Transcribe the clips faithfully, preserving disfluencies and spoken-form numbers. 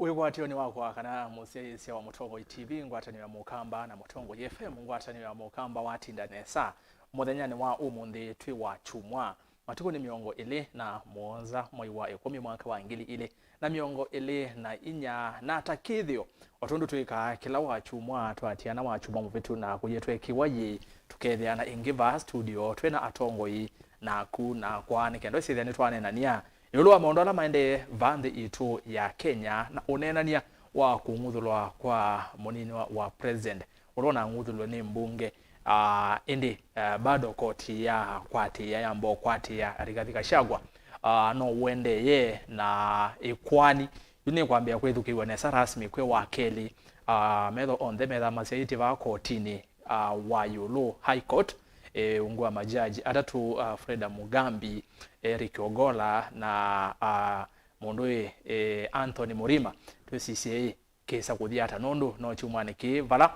Wĩkwatĩonĩ wakwa kana mũsyaĩĩsya wa Mũtongoi T V, ngwatanĩo ya Mũkamba, na Mũtongoi F M, ngwatanĩo ya Mũkamba, watinda nesa mũthenyanĩ wa ũmũnthĩ twĩ wa kyumwa. Matukũ nĩ mĩongo ĩlĩ na mũonza mwai wa ĩkũmi mwaka wa ngili ilĩ na mĩongo ĩlĩ na inya, na ta kĩthĩo, o tondũ twĩkaa kĩla wa kyumwa, twaatiana wa kyumwa mũvĩtu na kũyĩtwekĩwa yĩĩ, tũkethĩana ĩngĩ vaa studio twĩ na atongoi naku nakwa, nĩ kenda ũsĩthĩa nĩtwaneenania ĩũlũ wa maũndũ ala maendee vaa nthĩ itũ ya Kenya, na ũneenany'a wa kũng'uthũlwa kwa mũnini wa, wa president ũla ũnang'uthũlwe nĩ mbunge. Ah, ĩndĩ, eh, bado koti ya kwatĩĩa, yamba ũkwatĩĩa Rigathi Gachagua, ah, no ũendee na ĩkwani. Yu nĩkwambĩa kwĩthukĩĩw'a nesa rasmi kwĩ wa kelĩ. Ah, metho onthe methaa masyaĩtye vaa kotinĩ, ah, wa ĩũlũ, High Court, eh, ungu wa majaji atatũ, ah, Freda Mugambi, Eric Ogolla na, ah, mũndũ ĩ, eh, Anthony Murima. Twĩsisye ĩ kĩsa kũthi ata, nũndũ no kyumwanĩ kĩĩ vala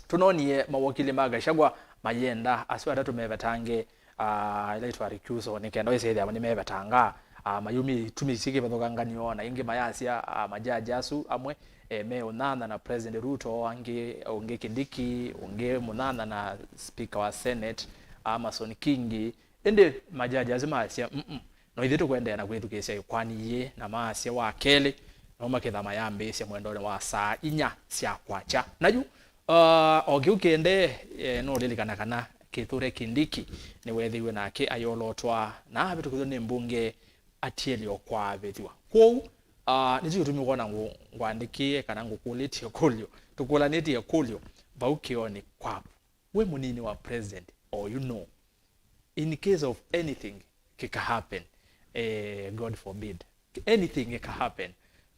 tũnonie mawakili ma Gachagua mayenda asu atatũ mevetange, ah, ĩla ĩtwa recusal, nĩ kenda wĩsĩthĩa nĩmevetanga, ah, mayumie itumi syĩ kĩvathũkanganyo, na ĩngĩ mayasya, ah, majaji asu amwe, eh, me ũnyanya na President Ruto, angĩ, ũngĩ Kindiki, ũngĩ mũnyanya na speaker wa Senate, Amason Kingi. Ĩndĩ majaji asu maasya, "Mm-mm, no ithyĩ tũkũendeea na kwĩthukĩĩsya ĩkwani yĩĩ," na maasya wa kelĩ, no maketha mayambĩĩsya mwendonĩ wa saa inya sya kwakya. Na yu, ah, o kĩu kĩendee, eh, nũũlilikana kana Kithure Kindiki nĩweethĩiwe nake ayolotwa na avĩtũkĩthw'a nĩ mbunge atiele o kwaavĩthw'a. Kwoou, ah, nĩkyo kĩtumi kwona ngũ-, ngũandĩkĩe kana ngũkũlĩtye ĩkũlyo, tũkũlanĩtye ĩkũlyo vau kĩonĩ kwaku. We mũnini wa president, or you know, in case of anything kĩka happen, eh, God forbid, anything kĩka happen,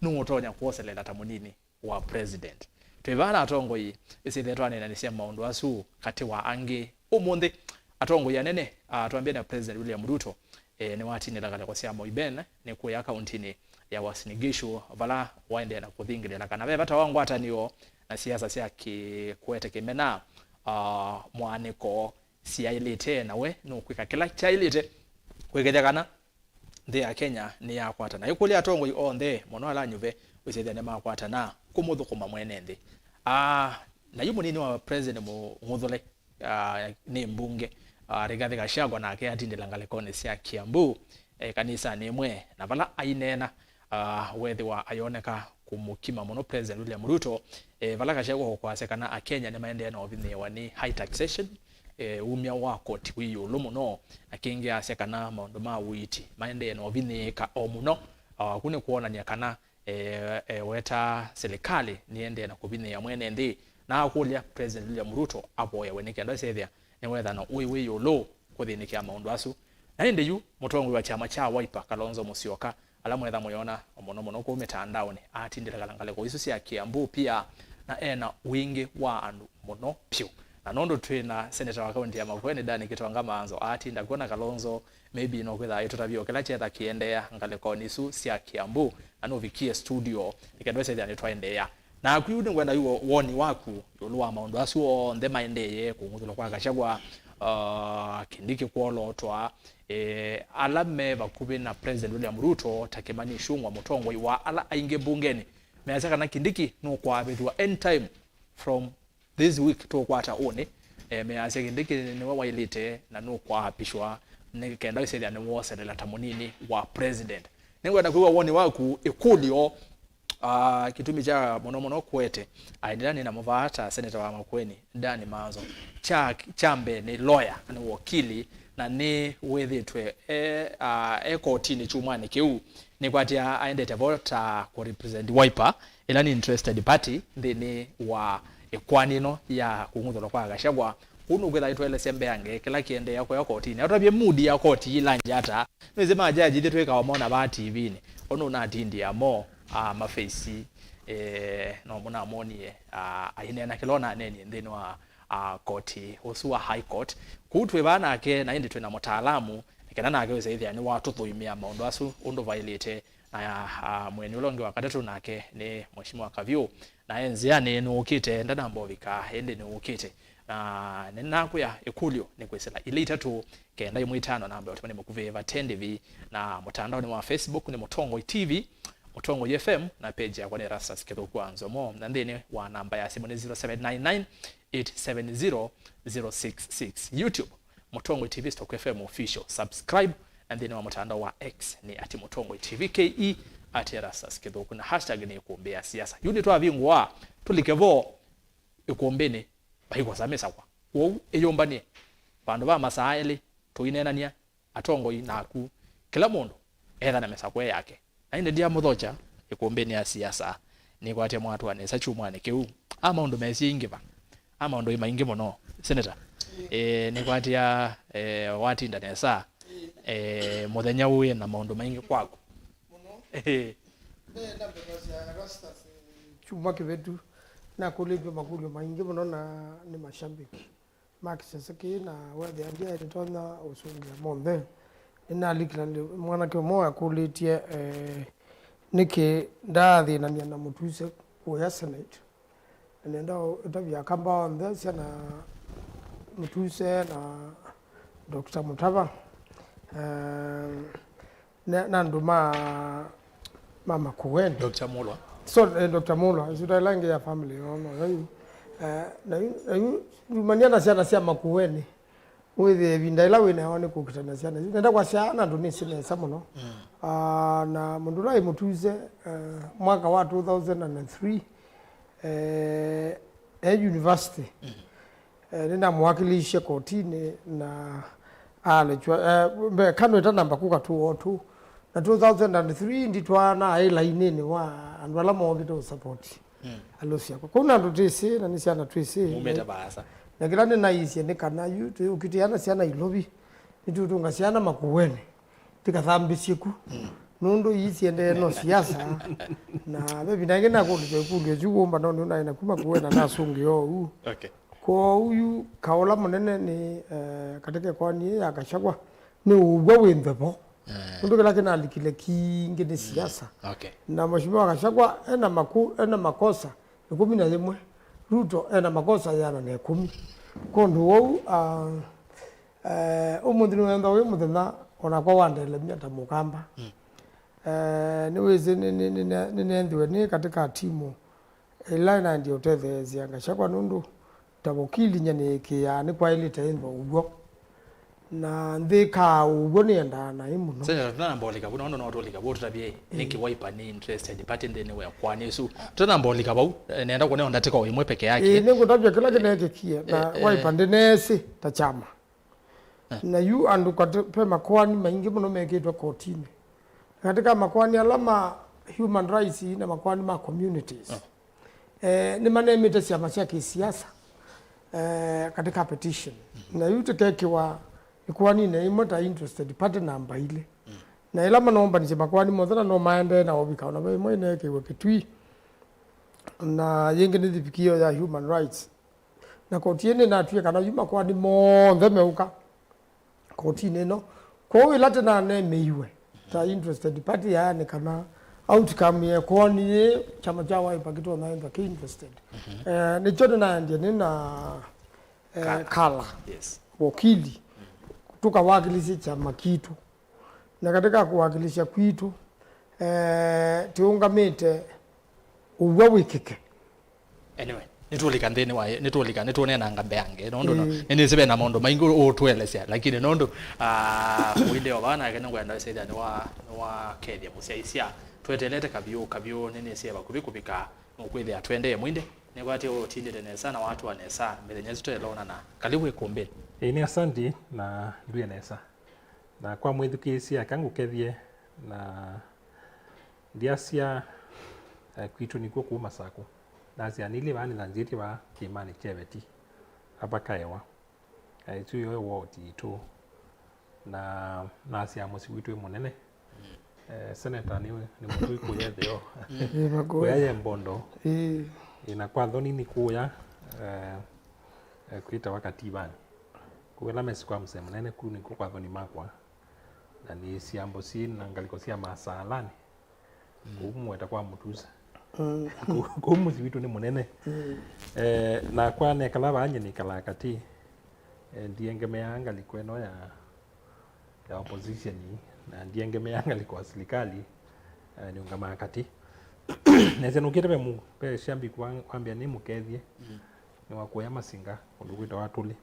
nũũ ũtonya kwoselela ta mũnini wa president? Twĩ vaa na atongoi, ĩsĩthĩa twaneenanĩsya maũndũ asu katĩ wa angĩ ũmũnthĩ. Atongoi anene, ah, twambie na President William Ruto, eh, nĩwatindĩla ngalĩko sya Moi Ben nĩ kũya kauntinĩ ya Uasin Gishu, vala waendee na kũthingĩlĩla kana ve vata wa ngwatanĩo na siasa sya kĩkwete kĩmena, ah, mwaanĩko syaĩlĩte, na we nũkwĩka kĩla kyaĩlĩte kwĩkĩthya kana nthĩ ya Kenya nĩyakwatana. Ĩkũlya atongoi onthe, mũno ala anyuve, wĩsĩthya nĩmakwatana kũmũthũkũma mwene nthĩ. Ah, na yu mũnini wa president mũng'uthũle, ah, nĩ mbunge, ah, Rigathi Gachagua, nake atindĩla ngalĩkonĩ sya Kiambu, eh, kanisanĩ ĩmwe, na vala aineena, ah, weethĩwa ayoneka kũmũkima mũno President William Ruto, eh, vala Gachagua ũkwasya kana Akenya nĩmaendee na ũvinyĩĩwa nĩ high taxation, eh, umya wa koti wĩ ĩũlũ mũno, na kĩngĩ asya kana maũndũ ma ũiiti maendee na ũvinyĩĩka o mũno. Ah, kũu nĩ kwonany'a kana, eh, eh, weta silikalĩ nĩendee na kũvinyĩĩa mwene nthĩ, na akũlya President William Ruto avoyewe nĩ kenda ĩsethĩa nĩwetha na ũĩ wĩ ĩũlũ kũthĩnĩkĩa maũndũ asu. Na ĩndĩ yu mũtongoi wa kyama kya Wiper, Kalonzo Musyoka, ala mwetha mũyona mũno mũno kũu mĩtandaonĩ, atindĩlĩkana ngalĩko isu sya Kiambu pia, na ena wingĩ wa andũ mũno pyũ. Na nũndũ twĩ na seneta wa kaunti ya Makueni, Danny Kitonga Manzo, atinda kw'o na Kalonzo, maybe no kwĩtha aitũtavya o kĩla kyetha kĩendeea ngalĩkonĩ isu sya Kiambu, na nũvikie studio, nĩ kenda ĩsethĩa nĩtwaendeea. Naku yu nĩngwenda yu woni waku ĩũlũ wa maũndũ asu onthe maendee, kũng'uthũlwa kwa Gachagua, uh, Kindiki kwolotwa, eh, ala me vakuvĩ na President William Ruto ta Kimani Ichung'wa, mũtongoi wa ala aingĩ mbungenĩ, measya kana Kindiki nũkwaavĩthw'a anytime from this week tũkwata ũnĩ. Eh, measya Kindiki nĩwe waĩlĩte na nũkwaapishwa nĩ kenda ĩsethĩa nĩwoselela ta mũnini wa president. Nĩngwenda kwĩw'a woni waku ĩkũlyo. Ah, kĩtumi kya mũno mũno kũete aendeea nĩ namo vaa ta seneta wa Makueni, Danny Manzo, kya, kya mbee nĩ lawyer, nĩ wakili, na nĩ wĩthĩtwe e, ah, e kotinĩ kyumwanĩ kĩu. Nĩkwatĩa aendete vo ta kũ represent Wiper, ĩla nĩ interested party nthĩnĩ wa ĩkwani ĩno ya kũng'uthũlwa kwa Gachagua. Kũu nũkwĩtha aitũelesya mbeange kĩla kĩendeea kũya kotinĩ. Atũtavye mood ya koti yĩlangya ata. Nĩwĩsĩ majaji ithyĩ twĩkaa mona vaa T V-nĩ. Ũnũ ũnatindĩa mo, ah, mafeisi, eh, no mũnamonie, ah, aineena kĩla ũnaneenie nthĩnĩ wa, ah, koti ũsu wa High Court. Kũu twĩ vaa nake, na ĩndĩ twĩ na mũtaalamu, nĩ kenda nake wĩsa ĩthĩa nĩwatũthũimĩa maũndũ asu ũndũ vaĩlĩte. Na, ah, mũeni ũla ũngĩ wa katatũ nake nĩ Mheshimiwa Kavyũ. Na e nzĩanĩ nũũkĩte, ndanamba ũvika, ĩndĩ nũũkĩte. Na nĩnakwĩa ĩkũlyo nĩ kwĩsĩla ilĩ itatũ, kenda ĩmwe itano, namba ya ũtũmani mũkuvĩ vate ndĩvi, na mũtandaonĩ wa Facebook nĩ Mũtongoi T V, Mũtongoi F M, na page yakwa nĩ Erastus Kĩthũku wa Nzomo, na nthĩnĩ wa namba ya simũ nĩ zero seven nine nine eight seven zero zero six six. YouTube, Mũtongoi T V Stock F M Official. Subscribe, na nthĩnĩ wa mũtandao wa X nĩ at Mũtongoi T V K E, at Erastus Kĩthũku, na hashtag nĩ Ĩkũmbĩ ya Siasa. Yu nĩtwavingũa, tũlike vo ĩkũmbĩnĩ, vaikwosa mĩsakwa. Kwoou ĩyũmbanĩe vandũ va masaa elĩ, tũineenany'a, atongoi naku, kĩla mũndũ etha na mĩsakũe yake. Na ĩndĩ ndyaamũthokya ĩkũmbĩnĩ ya siasa, nĩkwatya mwatũa nesa kyumwanĩ kĩu. A maũndũ mesie ingĩva. A maũndũ maingĩ mũno. Senator, eh, nĩkwatya, eh, watinda nesa, eh, mũthenya ũyũ na maũndũ maingĩ kwaku. Eh. Ndeenda mbevasya Erastus, eh, kyumwa kĩvĩtu, nakũlĩtw'e makũlyo maingĩ mũno na nĩ mashabiki ma kĩsese kĩĩ, na wethĩa ndyaĩ nĩtonya ũsũngĩa monthe. Nĩnalikila nĩ mwanake ũmwe wakũlĩtye, eh, nĩkĩ ndaathĩnany'a na Mũtuse kũya Senate. Na nenda ũ-, ũtavya Akamba onthe, syana Mũtuse na Doctor Mũtava, eh, na, na andũ ma, ma Makueni. Doctor Mulwa. So, eh, Doctor Mulwa, ĩsu ta ĩla ĩngĩ ya family, no, no, yo yu. Eh, na yu, na yu, yumania na syana sya Makueni. Wĩthĩe ĩvinda ĩla wĩ nayo nĩ kũkitana syana isu. Nenda kwasya na andũ nĩsĩ nesa mũno. Mm. Ah, na mũndũ ũla ĩmũtuse, eh, mwaka wa two thousand and three, eh, e university. Mm. Eh, nĩnamũwakilisye kotinĩ na alekywa, eh, mbee Kano ĩtanamba kũka two oh two. Na two thousand and three nditwaana aĩ lainĩnĩ wa andũ ala mookĩte ũsapoti. Mm. Alũsi akwa. Kũu na andũ twĩsĩ, na nĩ syana twĩsĩ. Mumĩte vaasa. Na kĩla nĩnaisye nĩ kana yu tũyũkitĩa na syana Ilovi, nĩtũtũnga syana Makueni, tikathambĩsye ku. Mm. Nũndũ ii siendee no siasa. Na ve vinda ĩngĩ nakũlĩtwe ĩkũlyo yu wũmba no nĩũnaĩ na kuma Makueni na nasũngĩa ũu. Okay. Kwoou yu kaũla mũnene nĩ, eh, katika ĩkoani ya Gachagua nĩ ũw'a wĩ nthevo. Eh. Nũndũ kĩla kĩnalikile kingĩ nĩ siasa. Okay. Na Mheshimiwa Gachagua ena maku-, ena makosa ĩkũmi na yĩmwe. Ruto ena makosa ĩana na ĩkũmi. Kwondũ wou, ah, eh, ũmũnthĩ nĩwenda wĩ mũthenya onakwa wandelemya ta mũkamba. Mm. Eh, nĩwĩsĩ nĩ, nĩ, nĩ, nĩ, nĩnendiwe nĩ katika timu ĩla ĩnaendie ũtetheesya Gachagua nũndũ ta wakili nyanĩĩkĩaa nĩkwaĩlĩte ĩndwa ũw'o. Na nthĩkaa ũw'o nĩendaa naĩ mũno. Senator, tũtanamba ũlika vu, nũndũ no tũlika vu, tũtavye nĩkĩ Wiper nĩ interested party nthĩnĩ wa ĩkoani ĩsu. Tũtanamba ũlika vau, eh, nenda kũneo ndatĩka o ĩmwe peke yake. Ĩĩ, nĩngũtavya kĩla kĩneekĩkie, na eh, eh, Wiper ndĩneesĩ ta kyama. Eh. Na yu andũ katĩ, ve makoani maingĩ mũno mekĩtwe kotinĩ. Katika makoani ala ma human rights na makoani ma communities, eh, eh, nĩmanemĩte syama sya kĩsiasa, eh, katika petition. Mhm. Na yu tĩkekĩwa ĩkoaninĩ ĩmwe ta interested party namba ilĩ. Mm. Na ĩla manoombanisye makoani monthe na no maendee na ovika, ona ve ĩmwe ĩneekĩiwe Kitui, na yĩngĩ nĩ thivikio ya human rights. Na koti ĩĩ nĩnatwie kana yu makoani monthe meũka kotinĩ ĩno. Kwoou ĩla tĩnanemeiwe ta interested party yaani kana outcome ya ĩkoani yĩĩ kyama kya Wiper kĩtonya ĩthwa kĩ interested. Mhm. Eh, nĩkyo nĩnaendie nĩ na, eh, Kala. Kala. Yes. Wakili. Tũkawakilisye kyama kitũ. Na katika kũwakilisya kwitũ, eh, tĩũngamĩte ũw'o wĩkĩke. Anyway, nĩtũlika nthĩnĩ wa, nĩtũlika, nĩtũneenanga mbeange, nũndũ no, ĩĩ, nĩnĩsĩ ve na maũndũ maingĩ ũtũelesya, lakini nũndũ, ah, mũindĩ o vaa nake nĩngwenda ĩsĩthya nĩwa, nĩwakethya mũsyaĩĩsya. Twetelete kavyũ, kavyũ, nĩnĩsĩ vakuvĩ kũvika, nũkwĩthĩa twendee mũindĩ, nĩkwatĩ ũtindĩte nesa na watũa nesa, mĩthenya ĩsu tũelonana. Kalivu ĩkũmbĩnĩ. Ĩĩ, nĩ asanti na ndw'e nesa. Na kwa mwĩthukĩĩsya, eka ngũkethye na ndyasya, eh, kwitũ nĩkw'o kũu Masakũ. Ndasya nĩilye vaa nĩthanzĩtye vaa kĩĩmanĩ kya Ĩveti, Apakaewa. Eh, ĩsu yo woti yitũ. Na nasya mũsyĩ witũ wĩ mũnene. Eh, Senator nĩ, nĩ mũtũi kũya ĩtheo. Ĩĩ, makũya. Kũya ye mbondo. Ĩĩ. Ĩĩ, na kwa thoni nĩ kũya, eh, eh, kwĩtawa Kativanĩ. Kũu ĩla mesĩ kwa mzee mũnene, kũu nĩkw'o kwa thoni makwa. Na nĩ syambo syĩ na ngalĩko sya masaalanĩ. Mm. Kũu mweta kwa mũtusa. Mm. Kũu, kũu mũsyĩ witũ nĩ mũnene. Mm. Eh, nakwa nekala vaa nyie nĩkalaa katĩ. Eh, ndiengemeaa ngalĩko ĩno ya, ya opposition, na ndiengemeaa ngalĩko ya silikalĩ. Eh, nĩũngamaa katĩ. Nesya nũkĩte ve mu-, ve shambiki wa-, wambĩa nĩ mũkethye. Mm. Nĩ wa kũya Masinga, kũndũ kwĩtawa Tũlĩ.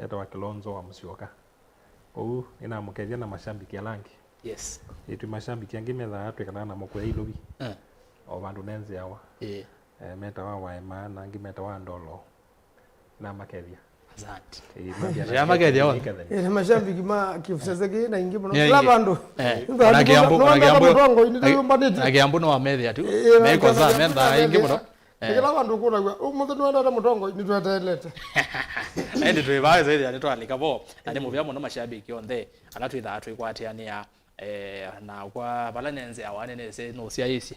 Etawa Kilonzo wa Mũsyoka. Ũu nĩnamũkethya na mashambiki ala angĩ. Yes. Ĩtwi mashambiki angĩ methaa twĩkalaa namo kũya Ilovi. Eh. O vandũ nenzĩawa. Eh. Eh, metawa Waema, na angĩ metawa Ndolo. Namakethya. Asante. Eh, mambia Namakethya na onthe. Ĩĩ, nĩ mashambiki ma kĩsese kĩĩ na ingĩ mũno. Nĩ kĩla aingĩ. Vandũ. Eh, Nĩndũ ona andũ Kĩambu, nĩwona ona Kĩambu, mũtongoi, nĩ ona, tũyũmbanĩtye. Ona Kĩambu nĩwamethĩa tu. Ĩĩ, ona Meko Kĩambu saa nĩwamethĩa. Methaa ingĩ mũno. Eh. Kĩla vandũ ũkũnaw'a, "Ũmũnthĩ nĩwendete mũtongoi, nĩtweteelete." Ĩndĩ twĩ vaa, ĩsĩ nĩtwalika vo. Na nĩ mũvea mũno mashambiki onthe ala twĩthaa twĩkwatĩanĩa. Eh, na kwa vala nenzĩawa nĩnĩsĩ nũsyaĩĩsye.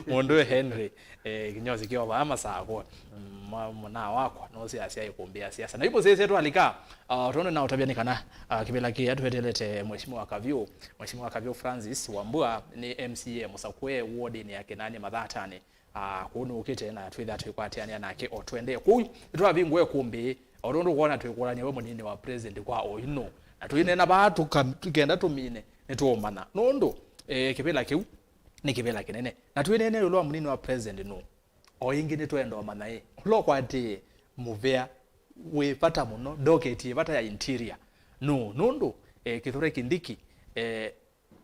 Mũndũ Henry, eh, Kinyozi kĩovaa Masakũ, mm, mwa-, mũna wakwa nũsyaasya ĩkũmbĩ ya siasa. Na yu mũsyaĩĩsye twalika, ah, tondũ naũtavya nĩ kana, ah, kĩvĩla kĩĩ tũeteelete Mheshimiwa Kavyũ, Mheshimiwa Kavyũ Francis Wambua nĩ M C A mũsakũe wodinĩ ya Kĩnani Mathatanĩ. Ah, kũu nũkĩte na twĩthĩa twĩkwatĩanĩa nake o tũendee. Kũu nĩtwavingũa ĩkũmbĩ, o tondũ ũkwona twĩkũlany'a we mũnini wa president kwa oyu nũ. Na tũineena vaa tũka-, tũkenda tũmine, nĩtũũmanya. Nũndũ, eh, kĩvĩla kĩu nĩ kĩvĩla kĩnene. Na twĩneena ĩũlũ wa mũnini wa president nũ. O ĩngĩ nĩtwenda ũmanya ĩ, ũla ũkwatĩĩe mũvea wĩ vata mũno, ndoketi ĩ vata ya interior nũ. Nũndũ, eh, Kithure Kindiki, eh,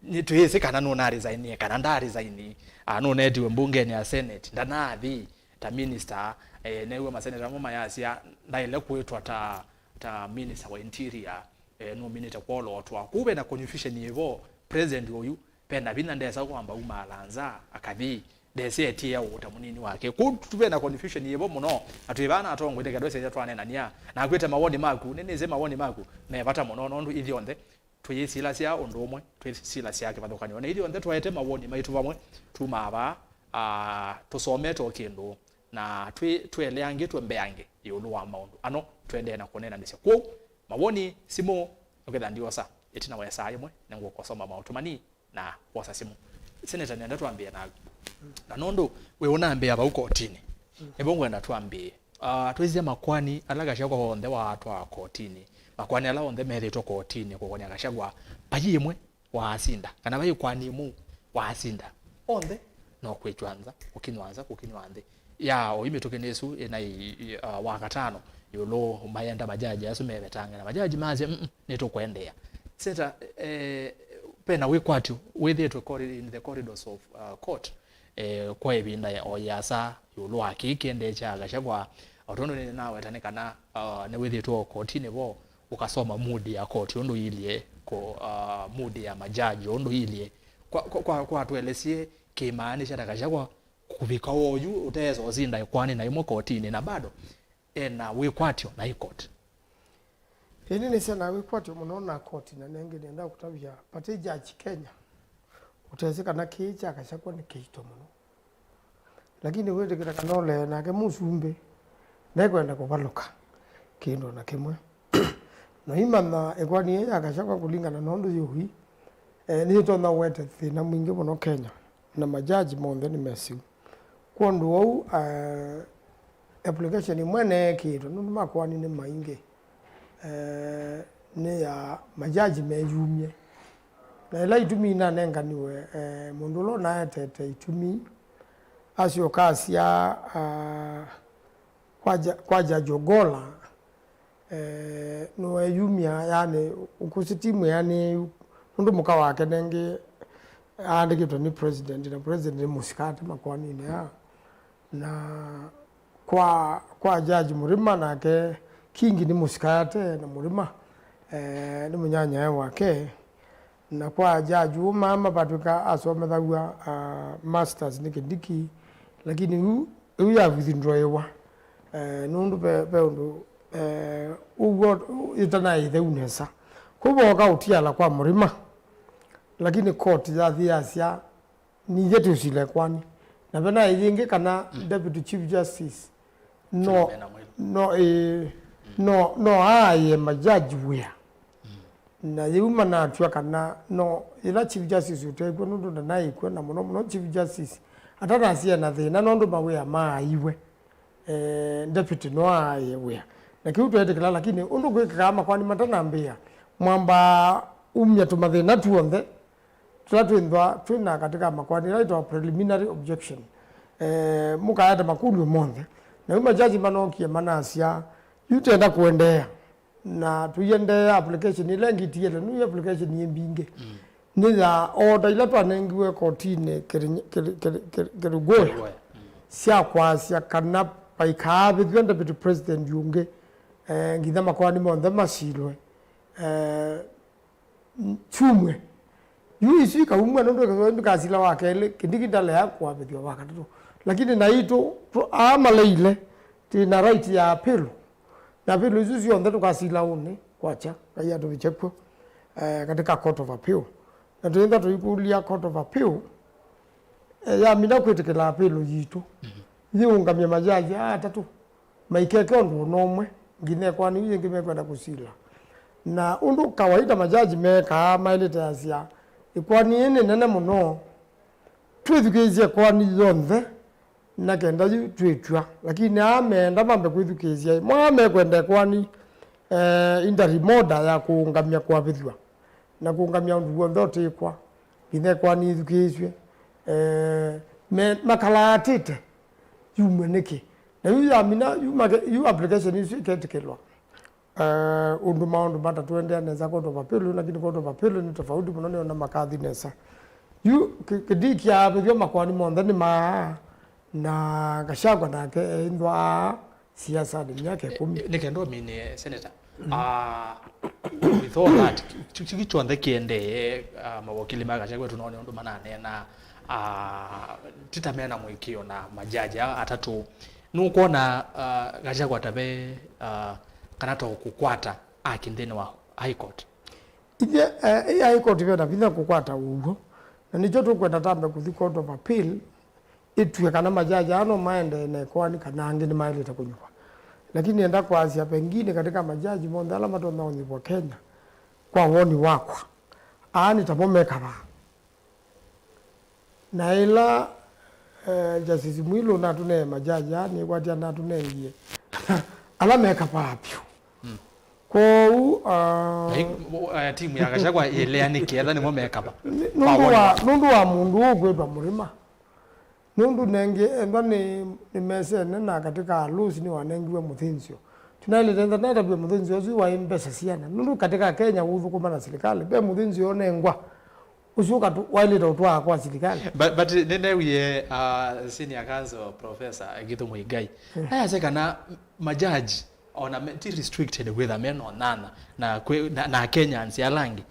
nĩtwĩsĩ kana nũna resignie kana nda resign. Ah, nũnetiwe mbungenĩ ya Senate, ndanaathi ta minister. Eh, neew'a maseneta amwe mayasya ndaĩle kwĩtwa ta, ta minister wa interior. Eh, nũminĩte kwolootwa. Kũu vena confusion yĩvo, president ũyu vena vinya ndesa kwamba umaala nza akathi, ndesĩ etie ũũ ta mũnini wake. Kũu tu vena confusion yĩvo mũno, na twĩ vaa na atongoi nĩkethwa ĩsĩ twaneenania. Nakwĩte mawoni maku, nĩnĩsĩ mawoni maku me vata mũno, nũndũ ithyonthe twĩyĩsilasya ũndũ ũmwe, twĩsilasya kĩvathũkany'o. Na ithyonthe twaete mawoni maitũ vamwe, tumaa vaa, ah, tũsomete o kĩndũ, na twĩ, tweleangĩtwe mbeange ĩũlũ wa maũndũ ano tũendee na kũneenanĩsya. Kwoou, mawoni, simũ, nũketha ndiosa, ĩtina wa ĩsaa yĩmwe, nĩngũkosoma maũtũmani na kwosa simũ. Seneta, nenda twambĩe naku. Na nũndũ wĩ ũnambĩa vau kotinĩ, nĩvo ngwenda twambĩe. Ah, twĩsisya makoani ala Gachagua onthe waatwaa kotinĩ, makoani ala onthe methĩtwe kotinĩ kũkonya Gachagua, vai ĩmwe waasinda, kana vai ĩkoani ĩmwe waasinda. Onthe no kwĩkyw'a nza, kũkinyw'a nza, kũkinyw'a nthĩ. Ya, oyu mĩtũkĩ nĩ ĩsu ĩna i, i, ah, wa katano ĩũlũ mayenda majaji asu mevetange, na majaji masya, "Mm, mm, nĩtũkwendeea." Seneta, eh, vena wĩkwatyo wĩthĩĩtwe corri-, in the corridors of, uh, court, eh, kwa ĩvinda ya, o yĩasa ĩũlũ wa kĩĩ kĩendee kya Gachagua, o tondũ nĩnaweta nĩ kana, uh, nĩwĩthĩĩtwe o kotinĩ vo, ũkasoma mood ya court ũndũ iilye, ko, uh, mood ya majaji ũndũ iilye. Kwa, kwa, kwa, kwa twelesye kĩmaanisha ta Gachagua kũvika oyu ũteesa ũsinda ĩkoani na ĩmwe kotinĩ na bado ena wĩkwatyo na ĩ court. Ĩĩ, nĩnĩsĩ ena wĩkwatyo mũno na koti, na nengĩ nĩenda kũtavya vate judge Kenya ũtesĩ kana kĩĩ kya Gachagua nĩ kĩito mũno. Lakini wĩtĩkĩla kana ũlee nake mũsumbĩ ndekwenda kũvalũka kĩndũ na kĩmwe. Na imanya ĩkoani ĩĩ ya Gachagua kũlingana na ũndũ yĩũi, eh, nĩyĩtonya ũete thĩna mwingĩ mũno Kenya, na majaji monthe nĩ mesiu. Kwondũ wau, eh, application ĩmwe neekĩĩtwe, nũndũ makoani nĩ maingĩ, eh, nĩ ya majaji meyumye. Na ĩla itumi inanenganiwe, eh, mũndũ ũla ũnaetete itumi asyoka asya, ah, kwa ja-, kwa Judge Ogolla, eh, nĩweeyumya, yani, ũkũsĩ ti mwĩanĩĩu, nũndũ mũka wake nengĩ aandĩkĩtwe nĩ president, na president nĩ mũsikate makoaninĩ aa. Na kwa, kwa Judge Mũrĩma nake Kingi nĩ mũsikate na Mũrĩma, eh, nĩ mũnyanyae wake. Na kwa Judge ũũ mama vatwĩka asomethaw'a, ah, masters nĩ Kindiki, lakini yu, yu ya withdrawiwa, eh, nũndũ ve, ve ũndũ, eh, ũw'o ĩtanaĩ ĩtheu nesa. Kwoou vooka ũtiala kwa Mũrĩma, lakini court yathi yasya, nithyĩ tũsile kwani. Na vena ĩyĩ ĩngĩ kana Deputy Chief Justice no, Philomena Mwilu. No, ĩĩ, no, no aaĩe majaji wĩa. Na yĩu manatw'a kana no, yĩla Chief Justice ũtekw'o, nũndũ ndanaĩkw'o, na mũno mũno Chief Justice atanasya na thĩna nũndũ mawĩa maaĩwe, eh, Deputy no aaĩe wĩa. Na kĩu tweetĩkĩla, lakini ũndũ kwĩkĩkaa makoani matanambĩĩa, mwambaa umya tũmathĩna tw'onthe, tũla twĩnthwa twĩ na katĩ ka makoani ĩla ĩtawa preliminary objection. Eh, mũkaete makũlyo monthe. Na yu majaji manookie manasya, yu tenda kũendeea. Na tũiendeea application ĩla ĩngĩ ĩtiele, nũu application yĩ mbingĩ. Mm. Nĩ ya order ila twanengiwe kotinĩ Kĩrĩ-, Kĩrĩ-, Kĩrĩ-, Kĩrĩ-, Kĩrĩngũya. Kĩrĩngũya. Mm. Sya kwasya kana vaikaavĩthw'a deputy president ũngĩ, eh, nginya makoani monthe masilwe, eh, kyumw'e. Yu isu ikaumw'a nũndũ ndikasila wa kelĩ, Kindiki ndalea kũavĩthw'a wa katatũ. Lakini naitũ, tũ-, aa maleile, twĩ na right ya appeal. Na appeal isu syonthe tũkasila ũnĩ kwakya, Ngai atũvikye kw'o, eh, katika court of appeal. Na twĩntha tũikũlya court of appeal, eh, yamina kwĩtĩkĩla appeal yitũ, mhm, yĩũngamya majaji aa atatũ, maikeke ũndũ o na ũmwe, nginya ĩkoani yu yĩngĩ mekwenda kũsila. Na ũndũ kawaida majaji mekaa, maĩlĩte asya, ĩkoani yĩĩ nĩ nene mũno, twĩthukĩĩsye ĩkoani yonthe, na kenda yu twĩtw'a. Lakini aa meenda mambe kwĩthukĩĩsya, ĩmwe aa mekwenda ĩkoani, eh, interim order ya kũũngamya kũavĩthw'a na kũũngamya ũndũ w'onthe ũtĩkwa, nginya ĩkoani ĩthukĩĩsw'e, eh, me-, makalaatĩte yumw'e nĩkĩ. Na yu yamina, yu make-, yu application isu iketĩkĩlwa. Eh, ũndũ maũndũ matatũendea nesa Court of Appeal, lakini Court of Appeal nĩ tofauti mũno, nĩona makathi nesa. Yu kĩ-, kĩndiki aavĩthw'a makoani monthe nĩ maa, na Gachagua nake eĩnthwa siasanĩ myaka ĩkũmi. Nĩ kenda ũminĩe, Senator. Mm. Ah, with all that, kĩ-, kĩ-, kĩu kyonthe kĩendee, ah, mawakili ma Gachagua tũnone ũndũ mananeena, ah, ti ta mena mũĩkĩĩo na majaji aa atatũ. Nũkwona, ah, Gachagua ta ve, ah, kana ta ũkũkwata aki nthĩnĩ wa High Court? Ithe, eh, ĩ High Court ve na vinya kũkwata ũw'o, na nĩkyo tũkwenda tambe kũthi Court of Appeal, ĩtw'e kana majaji aa no maendee na ĩkoani kana angĩ nĩmaĩlĩte kũnyuva. Lakini nĩenda kwasya pengine katika majaji monthe ala matonya ũnyuvwa Kenya, kwa woni wakwa, aa nĩ tamo mekavaa. Na ĩla, eh, Justice Mwilu natũnee majaji aa, nĩkwatya natũnengie ala mekavaa vyũ. Mm. Kwoou, ah, na i-, mo-, eh, timu ya Gachagua ĩlea nĩ ketha nĩmo mekava. Nĩ-, nũndũ wa, nũndũ wa mũndũ ũkwĩtwa Mũrĩma. Nũndũ nengĩ ethwa nĩ, nĩmesene na katika Alusi nĩwanengiwe mũthĩnzĩo. Tũnaĩlĩte ethwa natavw'e mũthĩnzĩo ũsu waĩ mbesa siana. Nũndũ katika Kenya ũthũkũma na silikalĩ, ve mũthĩnzĩo ũnengwa, ũsu ũkatũ-, waĩlĩte ũtwaa kwa silikalĩ. But, but nĩnewie, uh, senior counsel Professor Githu Muigai. Mm. Ayasya kana majaji ona me, ti restricted kwĩtha me no nyanya na kwĩ, na, na Kenyans ala angĩ.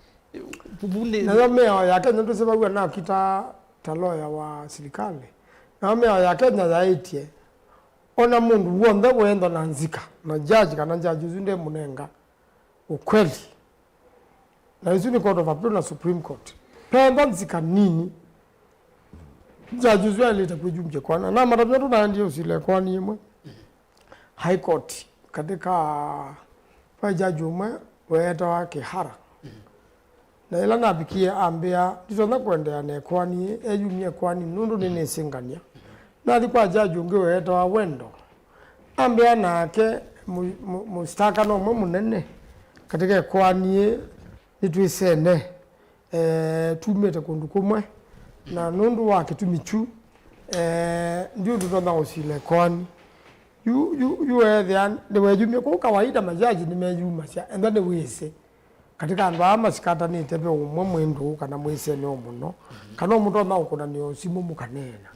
Vu, vu nĩ nayo mĩao ya Kenya ndũsĩvaw'a nakita ta lawyer wa silikalĩ. Nayo mĩao ya Kenya yaĩtye, ona mũndũ w'onthe weenda na nzika, na judge kana judge ũsu ndemũnenga ũkweli. Na isu nĩ Court of Appeal na Supreme Court. Penda nzika nini, judge ũsu aĩlĩte kwĩyumya kwana. Na matavya tũnaendie ũsila ĩkoani ĩmwe High Court, katika, vai judge ũmwe weetawa Kihara. Na ĩla navikie ambĩa, nditonya kũendeea na ĩkoani, eyumya ĩkoani nũndũ nĩnĩsĩngany'a. Nathi kwa judge ũngĩ weetawa Wendo. Ambĩa nake mũ-, mũ-, mũsitakano ũmwe mũnene katika ĩkoani ĩĩ nĩtwĩsene, eh, tumĩte kũndũ kũmwe, na nũndũ wa kĩtumi kyu, eh, ndiũndũ tonya ũsila ĩkoani. Yu, yu, yu weethĩa nĩweyumya. Kwoou kawaida majaji nĩmeyumasya, ethwa nĩwĩsĩ. Katika andũ aa masikatanĩte ve ũmwe mwĩ ndũũ kana mwĩsene o mũno, kana ũmũtonya ũkũnanĩa ũsimũ mũkaneena.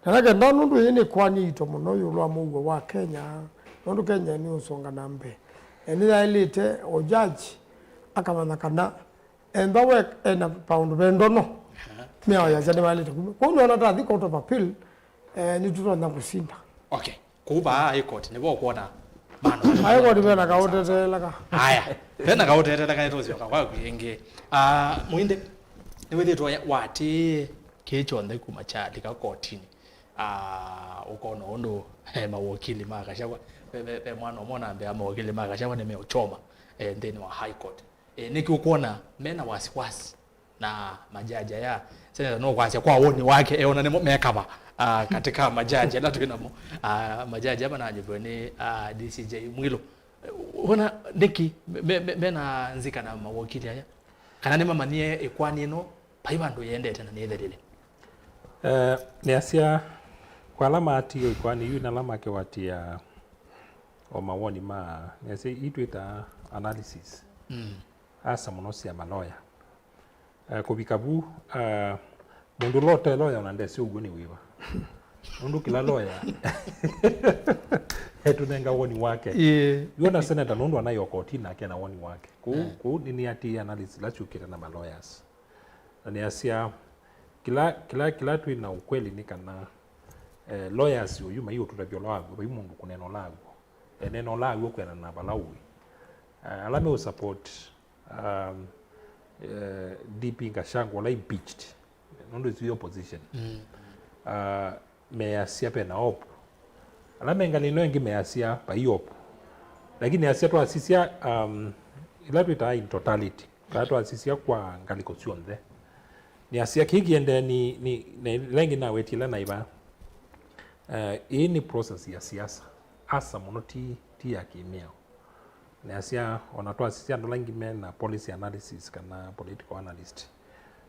Na na kenda nũndũ ĩĩ nĩ ĩkoani ĩito mũno ĩũlũ wa mũuo wa Kenya, nũndũ Kenya nĩũsonga na mbee. Na nĩyaĩlĩte o judge akamanya kana ethwa we ena paũndũ ve ndono, mĩao yasya nĩwaĩlĩte kumya. Kwoou nĩona ta athi Court of Appeal, eh, nĩtũtonya kũsinda. Okay. Kũu vaa High Court nĩvo ũkwona maana. High Court vena kaũteteela ka. Aya, vena kaũteteela ka nĩtũsyoka kwaku ĩngĩ. Ah, Mũinde, nĩwĩthĩtwe watĩĩe kĩĩ kyonthe kuma kyalika kotinĩ. Ah, ũkona ũndũ, eh, mawokili ma Gachagua, ve, ve, ve mwana ũmwe nambĩa mawokili ma Gachagua nĩmeũchoma, eh, nthĩnĩ wa High Court. Eh, nĩkĩ ũkwona mena wasiwasi na majaji aya? Senator no kwasya kwa woni wake, eona nĩmo mekava, ah, katika majaji ala twĩ namo, ah, majaji aya mananyuviwe nĩ, ah, D C J Mwilu. Eh, wona nĩkĩ me, me, mena nzika na mawokili aya? Kana nĩmamanyie ĩkoani ĩno Vai vandũ yĩendete na nĩthelile. Eh, nĩasya, kwa ala maatie ĩkoani yu na ala makĩwatia o mawoni ma, nĩasya, ii twĩtaa analysis. Mm. Asa mũno sya maloya. Eh, kũvika vu, eh, mũndũ ũla ũte loya ona ndesĩ ũw'o nĩ wĩva. Nũndũ kĩla loya etũnenga woni wake. Yeah. Yu ona seneta nũndũ anaĩ o kotini nake na woni wake. Kũu, yeah, kũu nĩ, nĩatĩĩe analysis ila syũkĩte na maloyers. Na nĩasya, kĩla, kĩla, kĩla twĩ na ũkweli nĩ kana, eh, lawyers oyu mai ũtũtavya ũla waw'o, vai mũndũ kũneena ũla waw'o. Eneena ũla waw'o kwĩanana na vala ũĩ. Eh, ala meũ support, um, eh, D P Gachagua ũla impeached, nũndũ ĩsu yĩ opposition. Mm. Ah, measya ve na hope. Ala me ngalĩ ĩno ĩngĩ measya vai hope. Lakini asya twasisya, um, ila twĩtaa in totality, kana twasisya kwa ngalĩko syonthe, nĩasya kĩĩ kĩendee nĩ, nĩ, na ĩla ĩngĩ nawetie ĩla naĩ vaa. Eh, ĩĩ nĩ process ya siasa. Asa mũno ti, ti ya kĩmĩao. Nĩasya, ona twasisya andũ ala angĩ me na policy analysis kana political analyst,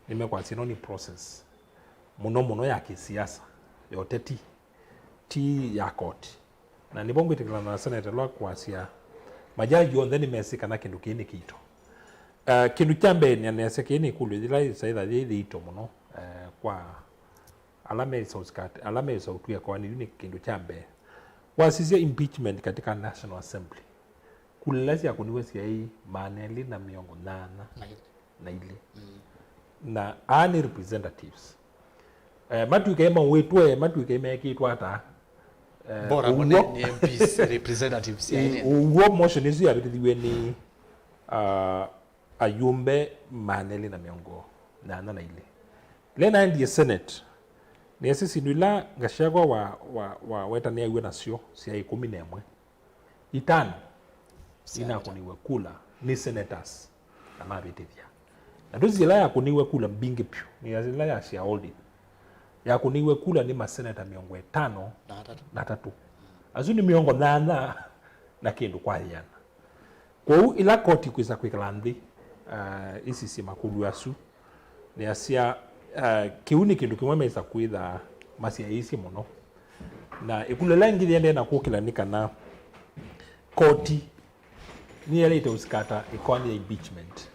nĩmekwasya ĩno nĩ process mũno mũno ya kĩsiasa, ya ũteti, ti ya koti. Na nĩvo ngwĩtĩkĩlana na seneta ũla kwasya, majaji onthe nĩmesĩ kana kĩndũ kĩĩ nĩ kĩito. Eh, kĩndũ kya mbee, nĩasya kĩĩ nĩ ĩkũlyo yĩla yĩsaĩtha yĩ yĩito mũno, eh, kwa ala mesa ũsikate, ala mesa ũtw'ĩka ĩkoani yu nĩ kĩndũ kya mbee. Wasisya impeachment katika National Assembly, kula ila syakũniwe syaĩ maana elĩ na mĩongo nyanya na ilĩ. Mm. Na aa nĩ representatives. Eh, matw'ĩke mauĩtwe, matw'ĩke mekĩtwe ata. Eh, bora mo nĩ, ũw'o, nĩ M Ps, representatives ya eh, Indian. Ũw'o motion ĩsu yavĩtĩthiw'e nĩ, ah, ayumbe maana elĩ na mĩongo nyanya na ilĩ. Ĩla naendie Senate, nĩasya syĩndũ ila Gachagua wa, wa, wa wetanĩaw'e nasyo sya ĩkũmi na ĩmwe, itano inakũniwe kula nĩ senators na mavĩtĩthya. Na ndũsi ĩla yakũniwe kula mbingĩ vyũ, nĩ ĩla ya shareholding. Yakũniwe kula nĩ maseneta mĩongo ĩtano na atatũ. Asu nĩ mĩongo nyanya na kĩndũ kwa yĩana. Kwoou, ĩla koti kwĩsa kwĩkala nthĩ, ah, ĩsisye makũlyo asu, nĩasya, ah, kĩu nĩ kĩndũ kĩmwe mesa kwĩtha masyaĩĩsye mũno. Na ĩkũlyo ĩla ĩngĩ yĩendee na kũkĩla nĩ kana koti nĩyaĩlĩte ũsikata ĩkoani ya impeachment.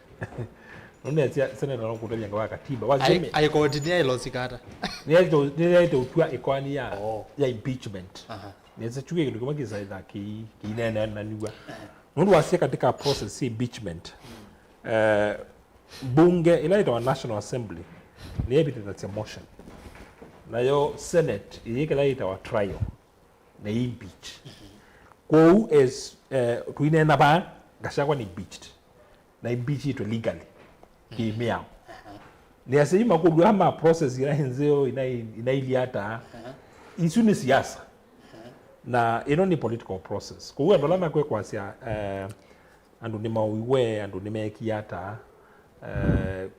Nũndũ nĩasya seneta no kũtavya ngewa ya katiba. Wasisya ai, me- ai koti nĩyaĩle ũsikata. Nĩyaĩlĩte, nĩyaĩlĩte ũtw'a ĩkoani ya, oh, ya impeachment. Aha. Nĩasya kyu kĩ kĩndũ kĩmwe kĩsaĩtha kĩi-, kĩineenanĩw'a. Nũndũ wasya katika process ya impeachment, eh, mbunge ĩla yĩtawa National Assembly nĩyĩvĩtĩthasya motion. Nayo Senate ĩyĩkĩla yĩtawa trial, na impeach. Kwoou as, eh, tũineena vaa, Gachagua nĩ impeached. Na impeachĩtwe legally, kĩmĩao. Nĩasya yu makũlyo aa ma process ila nzeo ina-, inailyĩ ata, isu nĩ siasa. Na ĩno nĩ political process. Kwoou andũ ala makwĩkwasya, eh, andũ nĩmauiwe, andũ nĩmeekie ata, eh,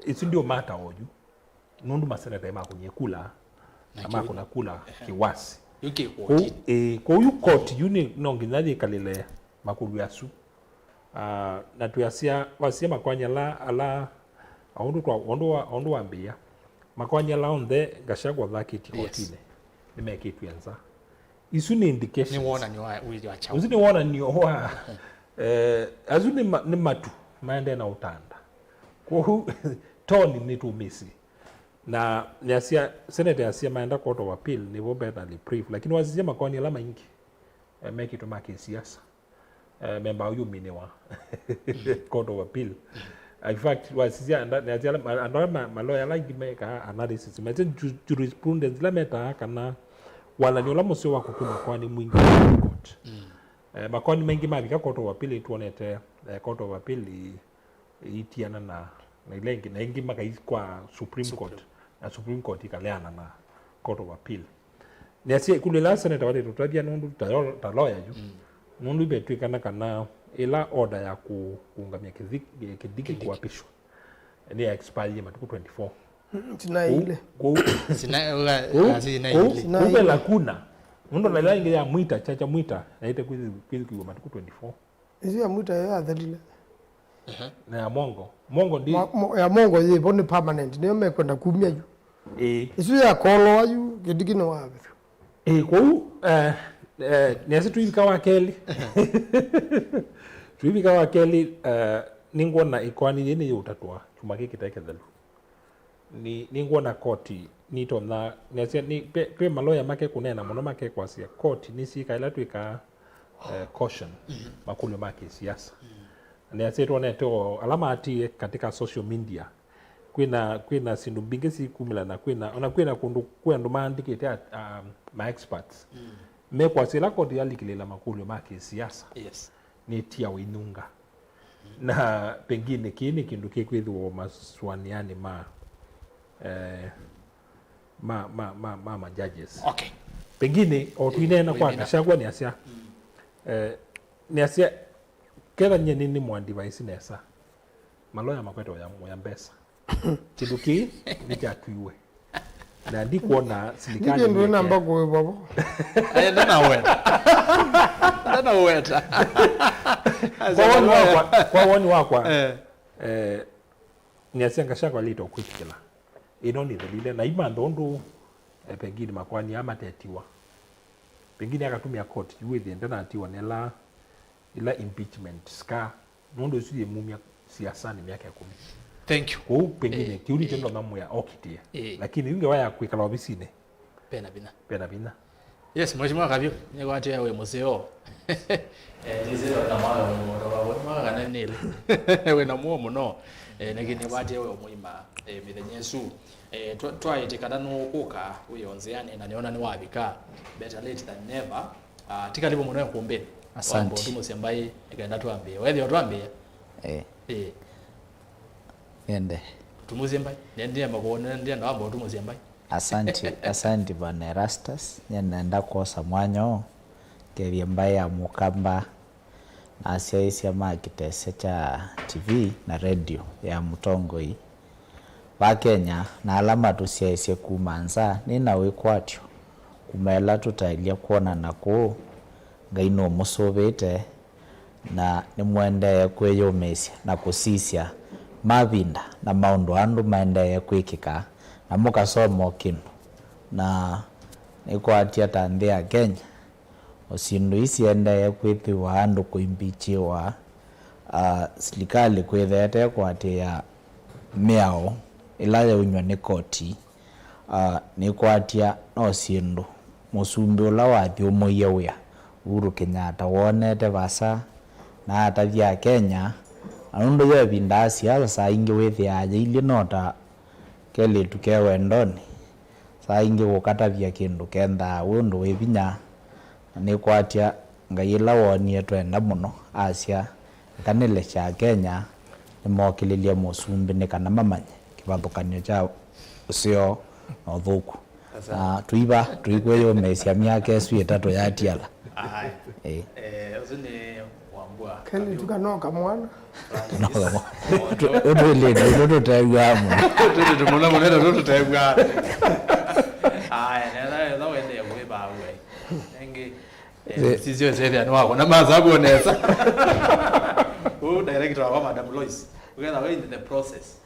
isu ndio matter oyu. Nũndũ maseneta makũnie kula, na na kĩu makũna kula, ehe, kĩwasi. Yu kĩ kũu, koti. Ĩĩ, kũu yu koti yu nĩ, no nginya yĩkalĩle makũlyo asu. Ah, na twĩasya, wasya makoani ala, ala, a ũndũ twa, ũndũ wa, ũndũ wambĩĩa, makoani ala onthe Gachagua athakĩtye, yes, kotinĩ, nĩmekĩtwe nza. Isu nĩ indications. Nĩ wonany'o wa wĩthĩwa kyaũ. Ũsu nĩ wonany'o wa, eh, asu nĩ ma-, nĩ matu maendee na ũtanda. Kwoou, toni nĩtũmĩsĩ. Na nĩasya, senate yasya maenda court of appeal, nĩvo vetally brief. Lakini wasisya makoani ala maingĩ, eh, mekĩtwe ma kĩsiasa, eh, membaa ũyũminĩwa court of appeal. In fact, wasisya, anda-, nĩasya ala, ma-, andũ ala ma-, maloya ala aingĩ mekaa analysis, mesya ju-, jurisprudence ila metaa kana walany'o ũla mũseo wa kũkw'a makoani mwingĩ court. Mm. Eh, makoani maingĩ mavika court of appeal, nĩtwonete, eh, court of appeal i-, itiana na, na ila ingĩ, na ingĩ makai kwa Supreme Court, Supreme, na Supreme Court ikaleana na Court of Appeal. Nĩasya ĩkũlyo ĩla seneta waĩle tũtavya nũndũ ta yo-, ta lawyer yu, mm, nũndũ ivetw'ĩkana kana ĩla order ya kũ-, kũũngamya kĩthi-, kĩthiki, kĩthiki, kuapishwa nĩ ya expire matukũ twenty-four. Mm, sina ile. Kũu, kũu, sina, uga, kũu, ah, sina kũu, ile. Sina kũu ve ile. Lakuna. Nũndũ na ĩla ĩngĩ ya Mwita, Chacha Mwita, yaĩte kwĩthi-, kwĩthukĩw'a matukũ twenty-four. Ĩsu ya Mwita yo yathelile. Na ya Mongo. Mongo ndi... Mo- mo- ya Mongo yĩvo nĩ permanent, nĩyo mekwenda kumya yu. Ĩĩ. Ĩsu ya koloa yu, Kindiki nĩwavithwa. Ĩĩ, kwoou, eh, eh, nĩasya tuivika wa kelĩ. Tuivika wa kelĩ, eh, nĩngwona ĩkoani yĩĩ nĩyĩũtatwa kyumwa kĩĩ kĩtaĩ kĩthelu. Nĩ, nĩngwona koti nĩtonya, nĩasya, nĩ, ve, ve maloya make kũneena mũno makekwasya koti nĩsyĩka ĩla twĩkaa, eh, caution, makũlyo ma kĩsiasa. Na nĩasya twonete o ala maatĩĩe katika social media, kwĩna, kwĩna syĩndũ mbingĩ sikumĩla, na kwĩna, ona kwĩna kũndũ kwĩ andũ maandĩkĩte at, um, ma experts mekwasya ĩla koti yalikĩlĩĩla makũlyo ma kĩsiasa, yes, nĩtiawa inyunga. Na pengine kĩĩ nĩ kĩndũ kĩkwĩthĩwa masũanĩanĩ ma, eh, ma, ma, ma, ma, ma judges. Okay. Pengine o tũineena kwa Gachagua nĩasya, eh, nĩasya, ketha nyie nĩ, nĩ mũadvise nesa, maloya makwete ũya, ũya mbesa. Kĩndũ kĩĩ nĩkyatwiwe. Na ndikwona silikalĩ nĩkĩndũ namba kũĩvwa vo. Eh, ndanaweta. Ndanaweta. Kwa woni wakwa, kwa woni wakwa, eh, eh, nĩasya Gachagua alĩte kwĩtĩkĩla. Ĩno nĩthelile na imantha ũndũ, eh, pengine makoani aa matetiwa. Pengine akatumia court yu wĩthĩe ndanatiwa nĩ ĩla, ĩla impeachment ska. Nũndũ ĩsu yĩmumya siasanĩ myaka ĩkũmi. Thank you. Kwoou pengine, eh, kĩu nĩkyo, eh, ndonya mwĩa okitĩe. Eh. Lakini yu ngewa ya kwĩkala ovisinĩ, pena vinya. Pena vinya. Yes, Mheshimiwa Kavyu, nĩkwatĩĩa wĩ mũseo. Eh, nĩsĩ wĩna mwaga mũno, mwaka kana nĩlĩ. Wĩna muo mũno. Eh, lakini nĩkwatĩĩa wĩ mũima, eh, mĩthenya ĩsu. Eh, twa-, twaĩtĩkana nũkũka wĩ o nzĩanĩ na nĩona nĩwavika. Better late than never. Ah, ti karibu mũno ĩkũmbĩnĩ. Asante. Wamba ũtumũsye mbaĩ, nĩkenda twambĩe. Wethĩa twambĩe? Eh. Eh. Nende. Tumũsye mbaĩ. Nendie makũone, ndienda wamba ũtumũsye mbaĩ. Asante, asante Bwana Erastus. Nye nenda kwosa mwanya ũũ, ngethye mbaĩ ya Mũkamba na asyaĩĩsya ma kĩtese kya T V na radio ya Mũtongoi va Kenya na ala matũsyaĩĩsye kuma nza. Nĩ na wĩkwatyo kuma ĩla tũtaĩlye kwonana kũũ. Ngai nũmũsũvĩte na nĩmũendee kwĩyũmĩĩsya na kũsisya mavinda na maũndũ andũ maendee kwĩkĩka, na mũkasoma o kĩndũ. Na nĩkwatya ta nthĩ ya Kenya, o syĩndũ ii siendee kwĩthĩwa andũ kũimbikyĩwa, a, silikalĩ kwĩthĩa ĩte kũatĩĩa mĩao ĩla yaumw'a nĩ koti. A, nĩkwatya no syĩndũ mũsumbĩ ũla wathyũmũie wĩa, Uhuru Kenyatta, woonete vaasa na atavya Akenya, na nũndũ yo ĩvinda ya siasa saa ingĩ wĩthĩaa yĩilyĩ no ta kelĩtu ke wendonĩ, saa ingĩ kũkatavya kĩndũ kenthaa wĩ ũndũ wĩ vinya, na nĩkwatya Ngai ĩla woonie twenda mũno, asya, eka nĩlekya Akenya nĩmokĩlĩlye mũsumbĩ nĩ kana mamanye kĩvathũkany'o kya ũseo na ũthũku. Asa. Na tũiva, tũikwĩyũmĩĩsya myaka ĩsu ĩtatũ yatiala. Aye. Ĩĩ. Eh, ũsu nĩ Wambua. Kelĩtu kanoka mwana. Ũndũ ĩlĩtu ũndũ tũtew'aa mũno. Tũtĩtũ mũno mũno ĩndĩ tũtew'aa. Aya, netha, netha wendee kwĩvaa uai. Ĩngĩ, eh, sisyo ĩsethĩa nĩ wakwa na masabu nesa. Ũũ director wakwa, Madam Lois, ũkethĩa we in the process.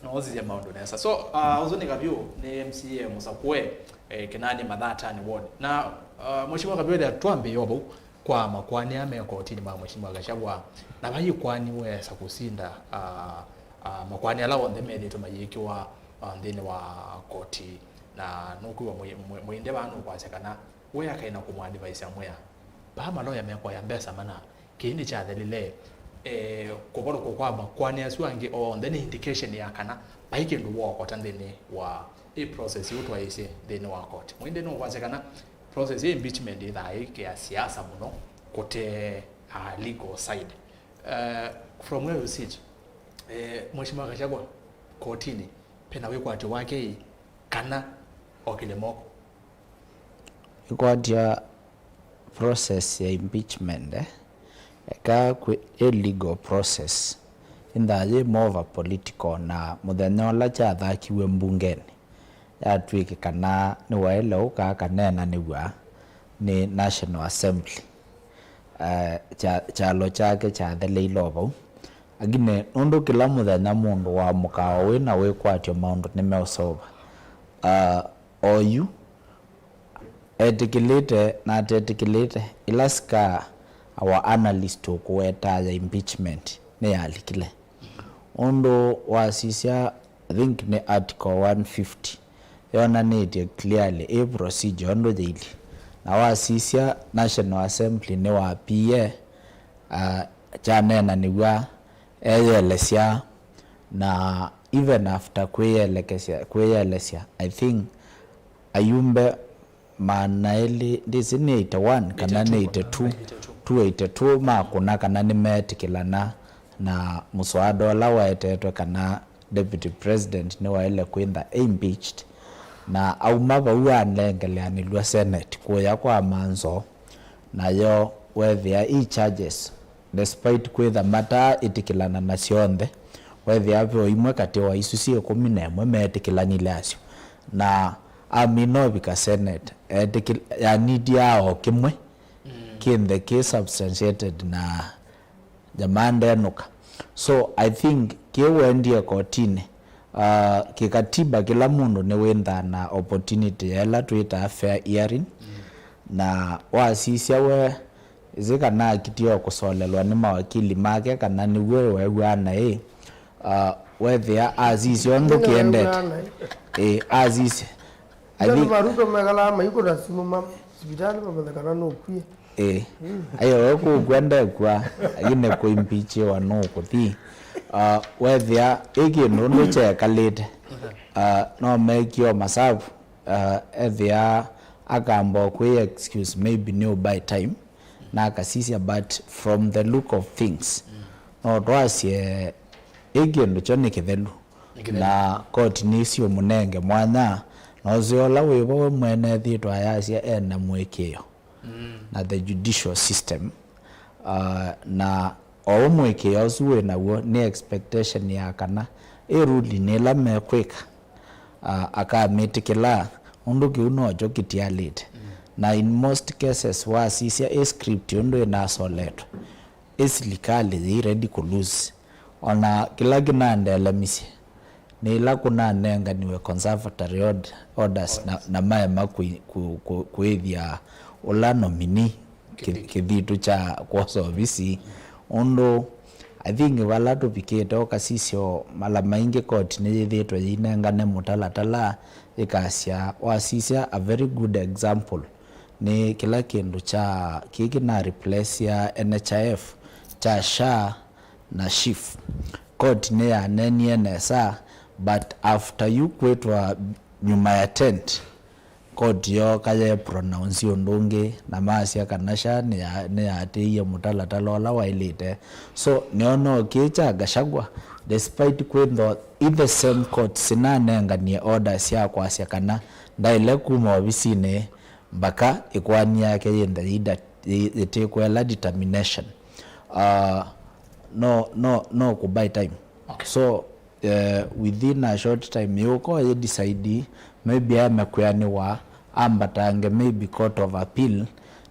No ũsisya maũndũ nesa. So, uh, ũsu nĩ Kavyu, nĩ M C A mũsakũe, eh, Kinani Mathatani Ward. Na, uh, Mheshimiwa Kavyu, ethĩa twambĩĩe o vau. Kwa makoani aa me kotinĩ ma Mheshimiwa Gachagua, na vai ĩkoani weesa kũsinda, ah, ah, makoani ala onthe methĩĩtwe mayĩkĩwa, ah, nthĩnĩ wa koti, na nũkwĩw'a mũi-, mũi-, mũinde vaa nũkwasya kana we akaĩ na kũmũadvise amwĩa, vaa maloya mekũaya mbesa mana, kĩĩ nĩkyathelile. Eh, kũvalũkwa kwa makoani asu angĩ onthe nĩ indication ya kana vai kĩndũ wookota nthĩnĩ wa ĩ process ĩu twaĩsye nthĩnĩ wa koti. Mũinde nũkwasya kana process ya impeachment ĩthaa ĩ ya siasa mũno kũte, uh, legal side. Uh, from where you sit, eh, Mheshimiwa Gachagua kotinĩ, pena wĩkwatyo wake ĩ kana okĩle moko? Ĩkwatya process ya impeachment, eh, eka kwĩ ĩ legal process, ĩnthaa yĩ more of a political, na mũthenya ũla kyathakiw'e mbungenĩ, yatw'ĩkĩkana nĩwaĩle ũka akaneenanĩw'a nĩ National Assembly. Eh, kya-, kyalo kyake kyatheleile o vau. Lakini nũndũ kĩla mũthenya mũndũ waamũkaa o wĩ na wĩkwatyo, maũndũ nĩmeũseũva. Ah, oyu etĩkĩlĩte na atetĩkĩlĩte, ila sikaa our analyst ũkũwetaa ya impeachment nĩyalikile. Ũndũ wasisya, I think nĩ article one fifty, yonanĩtye clearly ĩ procedure ũndũ yĩilyĩ. Na wasisya National Assembly nĩwapie, ah, kyaneenanĩw'a eyelesya, na even after kwĩyelekesya, kwĩyelesya, I think ayumbe maana elĩ, ndĩsĩ nĩ eighty-one kana nĩ eighty-two, two eighty-two makũna kana nĩmeetĩkĩlana na mũswada ũla waetetwe kana deputy president nĩwaĩle kwĩntha impeached, na auma vau anengeleanĩlw'a Senate kũya kwa Manzo, nayo weethĩa i charges, despite kwĩtha mataa ĩtĩkĩlana na syonthe, weethĩa ve o imwe katĩ wa isu syĩ ĩkũmi na ĩmwe meetĩkĩlanile asyo, na amina ũvika Senate, eetĩkĩl-, yanidiaa o kĩmwe kĩnthe kĩ substantiated na jamaa ndenũka. So I think kĩu endie kotinĩ, uh, kĩkatiba kĩla mũndũ nĩwĩnthaa na opportunity ya ĩla twĩtaa fair hearing, na wasisya we, ĩsĩ kana akitie o kũsolelwa nĩ mawakili make kana nĩw'o weew'aa naĩ, uh, weethĩa asisya ũndũ kĩendete. Ĩ, asisya. I Andũ think maruto mekalaa maikũna simũ ma sivitalĩ mamenye kana nũkwie. Ĩ, ayo we kũkw'a ndekw'a, lakini kũimpichiwa nũkũthi. Uh, weethĩa ĩ kĩndũ ũndũ kyekalĩte, uh, no mekio masavu, uh, ethĩa akamba kwĩ excuse maybe nĩ ũbuy time, na akasisya, but from the look of things, no twasye ĩ kĩndũ kyo nĩ kĩthelu. Nĩ kĩthelu. Na koti nĩsiũmũnenge mwanya, na ũseo ũla wĩvo we mwene ethĩtwe ayasya ena mũĩkĩĩo na the judicial system. Uh, na o ũmwe kĩya ũsu wĩ naw'o nĩ expectation ya kana ĩ ruling ĩla mekwĩka, uh, akamĩtĩkĩla, ũndũ kĩu nokyo kĩtialĩte. Na in most cases wasisya ĩ script ũndũ ĩnasoletwe, ĩ silikalĩ yĩ ready kũ lose. Ona kĩla kĩnandelemisye nĩ ĩla kũnanenganiwe conservatory ord-, orders na, na maema kũi-, kũ-, kũ-, kũĩthya ũla nominee kĩ-, kĩthitũ kya kwosa ovisi. Ũndũ I think vala tũvikĩte ũkasisya o mala maingĩ koti nĩyĩthĩĩtwe yĩinengane mũtalatala, ĩkasya, wasisya a very good example nĩ kĩla kĩndũ kya kĩĩ kĩna replace ya N H I F kya SHA na SHIF. Koti nĩyaneenie nesa, but after yu kwĩtwa nyuma ya tent, koti yooka ye pronounce ũndũ ũngĩ, na masya kana SHA nĩya-, nĩyaatĩĩie mũtalatala ũla waĩlĩte. So nĩona o kĩĩ kya Gachagua, despite kwĩthwa i the same court sinanenganie orders sya kwasya kana ndaĩle kuma ovisinĩ, mbaka ĩkoani yake yĩnthe yĩda-, yĩ-, yĩtĩkwela determination. Uh, no, no, no kũ buy time. Okay. So, uh, within a short time, yũko yĩ decide, maybe aeme kwĩanĩwa, ambatange maybe Court of Appeal,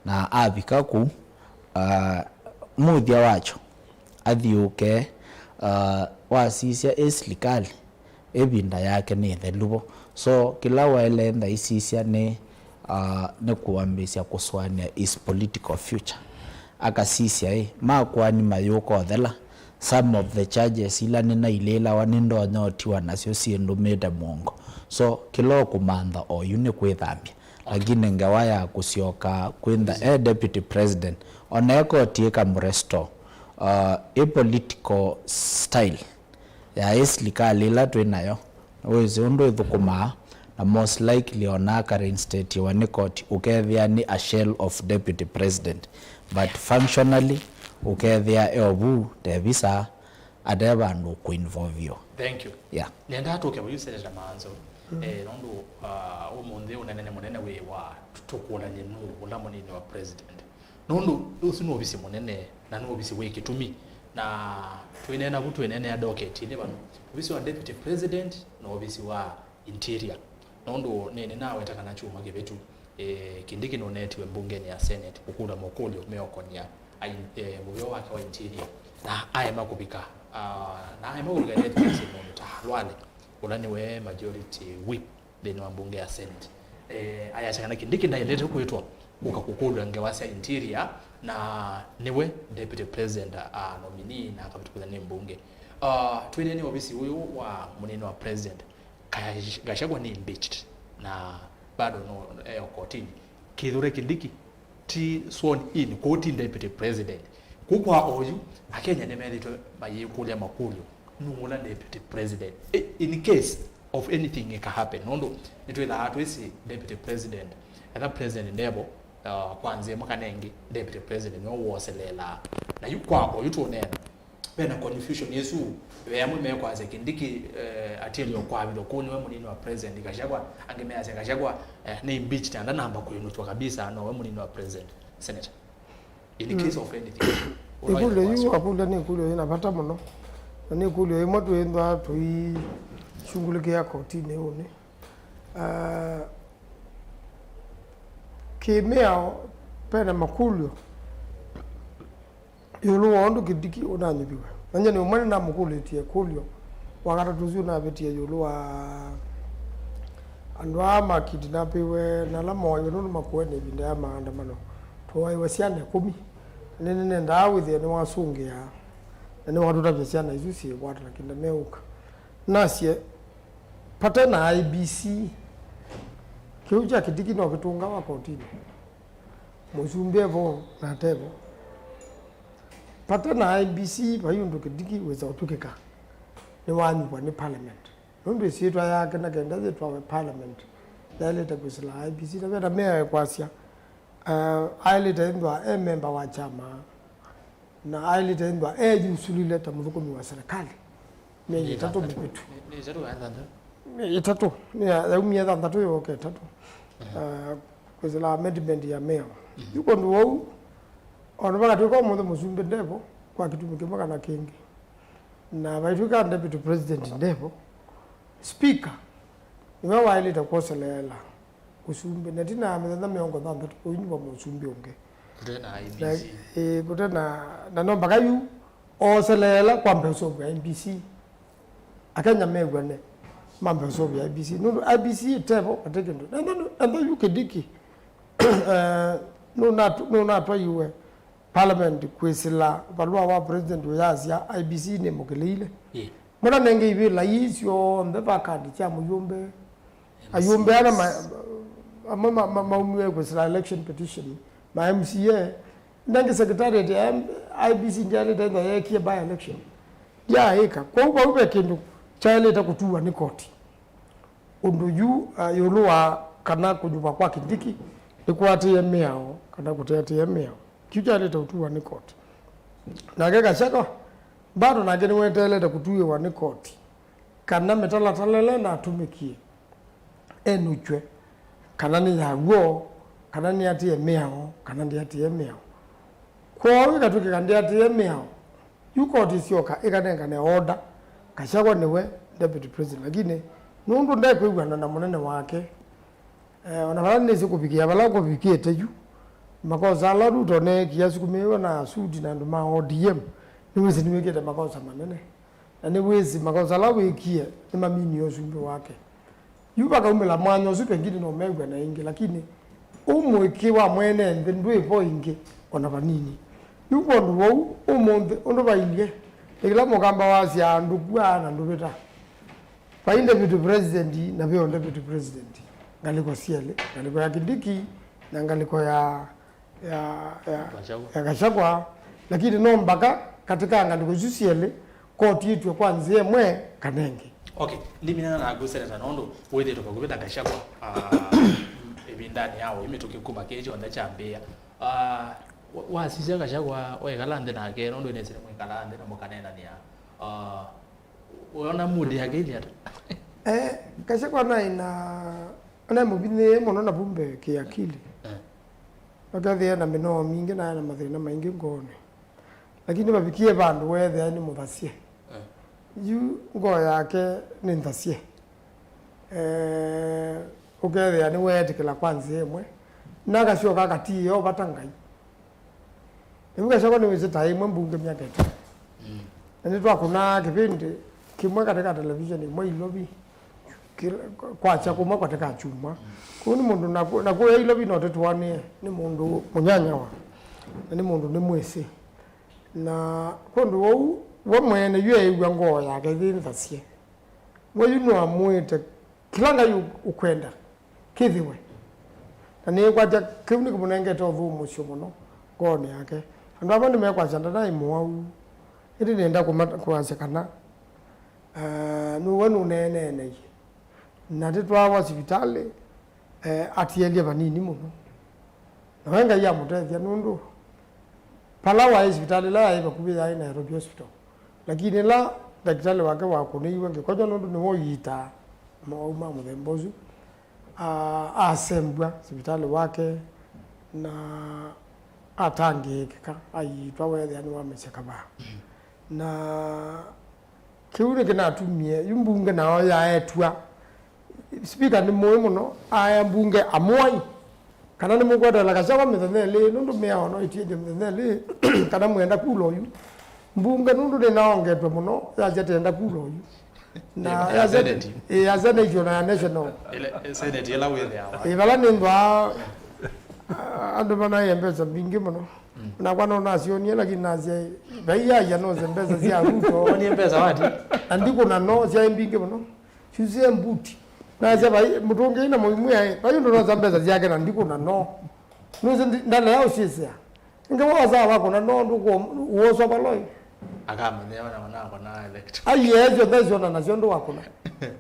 na avika kũu, uh, mũthya wakyo, athiũke, uh, wasisya ĩ silikalĩ, ĩvinda yake nĩ ĩthelu vo. So kĩla waĩle nthaisisya nĩ, uh, nĩ kũambĩĩsya kũsũanĩa his political future. Akasisya ĩ, makoani mayũka ũthela, some of the charges ila nĩnailĩĩlawa nĩndonya ũtiwa nasyo syĩndũmĩte mũongo. So kĩla ũkũmantha oyu nĩ kwĩthambya. Lakini ngewa ya kũsyoka kwĩntha e deputy president, ona e koti ĩkamũrestore, uh, ĩ political style ya ĩ silikalĩ ĩla twĩ nayo, wĩsĩ ũndũ ĩthũkũmaa, na most likely ona akareinstatiwa nĩ koti, ũkethĩa nĩ a shell of deputy president, but functionally ũkethĩa e ovu tevisa ate vandũ kũinvolvio. Thank you. Yeah. Nenda tũke ũyu Senator Manzo, eh, nũndũ, ah, ũmũnthĩ ũnenene mũnene wĩ wa tũkũlany'e nũũ ũla mũnini wa president. Nũndũ ũsu nĩ ovisi mũnene na nĩ ovisi wĩ kĩtumi. Na twĩneena vu twĩneenea docket ilĩ vano. Ovisi wa deputy president na ovisi wa interior. Nũndũ nĩ, nĩnaweta kana kyumwa kĩvĩtu, eh, Kindiki nũneetiwe mbungenĩ ya Senate kũkũlw'a makũlyo meũkonia ai-, eh, mũvĩa wake wa interior. Na aema kũvika Ah, na aema kũlika nethĩkĩsye mũndũ ta Khalwale, ũla nĩwe majority whip nthĩnĩ wa mbunge ya Senate. Eh, ayasya kana Kindiki ndaendete kwĩtwa ũka kũkũlw'a ngewa sya interior, na nĩwe deputy president, ah, nominee na akavĩtũkĩthwa nĩ mbunge. Ah, twĩthĩe nĩ ovisi ũyũ wa mũnini wa president, Gash-, Gachagua nĩ impeached na bado no e o kotini. Kithure Kindiki ti sworn in, kwoou ti deputy president. Kũu kwa oyu, Akenya nĩmethĩĩtwe mayĩkũlya makũlyo, nũũ ũla deputy president? I-, in case of anything ĩka happen, nũndũ nĩtwĩthaa twĩsĩ deputy president, etha president ndevo, uh, kwa nzĩa ĩmwe kana ĩngĩ, deputy president nĩwe woseleelaa. Na yu kwa oyu tũneena, vena confusion ĩsu, ve amwe mekwasya Kindiki, eh, atielyo kwavithwa kũu nĩwe mũnini wa president Gachagua, angĩ measya Gachagua, eh, nĩ impeached na ndanamba kwĩnũkw'a kabisa, nowe mũnini wa president, senator. In case of anything, ũla ĩkũlyo yu wĩkwasya. Wakũlya nĩ ĩkũlyo yĩna vata mũno, na nĩ ĩkũlyo ĩmwe twĩthwa tũisyungũlĩkĩa kotinĩ ũnĩ. Ah, kĩmĩao vena makũlyo ĩũlũ wa ũndũ Kindiki ũnanyuviwe. Na nyie nĩ ũmwe nĩnamũkũlĩtye ĩkũlyo wa katatũ ũsu ũnavĩtie ĩũlũ wa andũ aa makidnapiwe na ala mooiwe nũndũ makũe na ĩvinda ya maandamano. Twoaiwe syana ĩkũmi. Nĩ, nĩnendaa wĩthĩe nĩwasũngĩa na nĩwatũtavya syana isu syĩkwata na kĩnda meũka. Nasye, vate na I E B C, kĩu kya Kindiki no kĩtũngawa kotinĩ. Mũsumbĩ evo na atevo. Vate na I E B C, vai ũndũ Kindiki wĩsa ũtw'ĩkĩka nĩwanyuvwa nĩ parliament. Nũndũ ĩsyĩtwa yake na kenda yĩtwawe parliament, yaĩlĩte kwĩsĩla I E B C. Na vena mĩao ĩkwasya, uh, aĩlĩte ĩthwa e memba wa kyama, na aĩlĩte ĩthwa eyusulile ta mũthũkũmi wa serikali myei ĩtatũ mĩvĩtu. Nĩ ĩtatũ kana thanthatũ? Nĩ ĩtatũ, nĩ ya, yaumie thanthatũ yooka ĩtatũ. Aha. Ah, kwĩsĩla amendment ya mĩao. Mhm. Yu kũndũ wau, ona vakatwĩka ũmũnthĩ mũsumbĩ ndevo kwa kĩtumi kĩmwe kana kĩngĩ, na vaitwĩka deputy president ndevo, speaker nĩwe waĩlĩte kwoseleela ũsumbĩ, na ĩtina ya mĩthenya mĩongo thanthatũ ũinyuva mũsumbĩ ũngĩ. Kũte na Na, I E B C. Ĩĩ, kũte na, na no mpaka yu ooseleela kwamba ũseũvw'a I E B C. Akenya mew'ane mambe ũseũvya I E B C. Nũndũ I E B C ĩtevo katĩ kĩndũ. Enda, enda yu Kindiki, eh, nũnatũ-, nũnatwaiwe parliament kwĩsĩla valũa wa president ũyasya I E B C nĩmũkĩlĩile. Ĩĩ. Mũnanenge ivĩla ii syonthe vakandi sya mũyũmbe. Ayũmbe ana ma-, amwe ma-, ma-, maumiwe kwĩsĩla election petition, ma M C A. Nangĩ secretariat ya I E B C ndyaĩlĩte ĩthwa yeekie by election. Yaaĩka. Kwoou vau ve kĩndũ kyaĩlĩte kũtuwa nĩ koti. Ũndũ yu, ah, ĩũlũ wa kana kũnyuva kwa Kindiki nĩkũatĩĩe mĩao kana kũteatĩĩe mĩao. Kĩu kyaĩlĩte kũtuwa nĩ koti. Nake Gachagua, bado nake nĩweteelete kũtuĩwa nĩ koti kana mĩtalatala ĩla ĩnatũmĩkie enũkw'e, kana nĩ ya w'o, kana nĩatĩĩe mĩao, kana ndĩatĩĩe mĩao. Kwoou ĩkatw'ĩkĩka ndĩatĩĩe mĩao, yu koti ĩsyoka ĩkanengane order, Gachagua nĩwe deputy president, lakini nũndũ ndekwĩw'ana na mũnene wake, eh, ona vala nĩsĩ kũvikĩa vala kũvikĩte yu, makosa ala Ruto neekie asukumĩĩwe na suti na andũ ma O D M, nĩwĩsĩ nĩwĩkĩte makosa manene. Na nĩwĩsĩ makosa ala wĩkie nĩmaminie ũsumbĩ wake. Yu vakaumĩla mwanya ũsu pengine no mew'ana ĩngĩ, lakini ũmũĩkĩ wa mwene nthĩ ndwĩ vo ĩngĩ ona vanini. Yu kwondũ wou ũmũnthĩ ũndũ vailyĩ nĩ kĩla mũkamba wasyaa, "Ndũkw'a na ndũvĩta." Vai deputy president na ve o deputy president. Ngalĩko syelĩ, ngalĩko ya Kindiki na ngalĩko ya ya, ya, Gachagua. Ya Gachagua, lakini no mbaka katĩ ka ngalĩko isu syelĩ koti ĩtw'e kwa nzĩa ĩmwe kana ĩngĩ. Okay, ndiminana naku Senator, nũndũ wĩthĩĩtwe vakuvĩ na Gachagua, ah, ĩvindanĩ ya ũi mĩtũkĩ kuma kĩĩ kyonthe kyambĩĩa. Ah, wa-, wasisya Gachagua, waĩkala nthĩ nake, nũndũ nĩsĩ nĩmwĩkalaa nthĩ na mũkaneenanĩa. Ah, Wona mood yake ĩlĩ ata? Eh, Gachagua naĩ na, naĩ mũvinyĩĩe mũno na vu mbee kĩakili. Eh. Akethĩa na mĩnoo mingĩ, naĩ na mathĩna maingĩ ngoonĩ. Lakini vavikie vandũ weethĩa nĩ mũthasye. Eh. Yu ngoo yake nĩ nthasye. Eh, ũkethĩa nĩweetĩkĩla kwa nzĩa ĩmwe. Na akasyoka akatiĩa o vata Ngai. Rĩu Gachagua nĩwĩsĩ ta ĩmwe mbunge myaka ĩtatũ. Mm. Na nĩtwakũnaa kĩvĩndĩ kĩmwe katĩ ka televisheni ĩmwe Ilovi, kĩla- kwakya kũmwe katĩ ka kyumwa. Kũu nĩ mũndũ naku- na kũya Ilovi no tũtw'anie nĩ mũndũ mũnyanyawa, na nĩ mũndũ nĩmwĩsĩ. Na kwondũ wou, we mwene yu eĩw'a ngoo yake ĩthĩnthasye. We yu nĩwamwĩte kĩla Ngai ũ- ũkwenda kĩthĩwe. Na nĩĩkwatya kĩu nĩkĩmũnengete ũthũmũsyo mũno ngoonĩ yake. Andũ amwe nĩmekwasya ndanaĩ mũwau, ĩndĩ nĩenda kũma- kũasya kana, eh, nũwe nũneeneeneie. Na tĩtwawa sivitalĩ, eh, atielye vanini mũno. Na we Ngai amũtethya nũndũ vala waĩ sivitalĩ ĩla yaĩ vakuvĩ yaĩ Nairobi Hospital. Lakini ĩla ndakĩtalĩ wake wakũnĩiwe ngĩkonyw'a nũndũ nĩwe ũyitaa mawau ma mũthemba ũsu, a- asembw'a sivitalĩ wake na atangĩĩkĩka, aiitwa weethĩa nĩwamesya kavaa. Na kĩu nĩkĩnatumie yu mbunge nao yaetw'a. Spika nĩ mũĩ mũno, aea mbunge amũai kana nĩmũkweteela Gachagua mĩthenya ĩlĩ, nũndũ mĩao no ĩtiĩthye mĩthenya ĩlĩ, kana mwenda kula oyu. Mbunge nũndũ nĩnaongetwe mũno, yasya tenda kula oyu. Na ya senate. Ĩĩ, ya senate ona ya national. Ĩla- senate ĩla wĩthĩawa. Ĩĩ, vala nĩnthwaa, ah, andũ manaĩe mbesa mbingĩ mũno. Nakwa no nasionie, lakini nasya, vai yaia nose mbesa sya Ruto. Onie mbesa wati? Na ndikũna no, syaĩ mbingĩ mũno. Syusye mbuti. Nasya, vai mũtũngĩi na mũimwĩa, vai ũndũ nosa mbesa syake na ndikũna no. Nũsĩ ndi- ndalea ũsyĩsĩa. Ngewa wasaa wakũna no ndũkũ- ũoswa valoi. Akamanyia wana wana akona elect. Aiee, syonthe syona nasyo ndũ wakũna.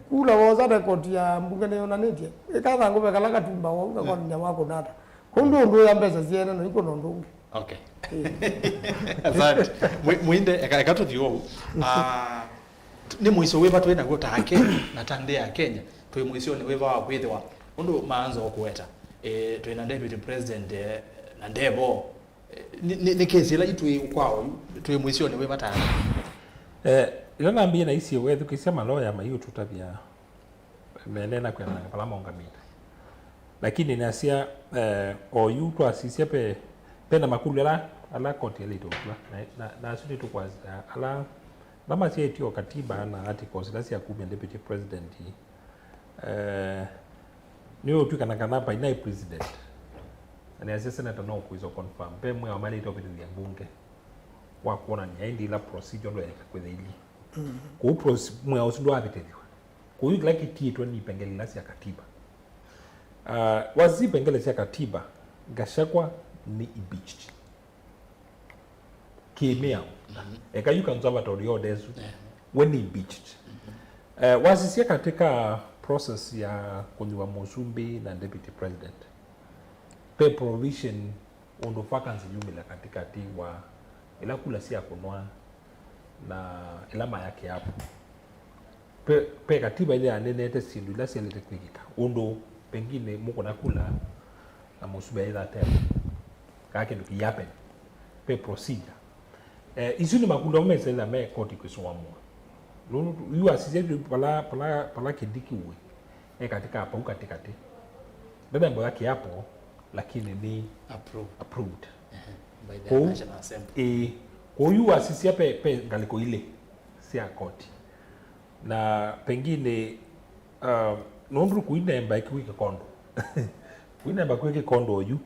Kula wosa record ya mbunge nĩyonanĩtye. Ĩkathangũve kala katumba wau kakwamenya wakũna ata. Kũu ndũndũĩa mbesa syene no ikũna ũndũ ũngĩ. Okay. Asante. Mwi- Mwinde, eka, eka tũthiĩ ũu. Ah, t- nĩ mũisyo wĩva twĩ naw'o ta Akenya na ta nthĩ ya Kenya? Twĩ mũisyonĩ wĩva wa kwĩthĩwa ũndũ maanza ũkũweta? Eh, twĩ na deputy president, eh, na ndevo. Eh, nĩ- nĩ- nĩ kesi ĩla itwĩ ũkwao yu, twĩ mũisyonĩ wĩva ta Akenya? Eh, ĩla nambie naisye wethukĩsya maloya maiũtũtavya meneena kwĩanana vala maũngamĩte. Lakini nasya, eh, oyu twasisya pe, pe na makũlyo ala, ala koti ĩlaĩte ũtw'a. Na, na, na asu nĩtũkwasya ala, ala masyaĩtye o katiba na articles ila sya kumya deputy president. Eh, nĩũtw'ĩkana kana vainaĩ president. Na nĩasya senator no ũkwĩsa confirm. Pe mwĩao maĩlĩte ũvĩtĩthya mbunge wa kwonany'a ĩndĩ ila procedure ndũyaĩka kwĩthĩilye. Kũu proce- mwĩao ũsu ndwavĩtĩthw'a. Kũu kĩla kĩtiĩtwe nĩ ipengele ila sya katiba. Uh, wasisya ipengele sya katiba, Gachagua nĩ impeached. Kĩmĩao. Eka yu conservatory ya ũdesu, we nĩ impeached. Uh, wasisya katika process ya kũnyuwa mũsumbĩ na deputy president, pe provision ũndũ vacancy yumĩla katĩkatĩ wa ĩla kula syakũnwa na ĩla maya kĩapo. Pe, pe katiba ĩla yanenete syĩndũ ila syaĩlĩte kwĩkĩka, ũndũ pengine mũkũna kula na mũsumbĩ aitha atema, kaa kĩndũ kĩiapen, pe procedure. Eh, isu nĩ makũlyo amwe mesaĩla me koti kwĩsũanũa. Nũndũ yu asisya yu pala, pala, pala Kindiki wĩ e katĩ ka pau katĩkatĩ. Ndanamboya kĩapo, lakini nĩ approved. Approved. Ehe, by the Kũu, National Assembly. Ĩĩ, kũu yu wasisya pe, pe ngalĩko ilĩ sya koti. Na pengine, uh, nũndũ kuinemba ĩkĩw'ĩ kĩkondo. Kuinemba kwĩ kĩkondo oyu.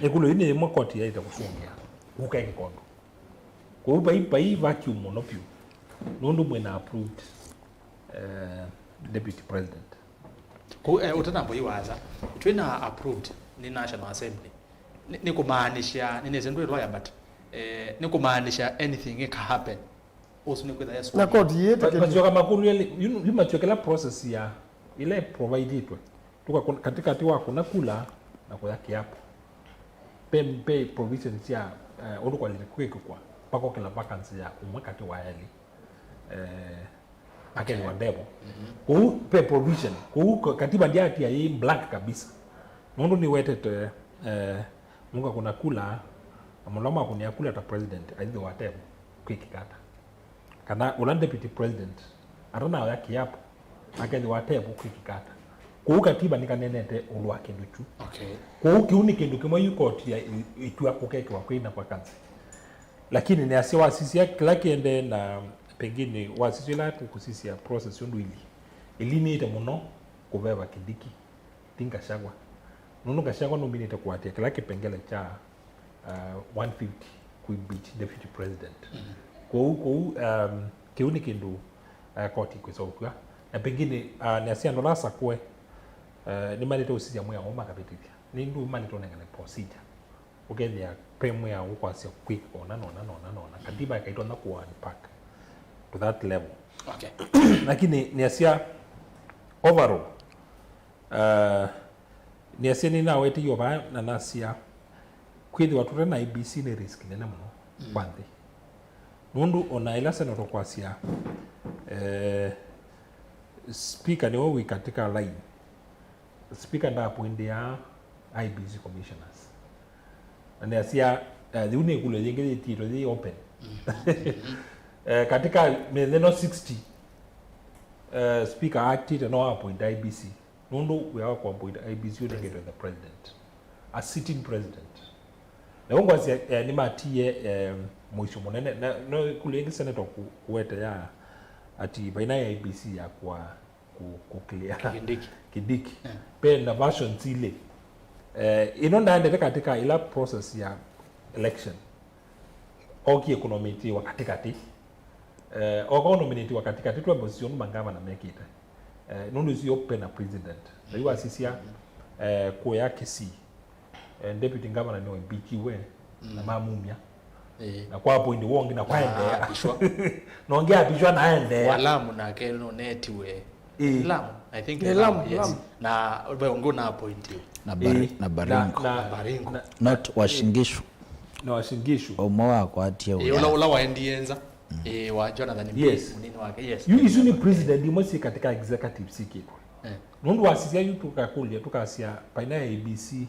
Ĩkũlyo ĩĩ nĩ ĩmwe koti yaĩte kũsũngĩa. Kuka kĩkondo. Kũu vai, vai vacuum mũno vyũ. Nũndũ mwĩna approved, eh, deputy president. Kũu, eh, ũtanambo yu waza, twĩna approved nĩ National Assembly. Nĩ, nĩ kũmaanisha, nĩnĩsĩ ndwĩ lawyer, but, eh, nĩ kũmaanisha anything ĩka happen. Ũsu nĩ kwĩtha Yesu. Na koti yĩtĩkĩlile. Masyoka makũlyo elĩ, yu, yu masyoka ĩla process ya, ĩla ĩprovidĩtwe. Tuka kun- katĩkatĩ wa kũna kula na kũya kĩapo. Pe, pe provision sya, eh, ũndũ kwalĩte kwĩkĩkwa, pakokela vacancy ya ũmwe katĩ wa elĩ. Eh, akethĩwa ndevo. Kũu pe provision, kũu ka- katiba ndyatia yĩ blank kabisa. Nũndũ nĩwetete, eh, mũka kũna kula, na mũla makũnĩa kula ta president, aithĩwa atevo, kwĩkĩka ata? Kana ũla deputy president, atanaoya kĩapo, akethĩwa atevo, kwĩkĩka ata? Kũu katiba nĩkanenete ũndũ wa kĩndũ kyu. Okay. Kũu kĩu nĩ kĩndũ kĩmwe yu koti ya ĩ- ĩtw'a kũkekĩwa kwĩna vacancy. Lakini nĩasya wasisya kĩla kĩendee, na pengine wasisya ĩla tũkũsisya process ũndũ ĩli, ĩlinĩte mũno kũveva Kindiki, ti Gachagua. Nũndũ Gachagua nũminĩte kũatĩĩa kĩla kĩpengele kya uh, one fifty kwĩ impeach deputy president. Kwoou, kwoou, um, kĩu nĩ kĩndũ uh, koti ĩkwĩsa ũkw'a. Na pengine uh, nĩasya andũ ala asakũe uh, nĩmalĩte ũsisya mwĩao ũũ makavĩtĩthya. Nĩ ndũ malĩte ũnengane procedure. Ũkethĩa ve mwĩao ũkwasya kwĩka ona, nona, nona, nona. Katiba ĩkaitonya kũ unpack to that level. Okay. Lakini nĩasya overall, uh, nĩasya nĩnaweteiwe vaa na nasya kwĩthĩwa tũte na I E B C nĩ risk nene mũno kwa nthĩ. Nũndũ ona ĩla Senate ũkwasya, eh, speaker nĩwe wĩ katika line. Speaker ndaapointia I E B C commissioners. Na nĩasya, eh, yĩu nĩ ĩkũlyo yĩngĩ yĩtiĩtwe yĩ open. Eh, katika mĩthenya ĩno sixty, eh, speaker actĩte no appoint I E B C. Nũndũ wĩa wa kũ appoint I E B C ũnengetwe the president, a sitting president. Na ũu ngwasya, eh, nĩmatiie, eh, mũisyo mũnene. Na no ĩkũlyo yĩngĩ senator kũ-, kũete ya ati vaina ya I E B C ya kũa kũ-, kũclear Kindiki. Kindiki. Yeah. Ve na versions ilĩ. Eh, ĩno ndaendete katika ĩla process ya election. Okie kũnominatiwa katĩkatĩ. Eh, oka ũnominatiwa katĩkatĩ twembo sio nĩ mangavana mekĩte. Eh, nũndũ sio ve na president. Na yu asisya, eh, kũya Kisii. Eh, deputy governor nĩwaimpeachiwe na mamumya. Ĩĩ. Na kwa appoint wongi na kwaendeea. Apishwa. Na ũngĩ apishwa na aendeea. Walamu nake nũnetiwe. Ĩĩ. Lamu, I think nĩ Lamu, Lamu, yes. Lamu. Na ve ũngĩ ũna appointiwe. Na Bar-, Ĩĩ. Na Baringo. Na, na, Baringo. Na, not Uasin Gishu. Na Uasin Gishu. Ũmwe wakwatie. Ĩĩ, ũla, ũla waendie nza. Ĩĩ, wa Jonathan Mpĩ, yes, mũnini wake, yes. Yu isu nĩ president imwe syĩ katika executive syĩkĩtwe. Eh. Nũndũ wasisya yu tũkakũlya, tũkasya vaina ya I E B C,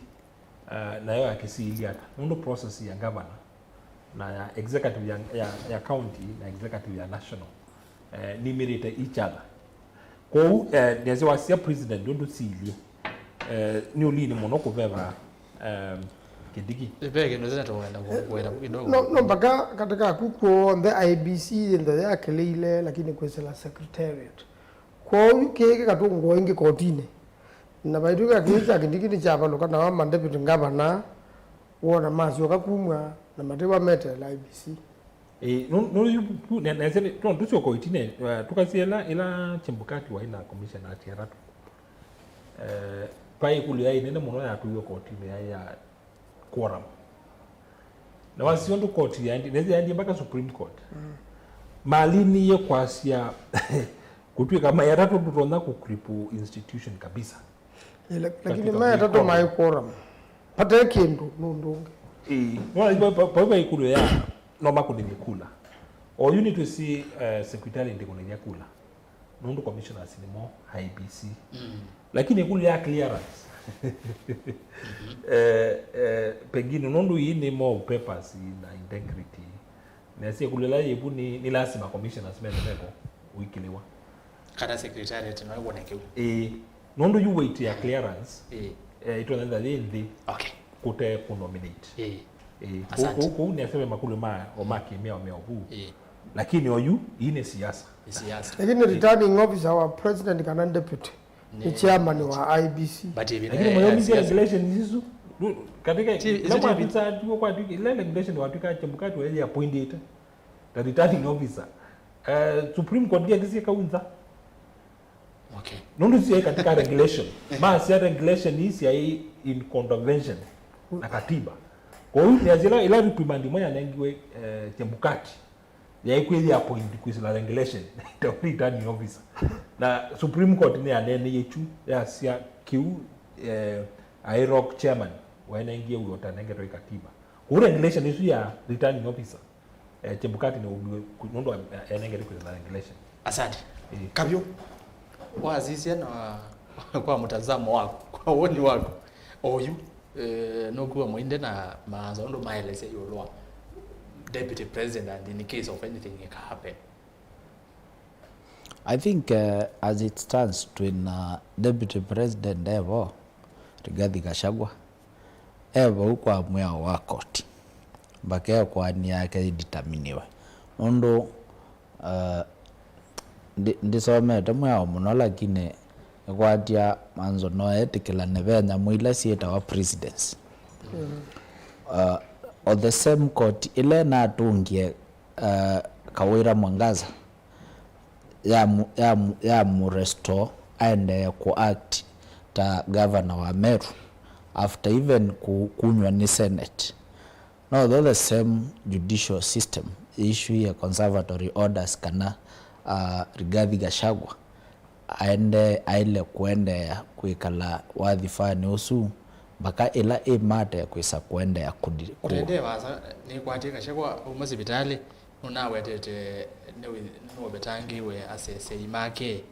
uh, nayo ya Kisii ĩilyĩ ata? Nũndũ process ya governor na ya executive ya, ya, ya county na executive ya national, eh, nimĩrĩte each other. Kwoou, eh, nĩasya wasisya president ũndũ siilye, eh, nĩ ũlini mũno kũveva, eh, Kindiki. Ve kĩndũ tena tũkwenda kũ-, kwenda kidogo. No, no, mpaka katika kuku onthe I E B C yĩnthe yakĩlĩile, lakini kwĩsĩla secretariat. Kwoou kĩĩ kĩkatũngũa ĩngĩ kotinĩ. Na vaitw'ĩka kĩĩ kya Kindiki nĩkyavalũka, nao ma deputy governor wona masyoka kumw'a na matĩwa meteela I E B C. Ĩĩ, nũ-, nũ-, yu, yu, ne-, nese nĩ, no, tũsyoka ĩtina, uh, tũkasya ĩla, ĩla Chebukati waĩ na commissioner ati atatũ. Eh, vai ĩkũlyo yaĩ nene mũno yatũiwe kotinĩ yaĩ ya quorum. Na wasisya ũndũ koti yaendie, nĩsĩ yaendie mpaka Supreme Court. Mm. Malinie kwasya kũtw'ĩka maĩ atatũ ndũtonya kũkripple institution kabisa. Ĩla-, lakini katika maĩ atatũ maĩ quorum. Vate kĩndũ nũndũ ũngĩ. Ĩĩ. Nona, pa, pa, pa, pa ĩkũlyo ya no makũnĩthye kula. Oyu nĩtwĩsĩ, eh, secretary ndĩkũnĩthya kula. Nũndũ commissioners nĩmo I E B C. Mm. Lakini ĩkũlyo ya clearance. Eh, eh, pengine nũndũ ii nĩ more papers na integrity. Nĩasya ĩkũlyo ĩla yĩvu nĩ, nĩ lasima commissioners mene meko ũikĩlĩwa. Kana secretariat no ĩwone kĩu. Ĩĩ. Nũndũ yu weight ya clearance, ĩĩ, eh, ĩtonetha yĩ nthĩ. Okay. Kũte kũnominate. Ĩĩ. Ĩĩ. Asante. Kũu, kũu, kũu nĩasya ve makũlyo ma, o ma kĩmĩao me ovu. Ĩĩ. Lakini oyu, ii nĩ siasa. Nĩ siasa. Lakini returning officer wa president kana deputy nĩ chairman wa I E B C. But ĩvinda lakini ya, ya mwayomize siasa. Regulations isu, lu-, katika, ti, ila isi ti kwatwika, tuko kwatwika, ila regulation watwika Chebukati waye appointed the returning officer. Eh, Supreme Court ndiakisye kaunza. Okay. Nũndũ syaĩ katika regulation. Masya regulation ii syaĩ in contravention na katiba. Kwoou nĩasya ila, ila reprimand ĩmwe yanengiwe, eh, Chebukati, yaĩ kwĩthĩa appoint kwĩsĩla regulation ta returning officer. Na Supreme Court nĩyaneeneie kyu, yasya kĩu, eh, I R O C chairman waenengie wĩa ũtanengetwe ĩ katiba. Kwoou regulation ĩsu ya returning officer, eh, Chebukati nĩwaumiwe ku-, nũndũ wa, eh, enengete kwĩsĩla regulation. Asante. Eh. Kavyo, wasisya na kwa mtazamo wako, kwa woni wako, oyu, eh, nũkuwa mũinde na maanza ũndũ maelesya ĩũlũ wa deputy president and in case of anything ĩka happen. I think, uh, as it stands twĩna deputy president evo, Rigathi Gachagua, e vau kwa mwĩao wa koti. mbaka ĩkoani yake yĩditaminiwe. Nũndũ, uh, ndi- ndisomete mwĩao mũno, lakini nĩkwatya Manzo no etĩkĩlane ve nyamũ ila syĩtawa precedence. Uh, o the same court ĩla ĩnatũngie, uh, Kawira Mwangaza ya mu- ya mu- ya mu restore aendee ku act ta governor wa Meru after even ku- kunywa nĩ Senate. No, though the same judicial system ĩissuie conservatory orders kana, uh, Rigathi Gachagua aende- aile kũendeea kwĩkala wathifanĩ ũsu mpaka ĩla ĩmate kwĩsa kũendeea kũdi- kũ- Ũtendee vaasa nĩkwatie Gachagua auma sivitalĩ, nũnawetete nĩwĩ- nũũvetangĩwe asesei make.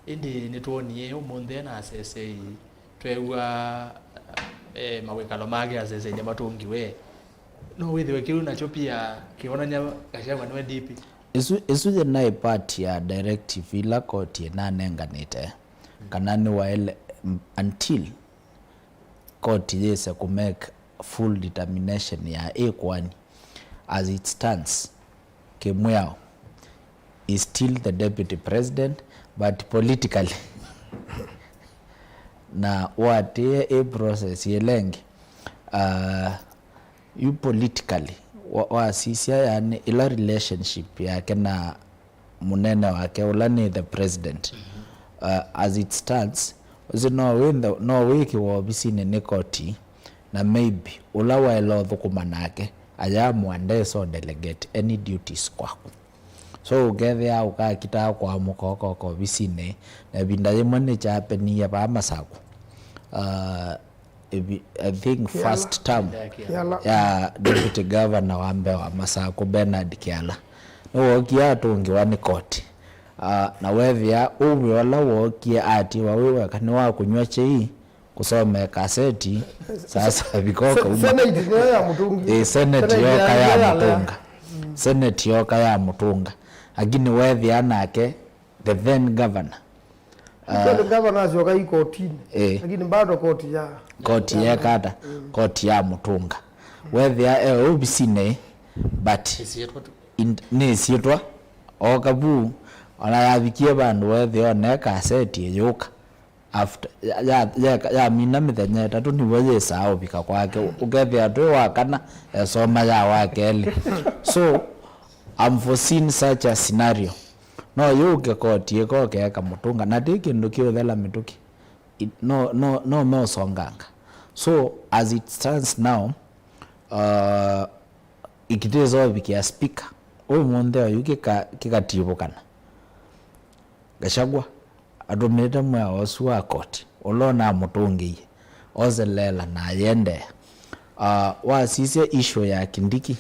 Ĩndĩ nĩtwonie ũmũnthĩ ena asesei, tweew'a, eh, mawĩkalo make asesei nĩmatũngiwe. No wĩthĩwe kĩu nakyo pia kĩonany'a Gachagua nĩwe D P. Ĩsu, ĩsu yĩnaĩ part ya directive ila koti ĩnanenganĩte, kana nĩwaĩle, m- until koti yĩse kũ make full determination ya ĩkoani. As it stands, kĩmwĩao is still the deputy president, but politically na ũatĩĩe ĩ process ĩla ĩngĩ. Uh, yu politically wa- wasisya, yani, ĩla relationship yake na mũnene wake ũla nĩ the president. Uh, as it stands, ũsu no wĩ nthe- no wĩkĩwa ovisinĩ nĩ koti, na maybe ũla waĩle ũthũkũma nake ayamũa ndesa delegate any duties kwaku. So ũkethĩa ũkakitaa kũamũka ũkoka ovisinĩ, na ĩvinda yĩmwe nĩkyapenie vaa Masakũ. Uh, I think first term ya deputy governor wa mbee wa Masakũ, Bernard Kiala, nĩwookie atũngĩwa nĩ koti. Ah, na wethĩa ũw'o ũla wookie atiwa wĩ weka nĩ wa kũnyw'a kyei, kũsomea kaseti, sasa vikoka uma. Senate nĩyo yamũtũngie. Ĩ, Senate yoka yamũtũnga. Senate yoka yamũtũnga. Lakini wethĩa nake the then governor. Actually, governor asyoka ikotinĩ, eh, lakini bado koti ya koti yeka ata? Koti ya mũtũnga. Wethĩa e ovisinĩ, but nĩsyĩtwa oka vu, ona yavikie vandũ wethĩa one kaseti ĩyũka after ya- ya- yeka- yamina mĩthenya ĩtatũ nĩw'o yĩsaa ũvika kwake, ũkethĩa twĩ wa kana esoma ya wa kelĩ. So I'm foreseeing such a scenario. No yũke koti ĩkoke eka mũtũnga, na ti kĩndũ kĩũthela mĩtũkĩ. It- no, no, no meũsonganga. So as it stands now, uh, ikitĩsa ũvikĩa speaker ũmũnthĩ oyu kĩka- kĩkativũkana. Gachagua atũmĩte mwĩao ũsu wa koti ũla ũnamũtũngĩie, oseleela na ayĩendeea. Uh, wasisya issue ya Kindiki,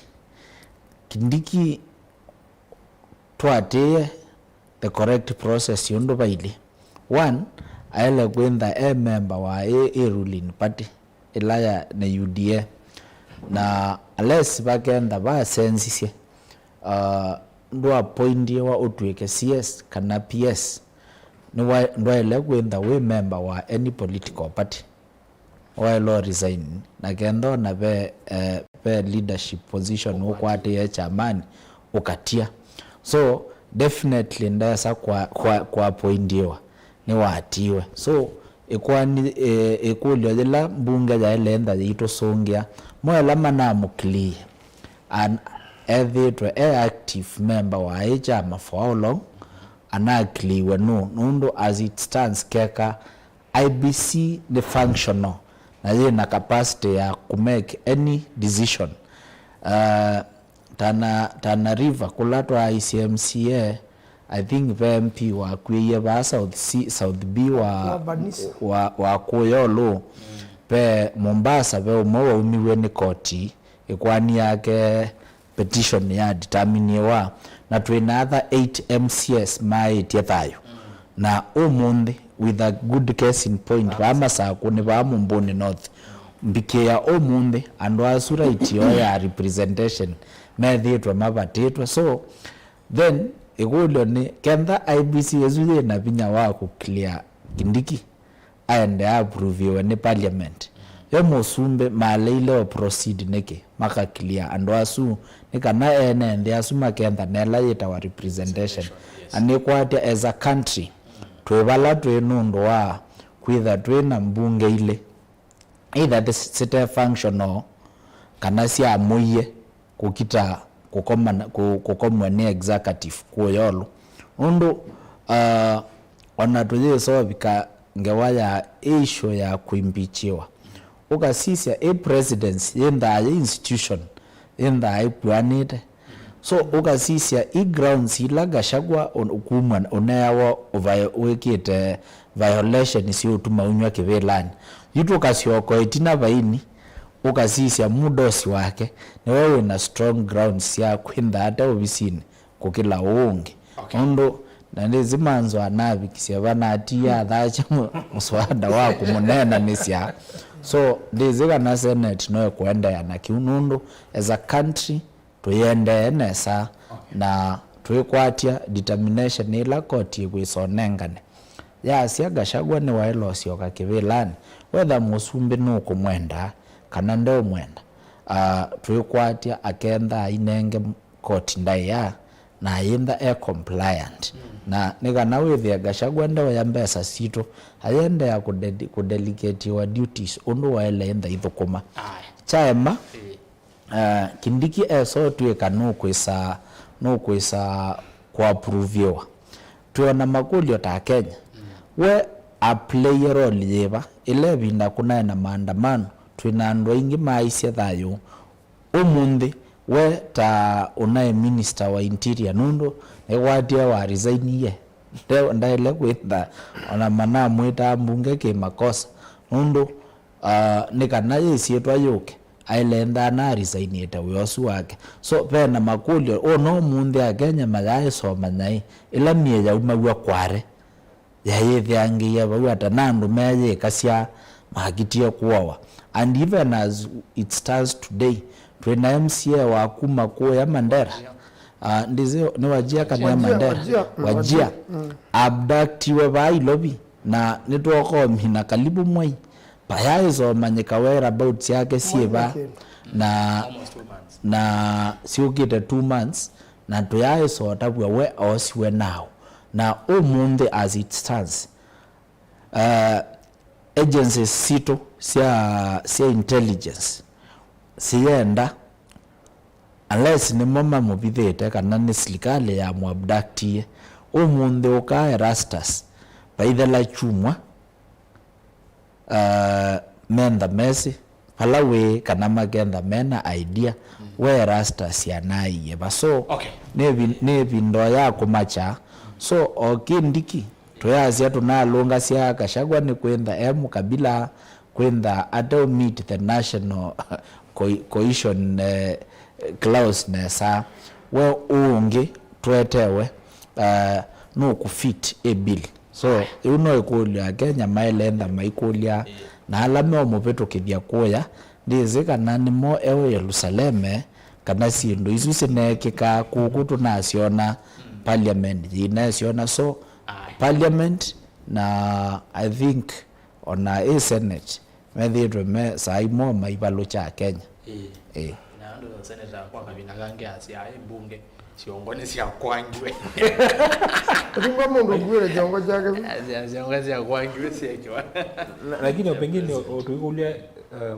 Kindiki twatĩĩe the correct process ũndũ vailye. One, aĩle kwĩntha e member wa ĩ, ĩ ruling party ĩla ya nĩ U D A, na unless vakentha vasenzisye, uh, ndwapointiwa ũtw'ĩke C S kana P S, nĩwa- ndwaĩle kwĩntha wĩ member wa any political party. Waĩle resign, na kenda ona ve, eh, ve leadership position ũkwatĩe kyamani, ũkatia. So definitely ndesa kwa, kwa, kwa appointiwa, nĩwatiwe. So ĩkwani, eh, ĩkũlyo yĩla mbunge yaĩle ntha yĩitũsũngĩa, mo ĩla manamũclear an- ethĩĩtwe e active member wa ĩ kyama for how long, anaclearwe nũ? Nũndũ as it stands keka I B C nĩ functional na yĩna capacity ya kũ make any decision. Uh, Tana, Tana River kũla twaaisye M C A, I think ve M P wakw'ĩie vaa South C, South B wa, wa, wa kũya ũlũ. Ve Mombasa ve ũmwe waumiw'e nĩ koti ĩkwani yake petition ya determiniwa, na twĩ na other eight M C As maĩtye thayũ. Na ũmũnthĩ, with a good case in point, vaa Masakũ nĩ vaa Mumbuni North, mbikĩa ũmũnthĩ andũ asu right yoo ya representation methĩĩtwe mavatĩtwe. So then ĩkũlyo nĩ, kenda I B C ĩsu yĩna vinya wa kũ clear Kindiki, aende approviwe nĩ parliament, e mũsumbĩ maleile o proceed nĩkĩ? Maka clear andũ asu, nĩ kana ene nthĩ asu makentha na ĩla yĩtawa representation. Na nĩkwatya as a country, twĩ vala twĩ nũndũ wa kwĩtha twĩ na mbunge ilĩ, either site functional kana syamũie kũkita kũkomana-, kũ-, kũkomw'a nĩ executive kũyolũ. Nũndũ, uh, ona tũyĩsovika ngewa ya issue ya kũimpeachiwa, ũkasisya ĩ presidency yĩnthaa yĩ institution, yĩnthaa ĩkuanĩte. So, ũkasisya i grounds ila Gachagua un-, kumwa ũneawa ũvae-, wĩkĩte violation siũtuma unyw'a kĩvĩlanĩ. Yu tũkasyoka ĩtina vaini, ũkasisya mũdosi wake, nĩwe wĩna strong grounds sya kwĩntha ate ovisinĩ kũkĩla ũũ ũngĩ. Okay. Nũndũ, na ndĩsĩ manzo anavikisye vanatia athacha mũ-, mũswada wa kũmũneenanĩsya. So, ndĩsĩ kana Senate no ĩkũendeea na kĩu, nũndũ as a country, tũyendee nesa, okay, na twĩkwatya determination ĩla koti ĩkwĩsa ũnengane. Yasya Gachagua nĩwaĩle ũsyoka kĩvĩlanĩ, wetha mũsumbĩ nũkũmwenda kana ndeũmwenda, ah, twĩkwatya akentha ainenge koti ndaĩa na ayĩntha e compliant. Mm. Na nĩ kana wĩthĩe Gachagua ndeũya mbesa sitũ, ayendea kũdedi-, kũdelegatiwa duties ũndũ waĩle ĩntha ithũkũma. Aye. Kyaema, ĩĩ. Uh, Kindiki esotw'ĩka nũkwĩsa, nũkwĩsa kũapuruviwa. Twĩona makũlyo ta Kenya. Mm. We aplaie role yĩva? Ĩla ĩvinda kũnaĩ na maandamano, twĩ na andũ aingĩ maaisye thayũ. Ũmũnthĩ, we ta ũnaĩ minister wa interior, nũndũ nĩkwatie wa resignie. Nde-, ndaĩle kwĩtha, ona manamwĩtaa mbunge kĩ makosa. Nũndũ, uh, nĩ kana yĩ syĩtwa yũke. Aĩle ntha na arisainĩte wĩa ũsu wake. So, ve na makũlyo, ũno ũmũnthĩ Akenya mayaaĩsoma nyaĩ ĩla myĩ yaumaw'a kware, yayĩthĩangĩie vau ata na andũ meyĩkasya makitie kũawa. And even as it stands today, twĩ na M C A wa kuma kũya Mandera. Ah, ndĩsĩ nĩ Wajia kana Wajia, Mandera? Wajia, mm, Wajia. Wajia. Mm. Abductiwe vaa Ilovi, na nĩtwokomina kalibu mwei. Payaaĩsa ũmanyĩka whereabouts yake syĩ va, na, almost two months, na syũkĩte two months, na tũyaaĩsa ũtavw'a we oosiwe naũ. Na ũmũnthĩ, as it stands, uh, agencies sitũ sya, sya intelligence siyenda, unless nĩmo mamũvithĩte kana nĩ silikalĩ yamũabductie, ũmũnthĩ ũkaa Erastus, vaithela kyumwa, uh, mentha mesĩ vala wĩ kana makentha mena idea, mm, we Erastus anaaie va. So, okay, nĩ vi-, nĩ ĩvinda ya kũmakya. So, o Kindiki, tũyasya tũnalũngasya Gachagua nĩ kwĩntha e mũkabila, kwĩntha ateũ meet the national co-, cohesion, eh, clause nesa. We ũũ ũngĩ twetewe, uh, nũkũfit ĩ bill. So, ĩu no ĩkũlyo Akenya maĩle ntha maikũlya, ĩĩ, na ala meũmũvĩtũkĩthya kũya, ndĩsĩ kana nĩmo eũ Yelusaleme, kana syĩndũ isu sineekĩkaa kũkũ tũnasyona, mm, parliament yĩinasyona. So, aye, parliament na, I think, ona ĩ Senate, methĩĩtwe me saa imwe maivalũkya Akenya. Ĩĩ. Ĩĩ. Na andũ Senate kwa kavinda kangĩ asya, "Ĩ mbunge, syongo nĩsyakwangiwe." Ũtungwa mũndũ ũkuĩre kyongo kyake. Asya, "Syongo syakwangiwe syekiwa." Na, lakini pengine o-, tũikũlya, um,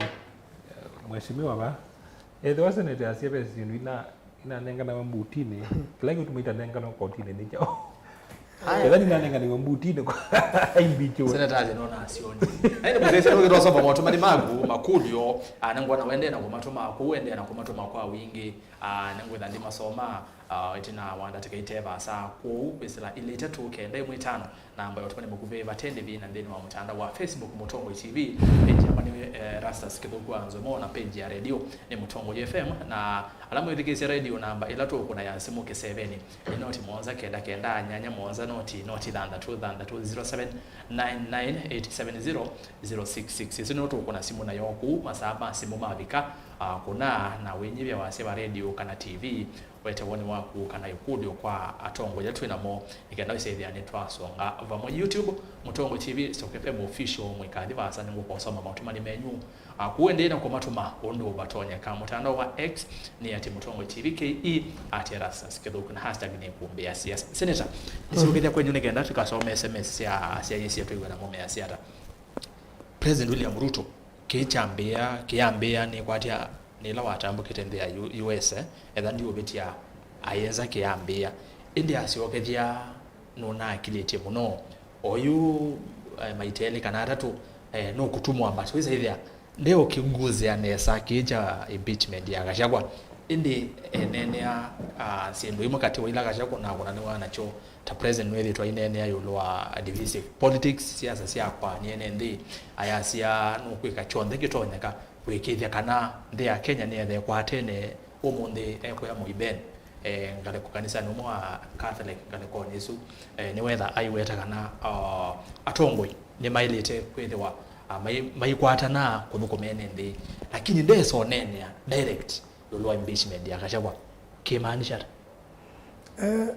mheshimiwa va, ethĩwa Senate asya ve syĩndũ ina inanenganawa mbutinĩ, kĩla kĩũtuma itanenganwa kotinĩ nĩ kyaũ? Aya. Ethĩwa ninanenganiwe mbutinĩ, aimbikiwe. Senators no nasyoni. Na ĩndĩ mũthesya nũkĩtwasoma motumani maku, makũlyo, ah, nĩngwona wendee na kũmatũma kũu, wendee na kũmatũma kwa wingĩ. Ah, nĩngwĩtha ndimasoma, ah, ĩtina wa ndatĩka ite vaasa kũu, kwĩsĩla ilĩ itatũ kenda ĩmwe ĩtano. Namba ya ũtũmani mũkuvĩ vate ndĩvi na nthĩnĩ wa mũtandao wa Facebook Mũtongoi T V, page yakwa nĩ, eh, Erastus Kĩthũku wa Nzomo, na page ya redio nĩ Mũtongoi F M, na ala mwĩthikĩĩsya redio, namba ĩla tũũkũna ya simũ kĩsevenĩ nĩ noti mũonza kenda kenda nyanya mũonza noti noti thanthatũ thanthatũ, zero seven nine nine eight seven zero zero six six. Ĩsu nĩyo tũũkũna simũ nayo kũu masaa ma simũ mavika. Ah, kũna na wĩnyivya wasya va redio kana T V, wete woni waku kana ĩkũlyo kwa atongoi ala twĩ namo, nĩ kenda wĩsĩthĩa nĩtwasonga vamwe. YouTube, Mũtongoi T V, Stock F M Official, mũikathi vaasa nĩngũkosoma maũtũmani menyu. Ah, kũu ĩndĩ na kũmatũma ũndũ vatonyeka. Mũtandao wa X nĩ at Mũtongoi T V K E, at Erastus Kĩthũku, na hashtag nĩ Kũmbĩa Siasa. Senator, nĩsyũkĩthya kwenyu nĩ kenda tũkasome S M S sya, sya yĩsya twĩw'e namo measya ata. President William Ruto, kĩĩ kyambĩĩa, kĩyambĩĩa nĩkwatya nĩ ĩla watambũkĩte nthĩ ya U-, U S, eh, etha ndiũvĩtya, ayĩnza kĩyambĩĩa. Ĩndĩ asyokethya nũnaakilĩtye mũno. Oyu, eh, maita elĩ kana atatũ, eh, nũkũtumwa, but wĩsa ĩthĩa ndeũkĩnguzĩa nesa kĩĩ kya impeachment ya Gachagua. Ĩndĩ eneenea, ah, syĩndũ imwe katĩ wa ila Gachagua nakũnanĩwa nakyo. Ta president nĩwĩthĩtwe aineenea ĩũlũ wa divisive politics, siasa sya kwaanĩa ene nthĩ, ayasya nũkwĩka kyonthe kĩtonyeka kũĩkĩĩthya kana nthĩ ya Kenya nĩyetha ĩkwatene. Ũmũnthĩ ekũya mũiben, eh, ngalĩko, kanisanĩ ũmwe wa Catholic ngalĩkonĩ ĩsu, eh, nĩwetha aiweta kana, ah, atongoi nĩmaĩlĩte kwĩthĩwa, ah, mai-, maikwatana kũthũkũma ene nthĩ, lakini ndesa ũneenea direct ĩũlũ wa impeachment ya Gachagua. Kĩmaanisha ata? Eh,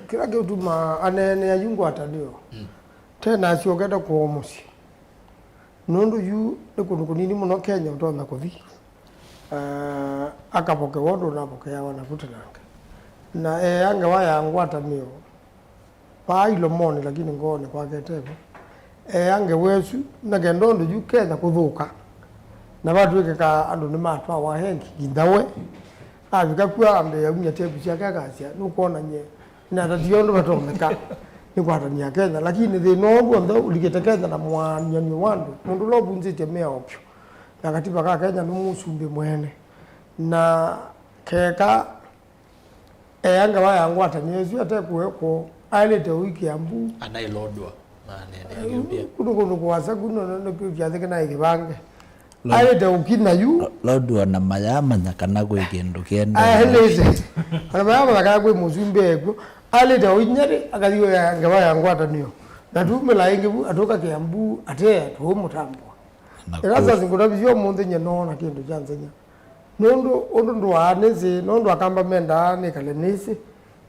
kĩla kĩũtuma aneenea yu ngwatanĩo, mm, tena asyokete kwoo mũsyĩ. Nũndũ yu nĩ kũndũ kũnini mũno Kenya ũtonya kũthi, eh, akavokewa ũndũ ũnavokeawa naku tenange. Na eea ngewa ya ngwatanĩo, vaa ilomonĩ, lakini ngoonĩ kwake etevo. Eea ngewa ĩsu, na kenda ũndũ yu Kenya kũthũka, na vatw'ĩkĩka andũ nĩmatwawa hengi, nginya we avika kw'o ambĩĩa umya tepu syake akasya, nũkwona nyie natatie ũndũ vatonyeka nĩkwatany'a Kenya, lakini thĩna ũũ w'onthe ũlikĩte Kenya na mũaanan'yo wa andũ, mũndũ ũla ũvunzĩtye mĩao vyũ na katiba ka Kenya nĩ mũsumbĩ mwene. Na keka eea ngewa ya ngwatanĩo ĩsu ate kũekwo, aĩlĩte ũi Kiambu. Anailodwa na nene Ethiopia. Kũndũ kũndũ kũasa kũu nĩ kyathĩ kĩnaĩ kĩvange. Aĩlĩte ũkina yu. Lodwa na mayamanya kana kwĩ kĩndũ kĩendeee. Aĩlĩte. Ona mayamanya kana kwĩ mũsumbĩ ekw'o. Aĩlĩte ũinyarĩ, akathi ũya ngewa ya ngwatanĩo. Na tumĩla ĩngĩ vu, atũka Kiambu, atea, tũũmũtambũa. Na ĩla kũ- sasa ngũtavisye ũmũnthĩ nye noona kĩndũ kya nzenya. Nũndũ ũndũ ndũaa nĩsĩ, nũndũ Akamba mendaa nĩkale nĩsĩ,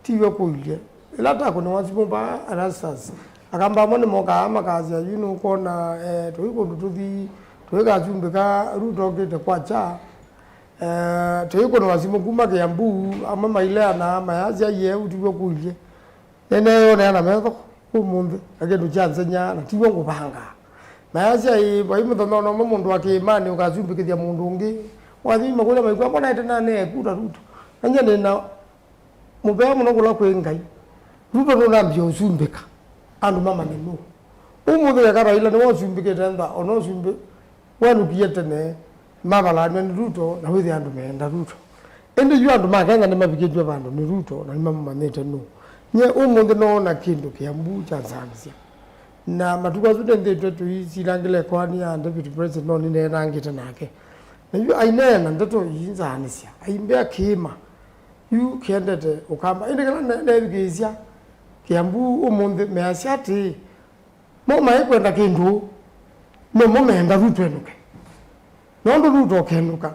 tiw'o kũilye. Ĩla takũnĩwa simũ vaa Erastus, Akamba amwe nĩmokaa makasya, yu nũkwona, eh, tũi kũndũ tũthi, tũikasumbĩka, Ruto okĩte kwakya. Eh, tũikũnĩwa simũ kuma Kiambu, amwe maileana, mayasya, yie, ũu tiw'o kũilye. Nĩneeyonea na metho ũmũnthĩ, na kĩndũ kya nzenya, na tiw'o ngũvangaa. Mayasya, ĩĩ, vai mũthenya o na ũmwe mũndũ wa kĩĩmanĩ ũkasumbĩkĩthya mũndũ ũngĩ. Wathi makũlya maikw'a, mbona ĩtena neekuta Ruto? Na nyie nĩ na mũvea mũno kũla kwĩ Ngai. Ruto nũnambie ũsumbĩka, andũ mamanye nũũ. Ũmũnthĩ weka Raila nĩwe ũsumbĩkĩte nthĩ, o na ũsumbĩ wenũkie tene, mavalaanw'a nĩ Ruto, na wĩthĩa andũ meenda Ruto. Ĩndĩ yu andũ ma Kenya nĩmavikĩtw'e vandũ nĩ Ruto, na nĩmamũmanyĩte nũũ. Nyie ũmũnthĩ noona kĩndũ Kiambu kyanzanĩsya. Na matukũ asu nĩnthĩtwe tũisilangĩla ĩkoani ya deputy president, no nĩneenangĩte nake. Na yu aineena ndeto iinzanĩsya, aimbĩa kĩĩma. Yu kĩendete Ũkamba. Ĩndĩ kĩla ne-, neethukĩĩsya Kiambu ũmũnthĩ, measya atĩĩ, mo maikwenda kĩndũ, no mo meenda Ruto enũke. Nũndũ Ruto ũkenũka,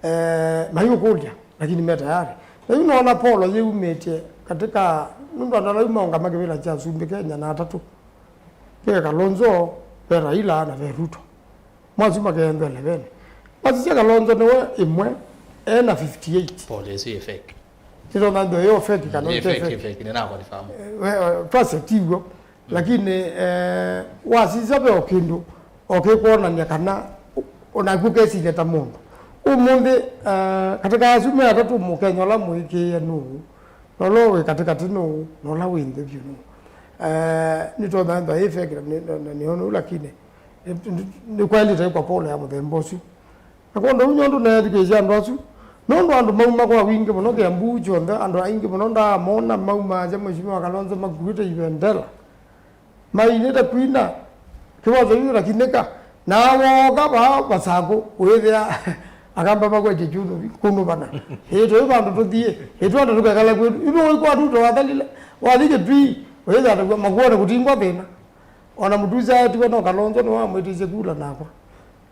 eh, maiũkũlya, lakini me tayari. Na yu noona polo yĩumĩtye katika, nũndũ andũ ala yu maũngama kĩvĩla kya asumbĩ Kenya na atatũ. Ve Kalonzo, ve Raila, na ve Ruto. Mwasu makeenthwa eleveni. Wasisya Kalonzo nĩwe ĩmwe, ena fifty eight. Polo ĩsu yĩ fake. Nĩtona nthĩ yo fake kana nĩ fake, fake. Fake, nĩna confirm. Eh, we, eh, twasya tiw'o. Lakini, eh, wasisya ve o kĩndũ, o kĩkwonany'a kana, o-, onaku ũkesilya ta mũndũ. Ũmũnthĩ, eh, katika asu me atatũ Mũkenya ũla mũĩkĩĩe nũũ? Na ũla wĩ katĩkatĩ nũũ? Na ũla wĩ nthĩ vyũ nũũ? Eh, nĩtonya ĩthwa yĩ fake na nĩ, na, na nĩyo nũu, lakini, nĩ, nĩ, nĩkwaĩlĩte kwa polo ya mũthemba ũsu. Na kwondũ ũu nyondo neethukĩĩsya andũ asu, nũndũ andũ mauma kwa wingĩ mũno Kiambu kyonthe, andũ aingĩ mũno ndaamona maumaasya Mheshimiwa Kalonzo makuĩte ivendela, mainĩte kwina, kĩwoso yu ũtakinĩka, na wooka vaa Vasakũ, wĩthĩa Akamba makwetye kyũnũvi kũnũvana. Ĩĩ, tũĩ vandũ tũthiĩ, ĩtwenda tũkekala kwĩtũ. Yu nũĩ kwa Ruto wathalile, wathi Kĩtui, wĩthĩa atavw'a makuone kũtingwa thĩna. O na Mũtusi aetiwe no Kalonzo nĩwamwĩtĩsye kula nakwa.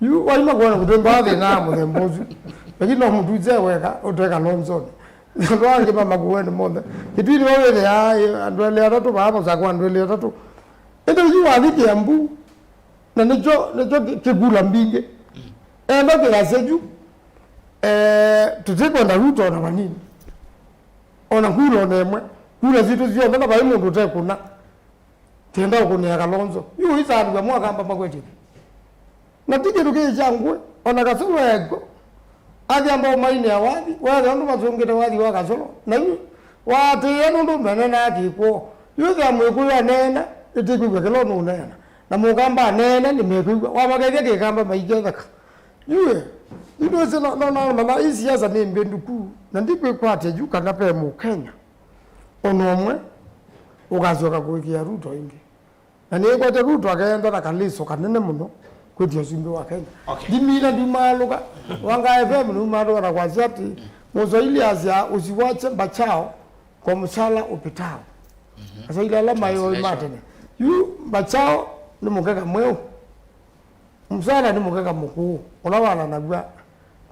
Yu waima kwona kũtembaa thĩna wa mũthemba ũsu. Lakini no mũtwĩsĩ weka, ũtweka Kalonzonĩ. Andũ angĩ mamakueni monthe. Kitui nĩvo wĩthĩaa andũ elĩ atatũ, vaa mũsako andũ elĩ atatũ. Ĩndĩ yu wathi Kiambu, na nĩkyo, nĩkyo kĩ-, kĩkula mbingĩ. Enda kĩasya yu, eh, tũtikwenda Ruto ona vanini. Ona kula ona ĩmwe. Kula sitũ syonthe na vai mũndũ ũtekũna. Tienda ũkũnĩa Kalonzo. Yu ũisaanw'a mwakamba makwetye. Na ti kĩndũ kĩĩ kya ngũĩ, ona Kasolo ekw'o. Akyamba ũmainĩa wathi, wethĩa ũndũ masũngĩte wathi wa Kasolo. Na yu waatĩĩa nũndũ menenaa kĩkw'o. Yu ethĩa Mwĩkũyũ aneena, ĩtĩkwĩw'a kĩla ũnũũneena. Na Mũkamba aneena, nĩmekwĩw'a. Wamakethya kĩkamba maiketheka. Yu ĩ, yu ndwĩsĩ no, no, no, mana ii siasa nĩ mbĩndũku. Na ndikwĩkwatya yu kana ve Mũkenya ona ũmwe ũkasyoka kũĩkĩĩa Ruto ĩngĩ. Na nĩkwete Ruto akeenda na kalĩso kanene mũno kwĩtya ũsumbĩ wa Kenya. Okay. Ndimina ndimaalũka. Wanga F M nĩumaalũka na kwasya atĩ, Mũswahili asya, "Usiwache mbachao kwa msala upitao." Mhm. Aswahili ala maĩ oĩ ma tene. Yu mbachao nĩ mũkeka mweũ. Msala nĩ mũkeka mũkũũ, ũla walanaw'a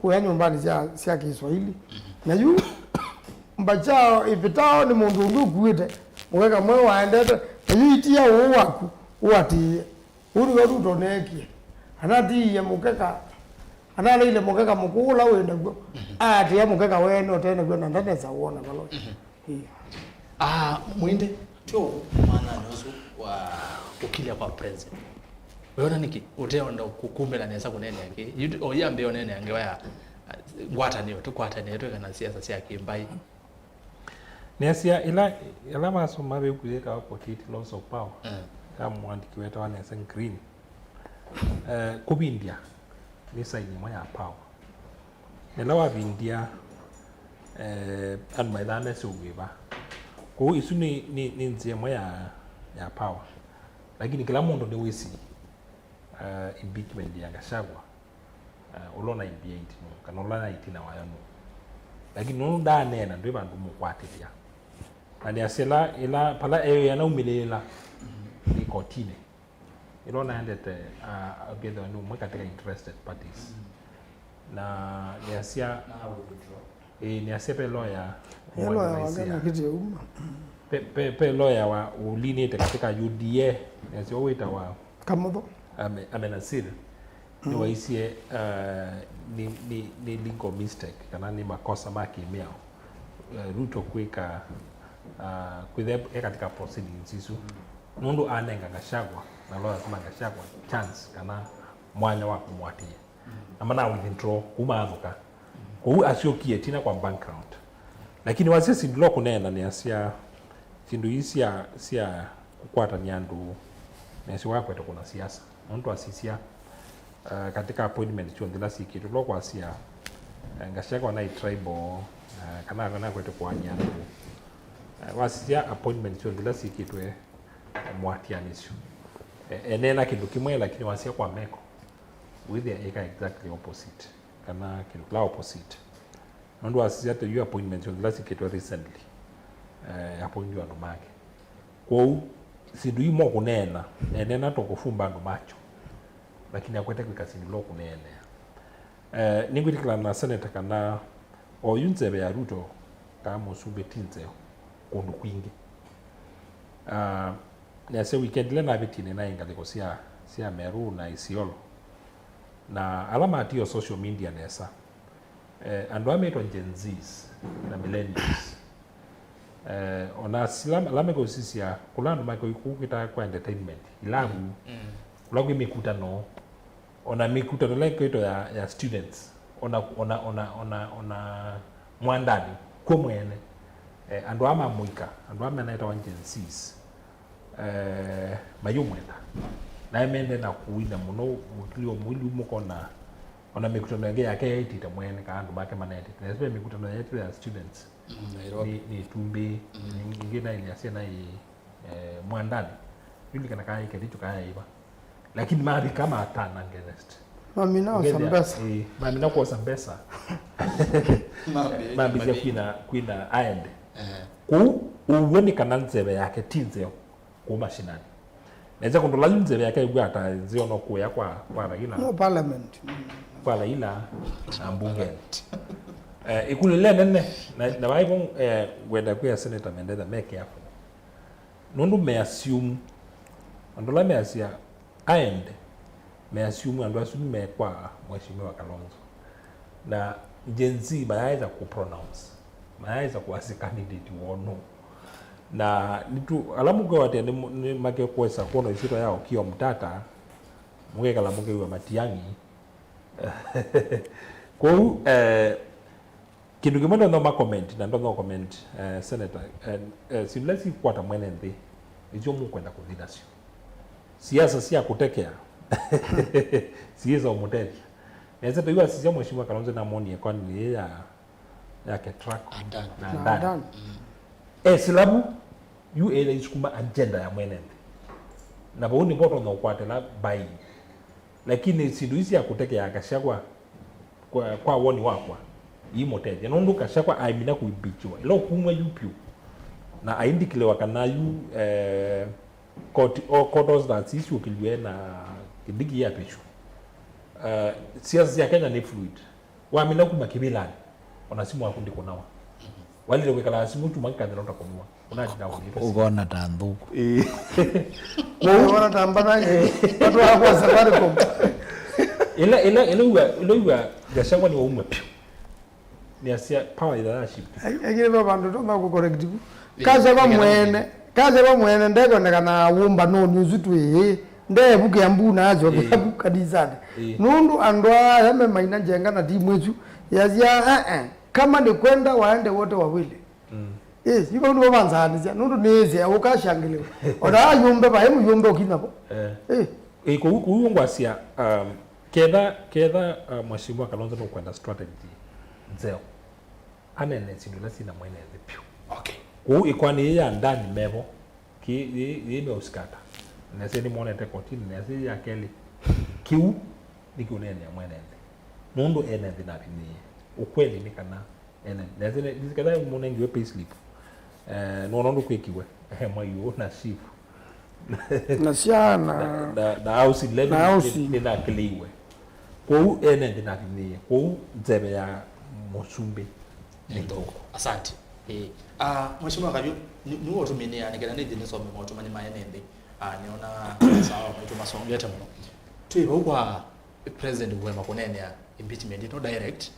kũya nyũmbanĩ sya, sya Kĩswahili. Mhm. Na yu mbachao ipitao nĩ mũndũ ũngĩ ũkuĩte mũkeka mweũ waendete, na yu itia ũũ waku ũatĩĩe. Ũu nĩw'o Ruto neekie. Anatiie mũkeka, analeile mũkeka mũkũũ ũla wĩ naw'o, mhm, aatĩa mũkeka weene ũte naw'o na ndanesa wona vala ũĩ. Mhm. Ĩĩ. Ah, Mwindi, tyo mwananĩ ũsu wa kũkilya kwa president. Wĩona nĩkĩ ũteonda kũkumĩla nesa kũneenea kĩ? Yu, o yambĩĩa ũneenea ngewa ya, ah, ngwatanĩo, tũkwatanĩe twĩka na siasa sya kĩmbaĩ. Nĩasya ĩla, ĩla masoma vĩu kũyĩkawa Potiti Laws of Power, mm, ya mũandĩki wetawa Nelson Green, eh, kũvindya nĩ saini ĩmwe ya power. Na ĩla wavindya, eh, andũ maĩthaa mesĩ ũw'ĩva. Kwoou ĩsu nĩ, nĩ, nĩ nzĩa ĩmwe ya, ya power. Lakini kĩla mũndũ nĩwĩsĩ, eh, impeachment ya Gachagua, eh, ũla ũnaĩmbie ĩtina, kana ũla na ĩtina wayo nũũ. Lakini nũndũ ndaaneena, ndwĩ vandũ mũkwatĩthya. Na nĩasya ĩla, ĩla, pala eĩana umĩlĩĩla nĩ kotinĩ. Ĩla ũnaendete, ah, ũkethĩwa nĩ ũmwe katika interested parties. Mm. Na nĩasya, na withdraw. Ĩĩ, nĩasya ve lawyer, ĩĩ, lawyer wake nĩkĩtie uma. Ve, ve, ve lawyer wa ũlinĩte katika U D A, nĩasya ũwĩtawa Kamotho. Ame-, Amenasir. Mm. Nĩwaisye, ah, nĩ, nĩ, nĩ legal mistake, kana nĩ makosa ma kĩmĩao, eh, Ruto kwĩka, ah, kwĩthĩa e katika proceedings isu. Nũndũ anenga Gachagua na lawyers ma Gachagua chance kana mwanya wa kũmũatĩĩa. Mm. Na mana withdraw kuma athũka. Mm. Kwoou asyokie tina kwa background. Lakini wasya syĩndũ ila ũkũneena nĩasya syĩndũ ii sya, sya kũkwatany'a andũ, nĩasya wakwete kũna siasa. Nũndũ asisya, eh, katika appointment syonthe ila syĩkĩtwe, ila kwasya, eh, Gachagua naĩ tribal, eh, kana nakwete kũany'a andũ. Eh, wasisya appointment syonthe ila syĩkĩtwe, mũatĩanĩsyo. E-, eneena kĩndũ kĩmwe, lakini wasya kwa meko, wĩthĩa ĩka exactly opposite, kana kĩndũ kĩla opposite. Nũndũ wasisya ta yu appointments syonthe ila syĩkĩtwe recently, eh, appointiwe andũ make. Kwoou, syĩndũ ii mokũneena, eneena to kũfumba andũ macho, lakini akwete kwĩka syĩndũ ila ũkũneenea. Eh, nĩngwĩtĩkĩlana na Senator kana oyu nzeve ya Ruto kana mũsumbĩ ti nzeo kũndũ kwingĩ. Ah, nĩasya weekend ĩla navĩtie nĩnaĩ ngalĩko sya, sya Meru na Isiolo. Na ala matiĩo social media nesa, eh, andũ aa metwa Gen Zs na millennials. Eh, ona sila ala mekũsisya kũla andũ makũi kũu kwĩtaa kwa entertainment, ilavu, mm, kũla kwĩ mĩkutano, ona mĩkutano ĩla ĩkwĩtwa ya, ya students, ona, ona, ona, ona, ona mwandanĩ kw'o mwene. Eh, andũ aa ma mũika, andũ aa menaĩtawa Gen Zs, eh, mayũmwenda. Naĩ mende na kũina mũno, mũtulio mũilu mũkona, ona mĩkutano ĩngĩ yake yaitĩte mwene, kana andũ make manetĩte. Na especially mĩkutano yetu ya students, mm, Nairobi, nĩ, nĩ ĩtumbĩ, mm, ĩngĩ naĩ nĩasya naĩ, eh, mwandanĩ. Ndilikana kana ĩ Kericho kana ĩva. Lakini mavika matana guest. Mamina osa mbesa. Eh, mamina kwosa mbesa. Mambĩĩsya kwina, kwina aende. Eh. Kũu, ũw'o nĩ kana nzeve yake ti nzeo kũu mashinani. Nesa kũndũ layu nzeve yake ĩw'a ata nzeo no kũya kwa, kwa Raila. No parliament. Mm. kwa Raila na mbungeni. Eh, ikundi lile nene, na, na vaivo, eh, ngwenda kwĩa senator Mendetha me careful. Nũndũ me assume, andũ ala measya aende, me assume andũ asu nĩ me kwa Mheshimiwa Kalonzo. Na Gen Z mayaweza ku pronounce, mayaweza kuasya candidate woo nũ. Na nĩtu, ala mũkwĩwa atĩ nĩ, nĩ makekwesa kwona ĩsyĩtwa ya Okiya Omtata, mũkekala mũkew'a Matiang'i. Kwoou, eh, kĩndũ kĩmwe ndonya ma comment, na ndonya comment, eh, senator, eh, eh, syĩndũ ila sikwata mwene nthĩ, nĩsyo mũkwenda kũthi nasyo. Siasa sya kũtekea, siĩsa ũmũtethya. Nesa tũiwasisya Mheshimiwa Kalonzo namonie kwani nĩ ya, ya Ketraco. Adan. Na Na Adan. Adan. Esilabu, yu ĩla isukuma agenda ya mwene nthĩ. Na vau nĩvo tonya ũkwatĩla mbai. Lakini syĩndũ ii sya kũtekea Gachagua, kwa, kwa woni wakwa, iimũtethya. Nũndũ Gachagua aimina kũimbichiwa ĩla ũkumw'a yu pyũ. Na aindikiliwa kana yu, eh, koti, o, court orders isyũkĩlw'e na kĩndiki ya pĩchu. Eh, siasa sya Kenya nĩ fluid. Wamina kuma kĩvĩlanĩ, ona simũ yaku ndĩkũnawa. Walile kwĩkala simũ kyumwa kĩkathela ũtakũnwa. Ũnatinda ũnĩka simũ. Ũkona ta nthũku. Ĩĩ. Ũkona ta mbana, ĩĩ, watu wa kwa Safaricom. Ĩla, ĩla, ĩla wĩw'a, ĩla wĩw'a Gachagua nĩwaumw'a pyũ. Nĩasya power ĩtha ya shift. Ai, lakini va vandũ tũma kũ correct ku. Ĩĩ, Gachagua nĩkana mwene, Gachagua mwene ndekonekana wũmbanonĩ ũsu twĩ. Ndevu Kiambu na asyokea Ĩĩ. Vu kanisanĩ. Ĩĩ. Nũndũ andũ aa me maina njenga na timu ĩsu, yasya, "Eh, eh, kama ni kwenda waende wote wawili." Mm. Ĩĩ, yu vau nĩvo vanzaanisya, nũndũ nĩĩsĩ ũkashangĩlĩwa. O na ayũmbe, vaĩ mũyũmbe ũkinya vo. Eh. Ĩĩ. Ĩĩ, kũu, kũu ngwasya, um, ketha, ketha, uh, Mheshimiwa Kalonzo nũkwenda strategy nzeo. Anene syĩndũ ila syĩna mwene nthĩ vyũ. Okay. Kwoou ĩkoani yĩĩ ya ndani mevo, kĩ, yĩ, yĩ meũsikata. Nesa nĩmonete kotini, nesa ya kelĩ. Kĩu nĩkĩũneenea mwene nthĩ. Nũndũ ene nthĩ navinyĩĩe. Ũkweli nĩ kana ene, nesa nĩ, nĩ kana mũnengiwe payslip. Eh, nũndũ kwĩkiwe. Eh, Mwaiũ na chief. Na syana. Na, na, na housing levy Na nĩ, housing. Nĩnakĩlĩiwe. Kwoou ene nthĩ navinyĩĩe. Kwoou nzeve ya mũsumbĩ nĩ nthũku. Asante. Eh, ah, Mheshimiwa Kavyu, nĩ, nĩ ũtũminĩa nĩ kana nĩthi nĩsome maũtũmani ma ene nthĩ. Ah, nĩona sawa maitũ masongete mũno. Twĩ vau kwa President kũema kũneenea impeachment ĩno direct.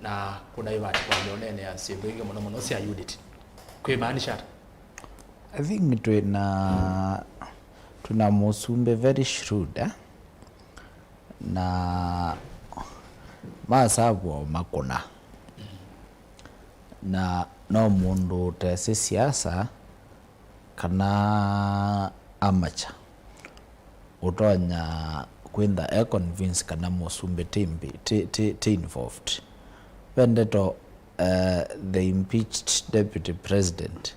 Na kũnaĩ vati kwambĩa ũneenea syĩndũ ingĩ mũno mũno sya unity. Kwĩmaanisha ata? I think twĩna, twĩna mũsumbĩ very shrewd, eh? Na masavwa makũna. Na no mũndũ ũtesĩ siasa kana amateur ũtonya kwĩntha e convince kana mũsumbĩ ti mbi-, ti, ti, ti involved. Ve ndeto, eh, the impeached deputy president,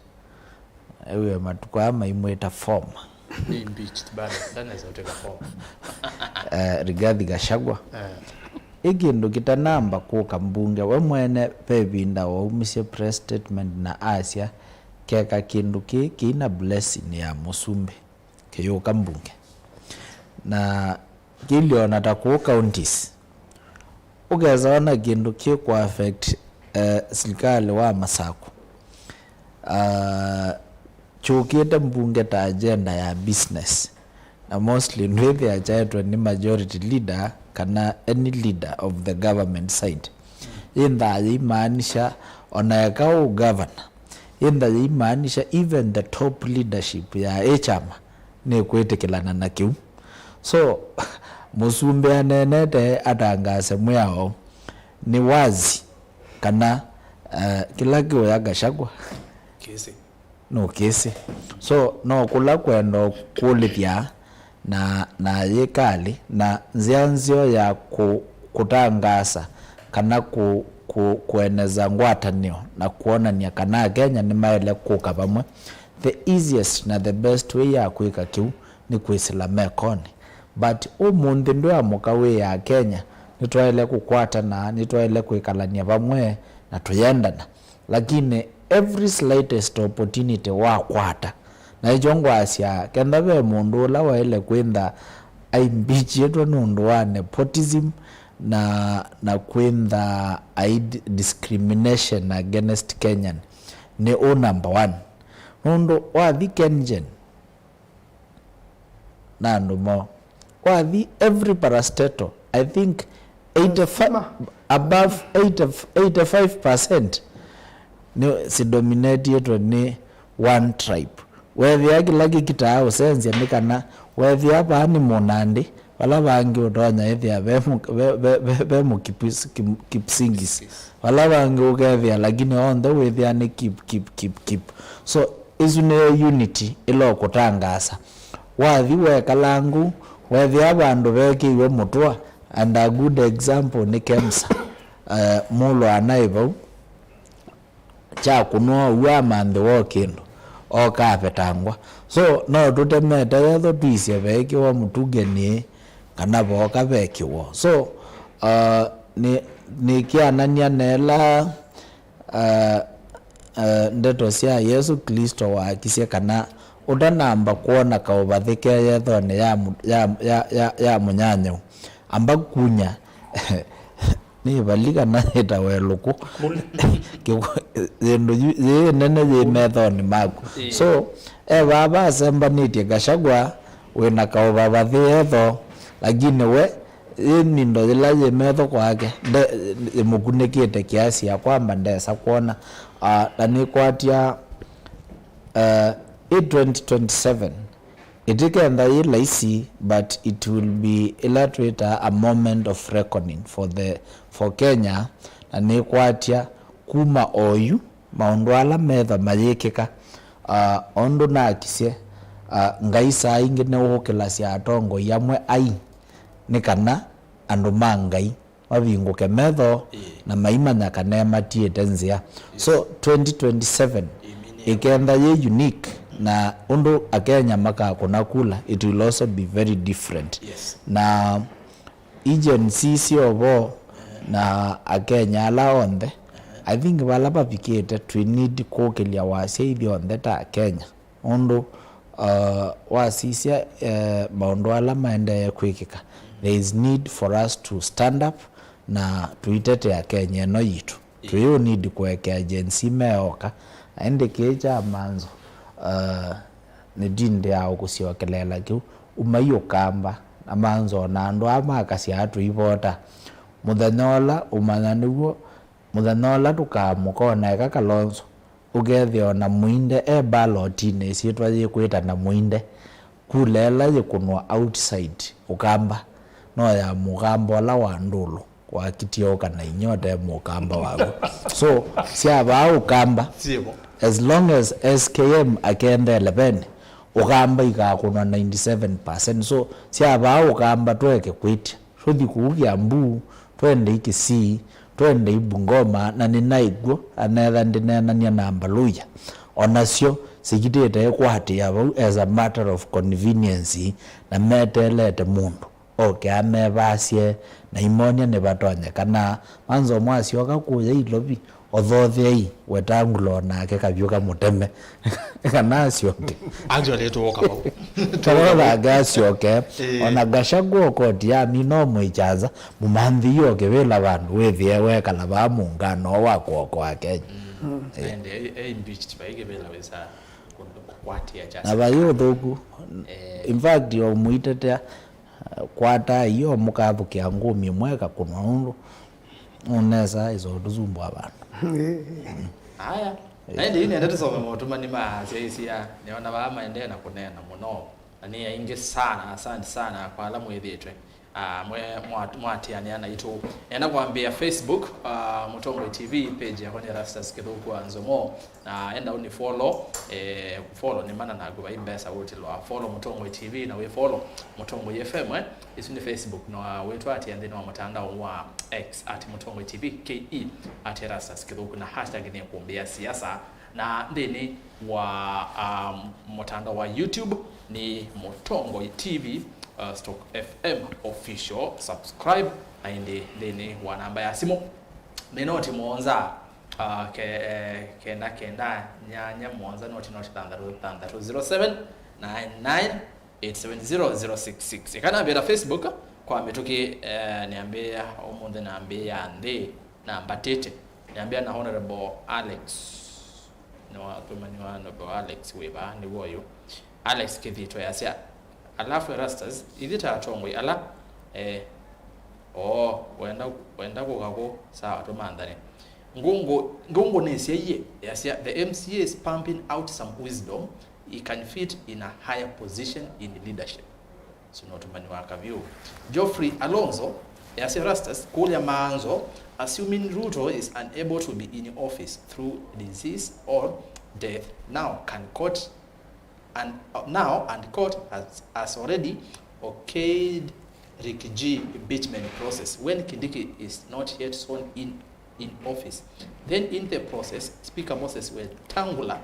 ewe matukũ aya maimwĩta former. Nĩ impeached bado, ndanaweza kuteka former. Eh, Rigathi Gachagua. Eh. Ĩ kĩndũ kĩtanamba kũka mbunge, we mwene ve ĩvinda waumisye press statement na asya, keka kĩndũ kĩĩ kĩina blessing ya mũsumbĩ kĩyũka mbunge. Na kĩlyo na ta kũu counties, ũkesa ona kĩndũ kĩ kũ affect, eh, silikalĩ wa Masakũ. Ah, kyũkĩte mbunge ta agenda ya business. Na mostly ndwĩthĩa kyaetwe nĩ majority leader kana any leader of the government side. Yĩnthaa yĩimaanisha ona eka ũ governor, yĩntha yĩimaanisha even the top leadership ya ĩ kyama nĩkwĩtĩkĩlana na kĩu. So, mũsumbĩ aneenete atangaase mwĩao nĩ wazi kana, eh, kĩla kĩũya Gachagua kĩsĩ. Nũkĩsĩ. So, no kũla kwenda kũlĩthya na, na yĩkalĩ, na nzĩa nzeo ya kũ-, kũtangaasa kana kũ-, kũ-, kũeneza ngwatanĩo na kwonany'a kana Akenya nĩmaĩle kũka vamwe. The easiest na the best way ya kwĩka kĩu nĩ kwĩsĩla mekonĩ. But ũmũnthĩ ndwĩamũka wĩe Akenya nĩtwaĩle kũkwatana, nĩtwaĩle kwĩkalany'a vamwe na tũyendana. Lakini every slightest opportunity wakwata, na ĩkyo ngwasya, kenda ve mũndũ ũla waĩle kwĩntha aimbichĩtwe nũndũ wa nepotism, na, na kwĩntha aid discrimination against Kenyan nĩ ũ number one. Nũndũ wathi Kengen na andũ moo, wathi every parastatal, I think eighty-five, above eighty, eighty-five percent nĩ sidominatĩtwe nĩ one tribe. Weethĩa kĩla kĩkitaa ũsenzya nĩ kana weethĩa vaa nĩ Mũnandi, vala vangĩ ũtonya ĩthĩa ve Mũ- ve- ve- ve- ve Mũkipsigis, vala vangĩ ũkethĩa, lakini onthe wĩthĩa nĩ Kip, Kip, Kip, Kip. So ĩsu nĩyo unity ĩla ũkũtangaasa. Wathi wekala ngũ, weethĩa vandũ vekĩiwe mũtũa, and a good example nĩ KEMSA. Uh, mũlwa anaĩ vau kyakũnwa ũu amanthĩwa o kĩndũ, oka avetangwa. So no tũtemete yetho tũisye veekĩwa mũtũngenĩ kana vooka vekĩwa. So uh, nĩ, nĩkĩanany'a na ĩla uh, uh, ndeto sya Yesũ Klĩsto waakisye kana ũtanamba kwona kaũvathĩke yethonĩ ya, mũ- ya, ya, ya, ya mũnyanyau, amba kunya nĩ ĩvali kana yĩtawa ĩlũkũ. Yĩndũ yu- yĩĩ nene yĩ methonĩ maku. Ĩĩ. So e vaa vasembanĩtye Gachagua wĩna kaũvavathĩ etho, lakini we yĩ mindo yĩla yĩ metho kwake nde- ĩmũkunĩkĩte kiasi ya kwamba ndesa kwona. Ah, na nĩkwatya uh, ĩ twenty twenty-seven ĩtĩkenda yĩ laisi, but it will be ĩla twĩtaa a moment of reckoning for the, for Kenya. Na nĩkwatya kuma oyu maũndũ ala metha mayĩkĩka, uh, ũndũ nakisye, uh, Ngai saa ingĩ nĩũkĩlasya atongoi amwe ai nĩ kana andũ ma Ngai mavingũke metho na maimanya kana ematiĩte nzĩa. So twenty twenty-seven ĩkenda yĩ unique, na ũndũ Akenya makakũna kula, it will also be very different. Yes. Na agency syovo na Akenya ala onthe, I think vala vavikĩte, twi need kũkĩlya wasya ithyonthe ta Akenya. Ũndũ uh, wasisya uh, maũndũ ala maendee kwĩkĩka, there is need for us to stand up na tũitetea Kenya ĩno yitũ. Tũyũ need kũekea Gen Z meoka, na ĩndĩ kĩĩ kya manzo uh, nĩtindĩaa ũkũsyokelela kĩu. Umai Ũkamba na manzo na andũ aa makasyaa tũivota. Mũthenya ũla ũmanya nĩw'o mũthenya ũla tũkaamũka, ona eka Kalonzo ũkethĩa ona Mũinde e mbalotini, ĩsyĩtwa yĩkwĩtana Mũinde, kula ĩla yĩkũnwa outside Ũkamba no ya Mũkamba ũla wa Ndũlũ wakitie ũka na inyia ũte Mũkamba waku. So sya vaa Ũkamba, as long as S K M akenda eleveni, Ũkamba ikakũnwa ninety seven percent. So sya vaa Ũkamba tweke kwĩtya. Tũthi kũu Kiambu, twendei Kisii, twendei Bungoma, na nĩnaĩ kw'o, anetha ndineenany'a na Mbaluya. O nasyo sikitĩte ĩkwatĩĩa vau as a matter of convenience, na meteelete mũndũ oke amevasye na imonya nĩvatonyekana. Manzo mwasyoka kũya Ilovi, Othotheei Wetangula o nake kavyũ kamũteme kana asyoke. Actually, tũũka vau. Tũũka vau. Tũũka nake asyoke. Ĩĩ. Ona Gachagua koti yamina ũmwĩkya nza, mũmanthĩie o kĩvĩla vandũ wĩthĩe wekala vaa mũũngano wa kũokoa Kenya. Mm. Ĩĩ. Ende e, e impeached vai kĩvĩla wĩsa kũ-, kũkwatĩa kyasa. Na vai ũthũku. Eh. In fact, o mũitetea, kwatai o mũkathũkĩa ngũmi ĩmwe ĩkakũnwa nũndũ nũnesa ĩsoo tũsumbũa vandũ. Aya. Na ĩndĩ yu nenda tũsome motũmani ma syaisya, nĩona vaa maendee na kũneena mũno. Na nĩ aingĩ sana, asante sana kwa ala mwĩthĩtwe. Ah, mwe mwa- mwatĩanĩa naitũ. Nenda kwambĩa Facebook, ah, Mũtongoi T V, page yakwa nĩ Erastus Kĩthũku wa Nzomo. Na enda ũni follow, eh, follow nĩ mana naku vai mbesa ũtilwa. Follow Mũtongoi T V na wĩ follow Mũtongoi F M, eh? Isu nĩ Facebook, na wĩtwatĩa nthĩnĩ wa mũtandao wa X at Mũtongoi T V, K E at Erastus Kĩthũku, na hashtag nĩ kũmbĩa siasa, na nthĩnĩ wa, um, mũtandao wa YouTube nĩ Mũtongoi T V, uh, stroke F M official, subscribe, na ĩndĩ nthĩnĩ wa namba ya simũ nĩ noti mũonza, uh, ke-, eh, kenda kenda nyanya mũonza noti noti thanthatũ thanthatũ, zero seven nine nine eight seven zero zero six six. Ĩkanambĩta Facebook, Kwa mĩtũkĩ, eh, nĩambĩĩa ũmũnthĩ, nambĩĩa nthĩ, nambatĩte, nĩambĩĩa na Honorable Alex. Nĩwatũmaniwa Honorable Alex wĩ vaa, nĩw'o ũyũ. Alex Kĩthito yasya, alafu Erastus, ithyĩ ta atongoi ala, eh, oo, wenda, wenda kũka kũ, sawa, tũmanthane. Ngũngũ, ngũngũ nĩsyaie, yasya, the M C A is pumping out some wisdom, he can fit in a higher position in leadership. So, no tũmani wa kavyũ. Geoffrey Alonzo, yasya Erastus, kũlya Maanzo, assuming Ruto is unable to be in office through disease or death, now can court and, uh, now and court has, has already okayed Rick G impeachment process when Kindiki is not yet sworn in in office. Then in the process, Speaker Moses Wetangula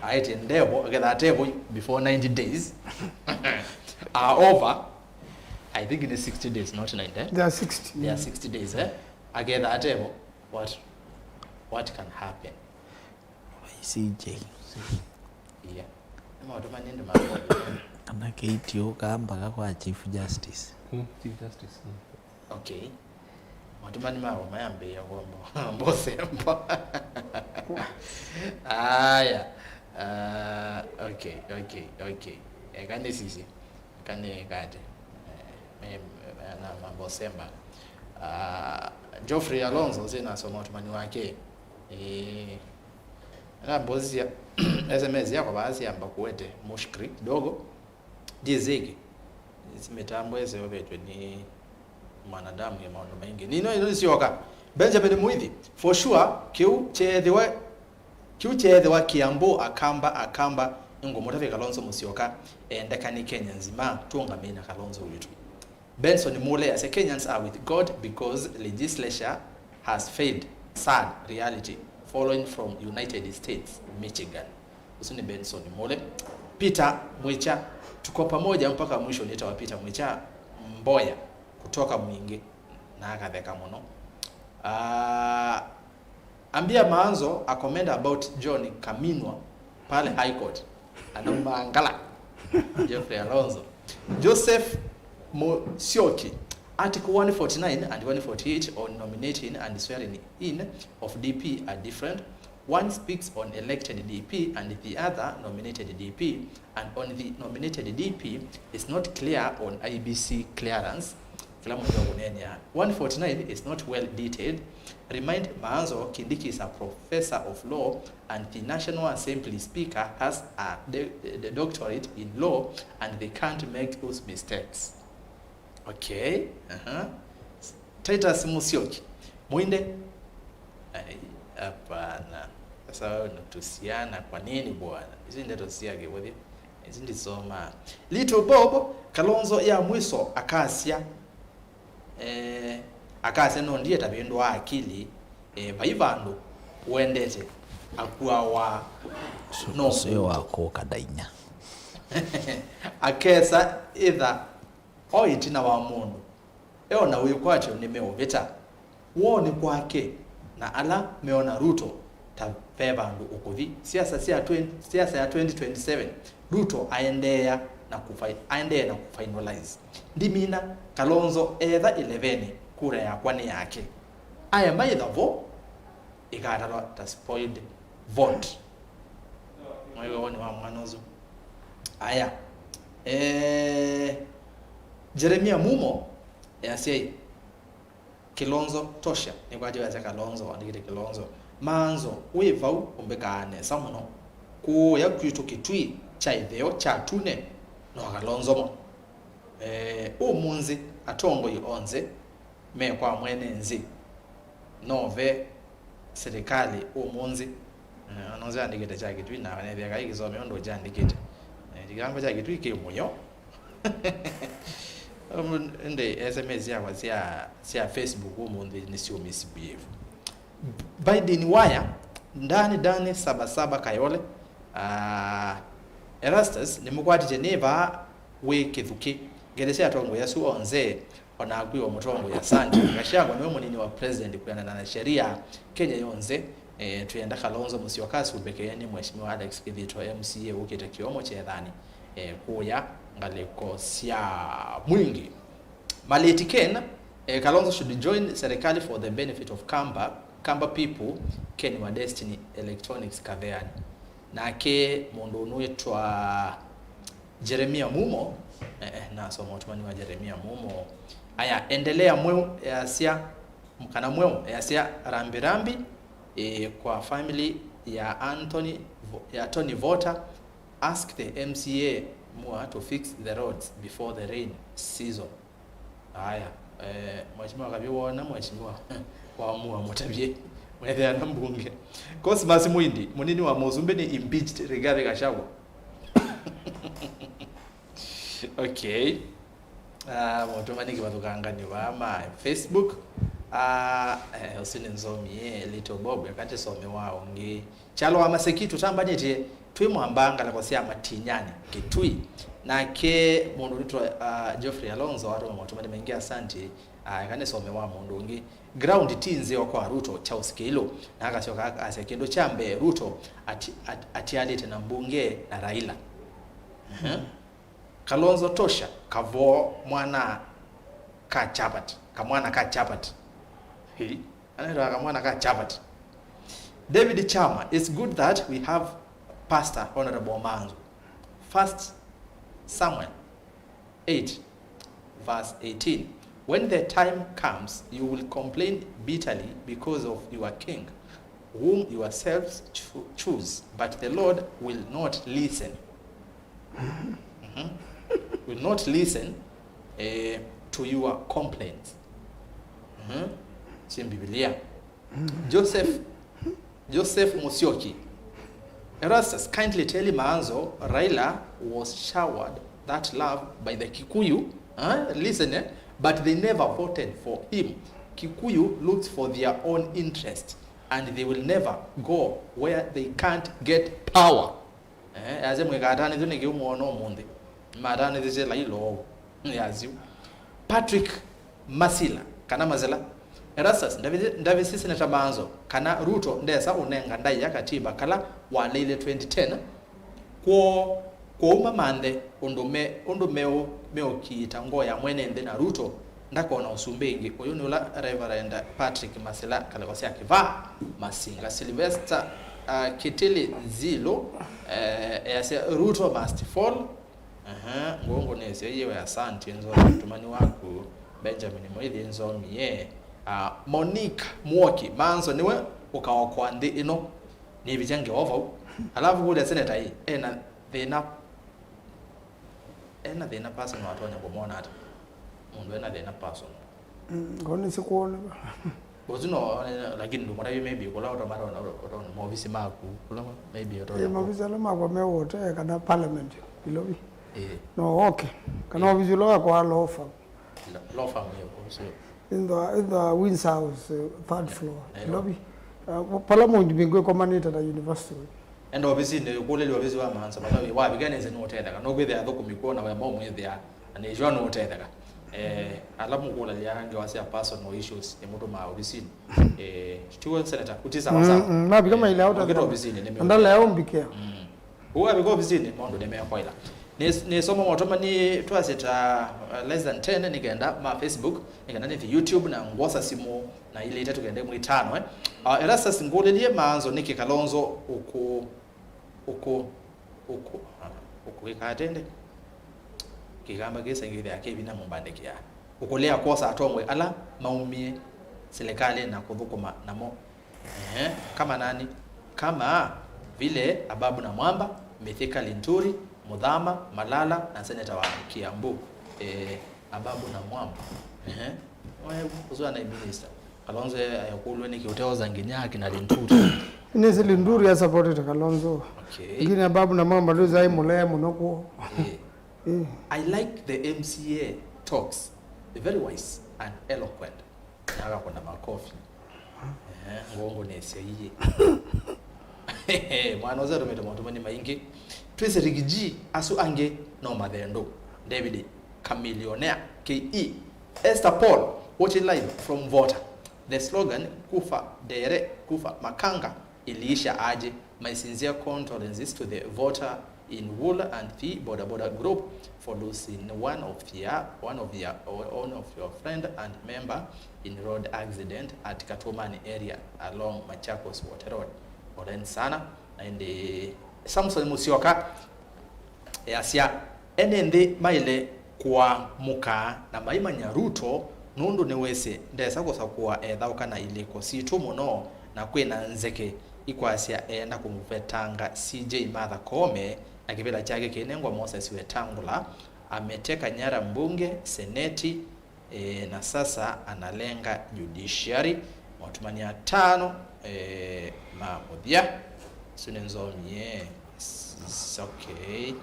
aĩtye ndevo, aketha atevo before ninety days are over. I think it is sixty days, not ninety. There are sixty. There are sixty days, eh? Aketha atevo, what, what can happen? C J. Yeah. Nĩ maũndũ manini ma kana kĩitio kambaka kwa Chief Justice. Mm, Chief Justice. Mm. Okay. Maũndũ manini ma mayambĩĩa kwa mbo-, mbosemba. Aya. Uh, okay, okay, okay. Eka nĩsisye. Eka nĩkate. Eh, me, me, na mambosemba. Uh, Geoffrey Alonzo, sina soma ũtũmani wake. Eh, na mbozi cia S M S yakwa vaa syamba kuete mushkri kidogo. Ndiĩsĩkĩ. Isi mĩtambo ĩseũvĩtw'e nĩ mwanadamu ya maũndũ maingĩ. Nino ino nĩsyoka. Benjamin Muithi, for sure, kĩu kyeethĩwa, kĩu kyeethĩwa Kiambu, Akamba, Akamba, nĩngũmũtavya Kalonzo Musyoka, endeka nĩ Kenya nzima, tũũngamĩe na Kalonzo witũ. Benson Mule asya, Kenyans are with God because legislature has failed. Sad reality following from United States, Michigan. Ũsu nĩ Benson Mule. Peter Mwicha, tuko pamoja mpaka mwisho, nĩtawa Peter Mwicha Mboya kutoka Mwingi, na akatheka mũno. Ah, Ambia Maanzo a comment about John Kaminwa pale High Court. Anamangala. Geoffrey Alonzo. Joseph Musyoki. Article one forty-nine and one forty-eight on nominating and swearing in of D P are different. One speaks on elected D P and the other nominated D P. And on the nominated D P, it's not clear on I E B C clearance. Kĩla mũndũ akũneenea. One forty-nine is not well detailed. Remind Maanzo Kindiki is a professor of law and the National Assembly speaker has a de-, de-, doctorate in law and they can't make those mistakes. Okay. Uh-huh. Titus Musyoki. Muinde. Ai, hapana. Sasa wewe unatusiana kwa nini bwana? Hizi ndeto cia kĩvũthya. Ĩsu ndisoma. Little Bob, Kalonzo ya mwiso akasya, eh, akasya no ndiye tavĩndũa akili, eh, vai vandũ ũendete akuawa no ũseo wa kũka ndainya. Akesa ĩtha o ĩtina wa mũndũ. Eona wĩkwatyo nĩmeũvĩta. Woo nĩ kwake na ala meona Ruto ta ve vandũ ũkũthi. Siasa sya twenty, siasa ya twenty twenty-seven, Ruto aendeea na kũfi-, aendee na kũfinalize. Ndimina, Kalonzo etha ĩleveni, kura yakwa nĩ yake. Aema ĩtha vo, ĩkatalwa ta spoiled vote. Mwĩw'o nĩ wa mwana ũsu. Aya. Eh, Jeremia Mumo easya ĩ, Kilonzo tosha, nĩkwatyo easya Kalonzo, andĩkĩte Kilonzo. Maanzo, wĩ vau ũmbĩkaa nesa mũno. Kũũya kwitũ Kitui kya ĩtheo kya tune, no Kalonzo mo. Eh, ũmũnthĩ atongoi onthe me kwa mwene nthĩ. No ve silikalĩ ũmũnthĩ. Eh, ona ũsu andĩkĩte kya Kitui, na nethĩa kai kĩsome ũndũ kyandĩkĩte. Eh, kĩlango kya Kitui kĩ mũyo. Um, ĩndĩ S M S syakwa sya, sya Facebook ũmũnthĩ nĩsyo misbehave. Biden Waya, Ndani Ndani Saba Saba Kayole, ah, Erastus, nĩmũkwatĩtye nĩ vaa wĩ kĩthukĩ. Ngelesya atongoi asu onthe, o na akw'ĩwa mũtongoi Asante. Gachagua nĩwe mũnini wa president kwĩanana na sheria Kenya yonthe. Eh, twĩenda Kalonzo Musyoka asumbĩke nĩ Mheshimiwa Alex Kithito, M C A ũkĩte kĩomo kyethani, eh, kũya ngalĩko sya Mwingi. Maleti Ken, eh, Kalonzo should join serikali for the benefit of Kamba, Kamba people, Ken wa Destiny Electronics Katheani. Nake mũndũ ũnũĩtwa Jeremia Mumo, eh, eh, nasoma ũtũmani wa Jeremia Mumo. Aya, endelea mweu, easya, kana mweu, easya rambirambi, eh, kwa family ya Anthony Vo-, ya Tony Vota, ask the M C A Mua to fix the roads before the rain season. Aya, eh, mheshimiwa Kavyo wona mheshimiwa wa Mua mũtavye mwethea na mbunge. Cosmas Mwindi, mũnini wa mũsumbĩ nĩ impeached Rigathi Gachagua. Okay. Ah, mũtũmani kĩvathũkangani vaa ma Facebook. Ah, eh, ũsu nĩ nzomi, eh, Little Bob, eka tĩsome wa ũngĩ. Kyalo wa Maseki, tũtambanĩtye twĩ mwamba ngalĩko sya Matinyani, Kitui. Nake mũndũ wĩtwa, ah, Geoffrey Alonzo atũma motũmani maingĩ, asante. Ah, eka nĩsome wa mũndũ ũngĩ. Ground ti nzeo kwa Ruto, Charles Keilu. Na akasyoka asya kĩndũ kya mbee, Ruto ati-, at-, atialĩte na mbunge na Raila. Mhm. Kalonzo tosha, kavoo mwana ka chapati, kamwana ka chapati. Hei, anaitwa kamwana ka chapati. David Chama, it's good that we have Pastor Honorable Manzo. First Samuel eight, verse eighteen. When the time comes, you will complain bitterly because of your king, whom yourselves cho-, choose, but the Lord will not listen. Mhm. Will not listen, eh, to your complaints. Mhm. Same Biblia. Joseph, Joseph Musyoki. Erastus, kindly tell Maanzo Raila was showered that love by the Kikuyu. Huh? Listen, eh? But they never voted for him. Kikuyu looks for their own interest and they will never go where they can't get power. Eh, yasya mwĩkatanĩthw'e nĩ kĩu mwona ũmũnthĩ. Matanĩthĩsye Laila ũu. Yasyu. Patrick Masila, kana Masila. Erastus, ndavi-, ndavisi Seneta Manzo, kana Ruto ndesa ũnenga ndaĩa katiba kala waleile twenty ten. Kwoo, kwoou mamanthe ũndũ me, ũndũ meũ, meũkiita ngoo ya mwene nthĩ na Ruto ndakona ũsumbĩ ĩngĩ. Ũyũ nĩ ũla Reverend Patrick Masila, ngalĩko sya Kĩvaa, Masinga. Sylvester, uh, Kitili Nzilo, eh, easya, "Ruto must fall." Aha, ngũngũ nĩsyo iwe, asante nzomi, mtumani waku Benjamin Mwithi nzomi ye. Ah, Monique Mwoki, Manzo nĩwe ũkaokoa nthĩ ĩno. Nĩvĩtya ngewa vau. Alafu kũlya seneta ĩ, ena thĩna, ena thĩna personal atonya kũmona ata? Mũndũ ena thĩna personal. Mm, ngoni sikwoneka. Ũsu no, lakini ndũmona yu maybe kũla ũtoma, ũtona, ũtona maovisi maku, kũla maybe ũtona. Ĩ, maovisi ala makwa me wote kana parliament, Nairobi. Ĩ. No, okay. Kana ovisi ũla wakwa law firm. Law firm ĩyo, ũsu. In the, in the Windsor House, uh, third floor, Nairobi. Uh, pala mũndũ mbingĩ ĩkomanĩte na university. Enda ovisinĩ, ũkũlĩlya ovisi wa Manzo, vala wĩ, wavika nĩsĩ nũũtetheka, nũkwĩthĩa athũkũmi kw'o na wema ũmwĩthĩa, na nĩsyo nũũtetheka. Eh, ala mũkũlĩlya ngewa sya personal issues, nĩmũtũmaa ovisinĩ. Eh, tiw'o, Senator, kuti sawa sawa. Mm, mm, mavika mailea ũtetheka. Ũkĩta ovisinĩ, nĩ andala ya ũmbikĩa. Mm. Ũu avika ovisinĩ, maũndũ nĩmekwaĩla. Nĩ, nĩsoma motoma nĩ twasya ta, uh, less than ten nĩ kenda ma Facebook, nĩ kenda nĩthi YouTube na ngwosa simũ na ilĩ itatũ kenda ĩmwe itano, eh. Uh, Erastus ngũlĩlye Manzo nĩkĩ Kalonzo ũkũ, ũkũ, ũkũ, uh, ũkũĩka atende? Kĩkamba kĩsa ngĩthĩa kĩvina mũmbandĩkĩa. Ũkũlea kwosa atongoi ala maumie silikalĩ na kũthũkũma namo. Ehe, kama nani? Kama vile Ababu Namwamba, Mithika Linturi, Muthama, Malala, na seneta wa Kiambu, eh, Ababu Namwamba. Ehe. Oe, ũsu ana minister. Kalonzo ayakũlwe nĩkĩ ũteoza nginya akina Linturi. Nĩsĩ Linturi asupportete Kalonzo. Okay. Lakini Ababu Namwamba ndwĩsa aĩ mũlee mũno kw'o. Eh. Eh. I like the M C A talks. They're very wise and eloquent. Akakũna makofi. Ehe, ngũngũ nĩsya iye. Mwana ũsu atũmĩte motũmani maingĩ. Twĩsĩ Riggy G, asu angĩ no mathendũ. David Kamillionaire, K E. Esther Paul, watching live from Vota. The slogan, "Kufa dere, kufa makanga," iliisha aje? My sincere condolences to the Vota in wool and the boda boda group for losing one of their, one of their, one of your friend and member in road accident at Katumani area along Machakos Water Road. Poleni sana. Na ĩndĩ Samson Musyoka easya ene nthĩ maĩle kũamũka na maimanya Ruto nũndũ nĩwĩsĩ ndesa kũsakũa ethaũka na ilĩko sitũ mũno, na kwĩna nzeke ikwasya eenda kũmũvetanga C J Martha Koome na kĩvĩla kyake kĩinengwa Moses Wetangula, ameteka nyara mbunge, seneti, e, na sasa analenga judiciary. Maũtũmani atano, e, ma mũthya. Isu nĩ nzomie. It's okay.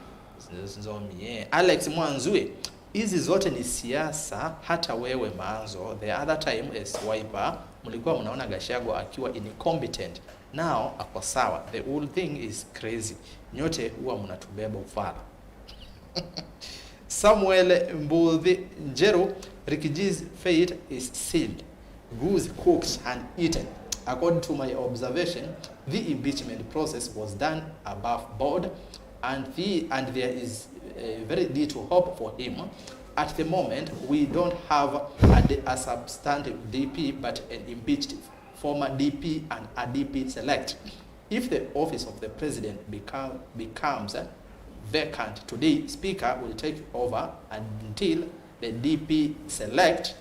Nzomie. Alex Mwanzue, hizi zote ni siasa, hata wewe Maanzo, the other time as Wiper, mlikuwa mnaona Gachagua akiwa incompetent. Now ako sawa. The whole thing is crazy. Nyote huwa mnatubeba ufala. Samuel Mbuthi Njeru, Rikiji's fate is sealed. Goose cooked and eaten. According to my observation, the impeachment process was done above board, and the, and there is, uh, very little hope for him. At the moment, we don't have a, a substantive D P, but an impeached former D P and a D P select. If the office of the president become, becomes, uh, vacant today, speaker will take over until the D P select,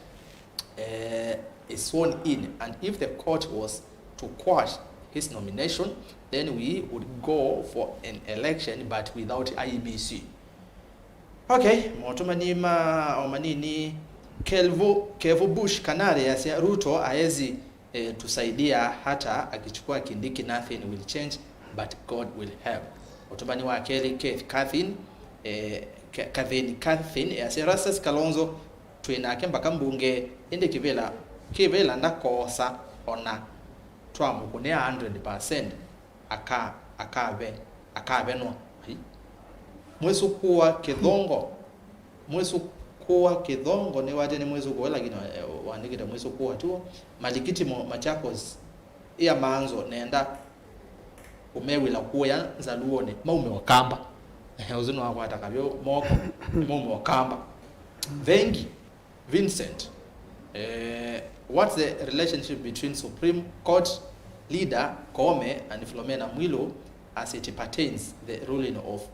uh, is sworn in, and if the court was to quash his nomination, then we would go for an election, but without I E B C. Okay, maũtũmani ma o manini. Kelvu, Kevu Bush Kanare yasya Ruto aezi, eh, tusaidia hata akichukua Kindiki, nothing will change but God will help. Ũtũmani wa kelĩ, Keith Cathin, eh, Ke-, Cathin, Cathin yasya Erastus Kalonzo twĩ nake mbaka mbunge, ĩndĩ kĩvĩla, kĩvĩla ndakosa ona twamũkũnĩa hundred percent. Aka-, akave-, akavenwa. Ai. Mwĩsũkũa kĩthongo. Mwĩsũkũa kĩthongo nĩ wate nĩ mwĩsũkũa, lakini, eh, wandĩkĩte mwĩsũkũa tuo. Malikiti mo Machakos, ia Maanzo nenda ũmewĩla kũya Nzaluonĩ, maume Ũkamba. Ehe, ũsu nĩwakwata kavyo moko, maume Ũkamba. Vengi. Vincent, eh, what's the relationship between Supreme Court leader Koome and Philomena Mwilu as it pertains the ruling of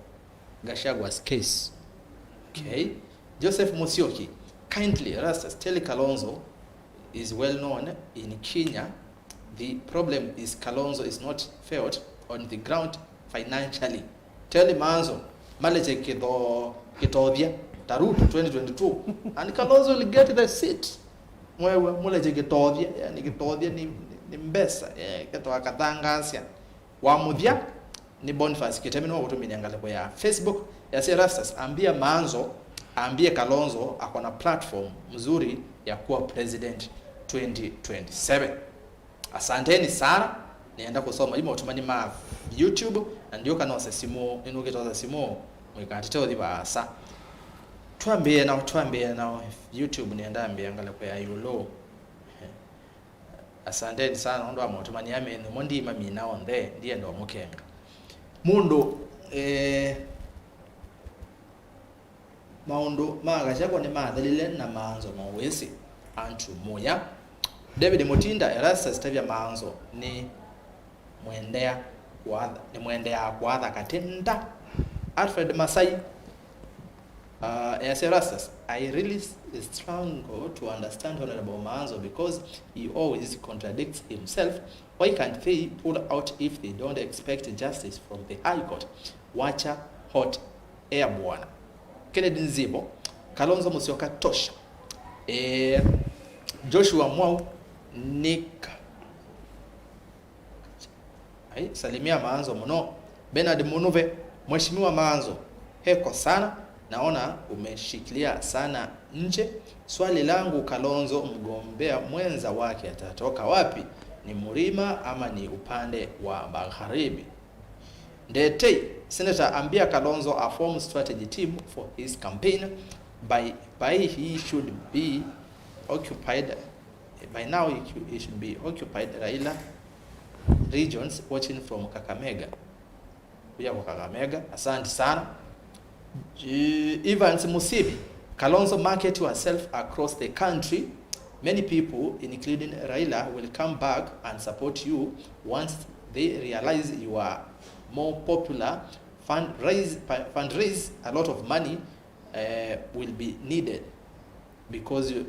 Gachagua's case? Okay. Joseph Musyoki, kindly, Rastas, tell Kalonzo is well known in Kenya. The problem is Kalonzo is not felt on the ground financially. Tell Maanzo, malekye kĩtho-, kĩtothya, ta Ruto twenty twenty-two, and Kalonzo will get the seat. Mwewe, mũlekye kĩtothya, yani kĩtothya nĩ, nĩ, nĩ mbesa, eh, kĩtwa kathangasya. Wa mũthya, nĩ Boniface Kĩtemi, nĩwe ũtũmĩnĩa ngalĩko ya Facebook, yasya, Rastas, ambia Maanzo, ambie Kalonzo, akona platform mzuri ya kuwa president twenty twenty-seven. Asanteni sana. Nĩenda kũsoma imo ũtũmani ma YouTube, na ndiũka nose simũ, nĩnũkĩtosa simũ, mũikatete ũthi vaasa. Twambĩe nao, twambĩe nao YouTube, nĩenda ambĩa ngalĩko ya ĩũlũ. Asanteni sana nũndũ wa maũtũmani aa menyu, mo ndimamina onthe, ndienda ũmũkenga. Mũndũ, eh, Maũndũ ma Gachagua nĩmathelile na Maanzo no wĩsĩ, Andrew Muya. David Mutinda, Erastus tavya Maanzo nĩ mwendeea kũatha, nĩ mwendeea kũatha katĩ nda. Alfred Masai, uh, easya, Erastus, I really s-, struggle to understand Honorable Maanzo because he always contradicts himself. Why can't they pull out if they don't expect justice from the High Court? Wacha hot air bwana. Kennedy Nzivo, Kalonzo Musyoka tosha. Eh, Joshua Mwau, Nick. Ai, salimia Maanzo mũno. Bernard Munuve, Mheshimiwa Maanzo, heko sana. Naona umeshikilia sana nje. Swali langu, Kalonzo mgombea mwenza wake atatoka wapi? Ni Mlima ama ni upande wa magharibi? Ndetei, Senator ambia Kalonzo a form strategy team for his campaign. By, by he should be occupied, by now he, he should be occupied Raila regions watching from Kakamega. Kuya kwa Kakamega, asante sana. Eh, Evans Musibi, Kalonzo, market yourself across the country. Many people, including Raila, will come back and support you once they realize you are more popular. Fundraise, fundraise a lot of money, uh, will be needed because you,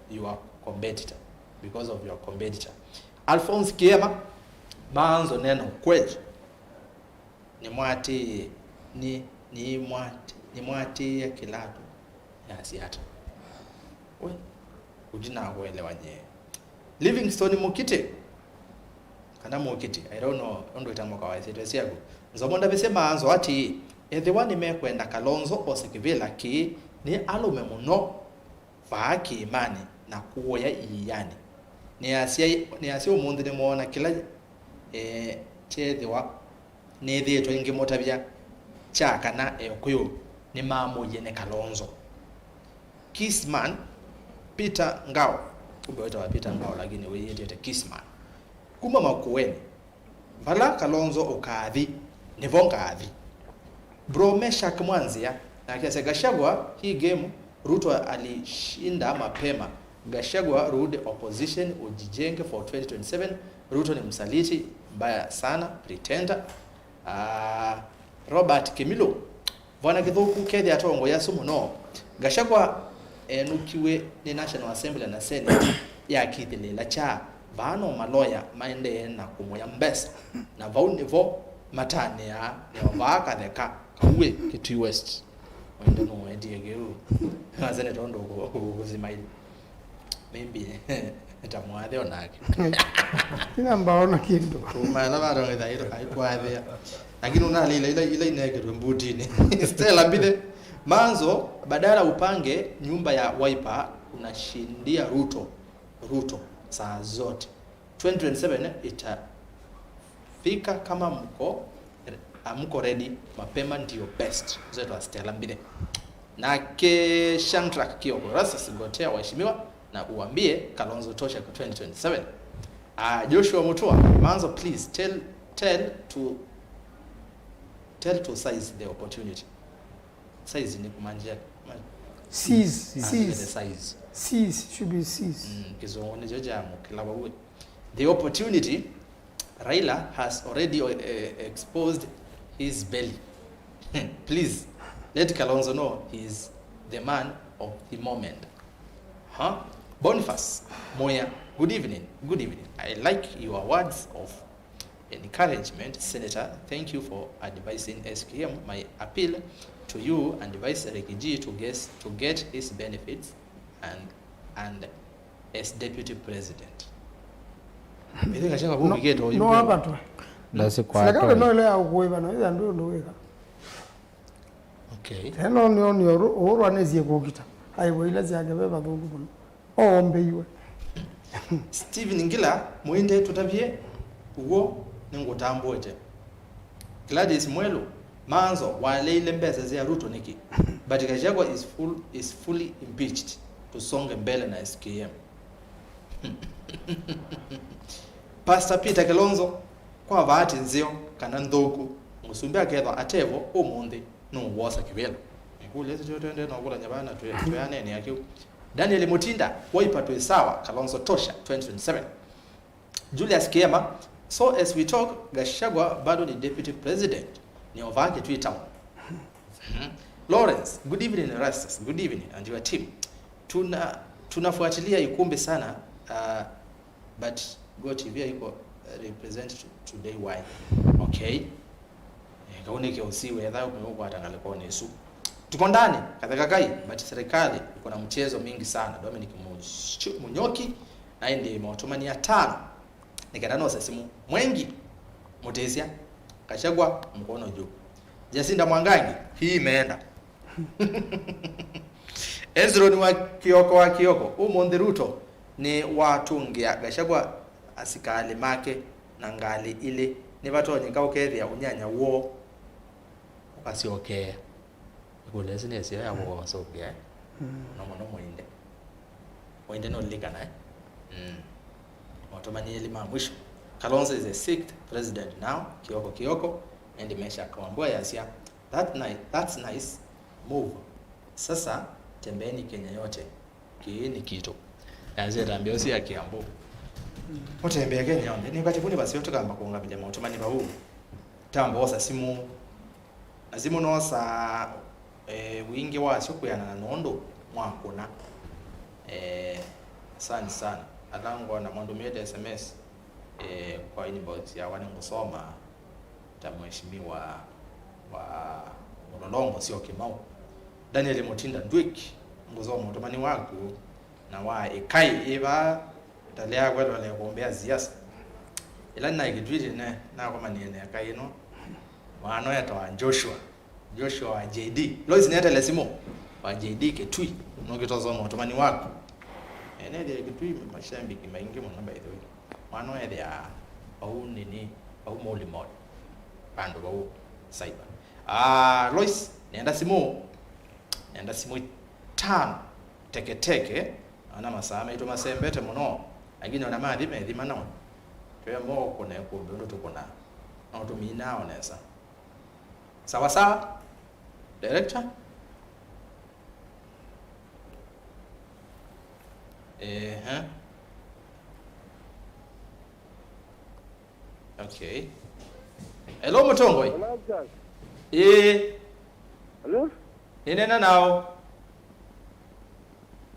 you are competitor, because of your competitor. Alphonse Kiema, Maanzo, neno kweli. Nĩmwatĩĩe, nĩ, nĩmwatĩ, nĩmwatĩĩe kĩlatũ yasya ata? We, ũtinakũelewa nyie. Livingstone Mũkitĩ, kana Mũkitĩ, I don't know ũndũ ĩtamũkawa ĩsyĩtwa syaku. Nzomo ndavĩsye Maanzo atĩĩ, ethĩwa nĩmekwenda Kalonzo ose kĩvĩla kĩĩ, nĩ alũme mũno vaa kĩĩmanĩ na kũũya iianĩ. Nĩasya, nĩasya ũmũnthĩ nĩmoona kĩla, eh, kyeethĩwa nĩthĩĩtwe ngĩmũtavya kya kana Ekũyũ nĩmamũie nĩ Kalonzo. Kissman, Peter Ngao, kumbe wĩtawa Peter Ngao lakini wĩyĩtĩte Kissman. Kuma Makueni, vala Kalonzo ũkathi, nĩvo ngathi. Bro Meshack Mwanzia nake asya, Gachagua, hii game Ruto alishinda mapema. Gachagua, rudi opposition, ujijenge for twenty twenty-seven. Ruto ni msaliti mbaya sana, pretender. Ah, Robert Kimilo, Vwana Kĩthũku kethĩa atongoi asu mũno. Gachagua enũkiw'e nĩ National Assembly na Senate yakithĩlĩĩla kya vaa no maloya maendee na kũmũya mbesa, na vau nĩvo matanĩaa nĩo vaa katheka kauĩ Kitui West. Wende nũwetie kĩu. Maseneta ũndũ ũkũsimaile. Maybe ta mwathi onake. Ina mbaona kĩndũ. Kuma ala vatongethya aitũ kaikwathĩa. Lakini unalila ila, ila ineketwe mbutini. Stella Mbithe, Manzo, badala upange nyumba ya Wiper, unashindia Ruto, Ruto saa zote. Twenty twenty-seven itafika kama mko, hamko ready, mapema ndio best. Zetwa Stella Mbithe. Nake Shantrak Kioko, Rastus, gotea waheshimiwa na uambie Kalonzo tosha kwa twenty twenty-seven. Ah, Joshua Mutua, Manzo, please tell, tell to, tell to size the opportunity. Size ni kumaanisha ma- Seize, ah, seize. Size. Seize, should be seize. Mm, kizungu nicho cha mukila bawe. The opportunity, Raila has already, uh, exposed his belly. Please, let Kalonzo know he is the man of the moment. Huh? Boniface Moya, good evening. Good evening. I like your words of encouragement, Senator. Thank you for advising S K M. My appeal to you, advise Riggy G to guess, to get his benefits and, and as deputy president. Ĩthĩ Gachagua no, kũvikĩte ũyu no mbele. Abatwe. Ndasikwatwa. Serikali no ile ya kuiba na ile ndio ndio weka. Okay. Eno nĩ onio ũrwanĩsie kũkita. Aiwe ila syake ve vathũku mũno. Oombeiwe. Stephen Ngila, Mũinde tũtavye ũw'o nĩngũtambũĩte. Gladys Mwelu, Manzo waleile mbesa sya Ruto nĩkĩ? But Gachagua is full, is fully impeached. Tusonge mbele na S K M. Pastor Peter Kilonzo, kwa vaati nzeo kana nthũku, mũsumbĩ akethwa atevo ũmũnthĩ, nũũ wosa kĩvĩla? Ĩkũlyo ĩsu tyo twendee na ũkũlany'a vana twĩ-, twĩanene ya kĩu. Daniel Mutinda, Wiper twĩ sawa, Kalonzo tosha, twenty twenty-seven. Julius Kiema, so as we talk, Gachagua bado ni deputy president, ni ovake Twitter. Mhm. Lawrence, good evening, Rastus. Good evening, and your team. Tuna, tunafuatilia Ikumbi sana, uh, but Go T V haiko, uh, represent to, today. Why? Okay. Eh, kau nĩ K O C wetha ũkwata ngalĩkonĩ ĩsu. Tuko ndani, Katheka Kai, but serikali iko na mchezo mingi sana. Dominic Much-, Munyoki, na ĩndĩ maũtũmani atano. Nĩ kenda nose simu. Mwengi, Mutisya, Gachagua, mkono juu. Jacinda Mwangangi, hii imeenda. Ezron wa Kioko wa Kioko, ũmũnthĩ Ruto nĩ watũngĩa Gachagua asikalĩ make na ngalĩ ilĩ. Nĩvatonyeka ũkethĩa ũnyanya woo ũkasyokea. Ĩkũlyo ĩsu nĩsyo ya kũkosũkĩa, eh? Mm. Mũno mũno Mũinde. Mũinde nũlilikana, eh? Mm. Maũtũmani elĩ ma mwisho. Kalonzo is the sixth president now. Kioko, Kioko. Ĩndĩ Meshack Wambua yasya, "That ni-, that's nice move. Sasa tembeeni Kenya yote. Kĩĩ nĩ kitũ." Yasya ĩtambya ũsu ya Kiambu. Ũtembee Kenya yonthe. Nĩkwatĩ vu nĩ vaseo tũkamba kũũngamĩlya maũtũmani vau. Tamba osa simũ. Na simũ noosaa, eh, wingĩ wasyo kwĩanana na ũndũ mwakũna. Eh, asante sana. Ala ngwona mwandũmĩte S M S, eh, kwa inbox yakwa nĩngũsoma ta mheshimiwa wa Mlolongo sio Kimau. Daniel Mutinda Ndwik, ngũsoma ũtũmani waku na wa ĩkai ĩva talea kwelole kũmbĩa siasa. Ĩla nĩ na Kitui tene nakomanie na ĩkai ĩno. Mwana etawa Joshua. Joshua wa J D. Lois netele simũ wa J D Kitui. Nũkĩtosoma ũtũmani waku. Ene thĩa Kitui mashambiki maingĩ mũno by the way. Mwana ethĩa au nini, au Molimoli. Andũ vau cyber. Ah, Lois, nenda simũ. Nenda simũ itano. Teketeke. Ana masaa maitũ masembete mũno. Lakini ona mathi methima nao. Twe mo kũna ĩkũmbĩ ũndũ tũkũna. No tũminaa o nesa. Sawa sawa. Director? Ehe. Okay. Hello, Mũtongoi. Hello, Jack. Ĩĩ. Hello? Nĩnena nao.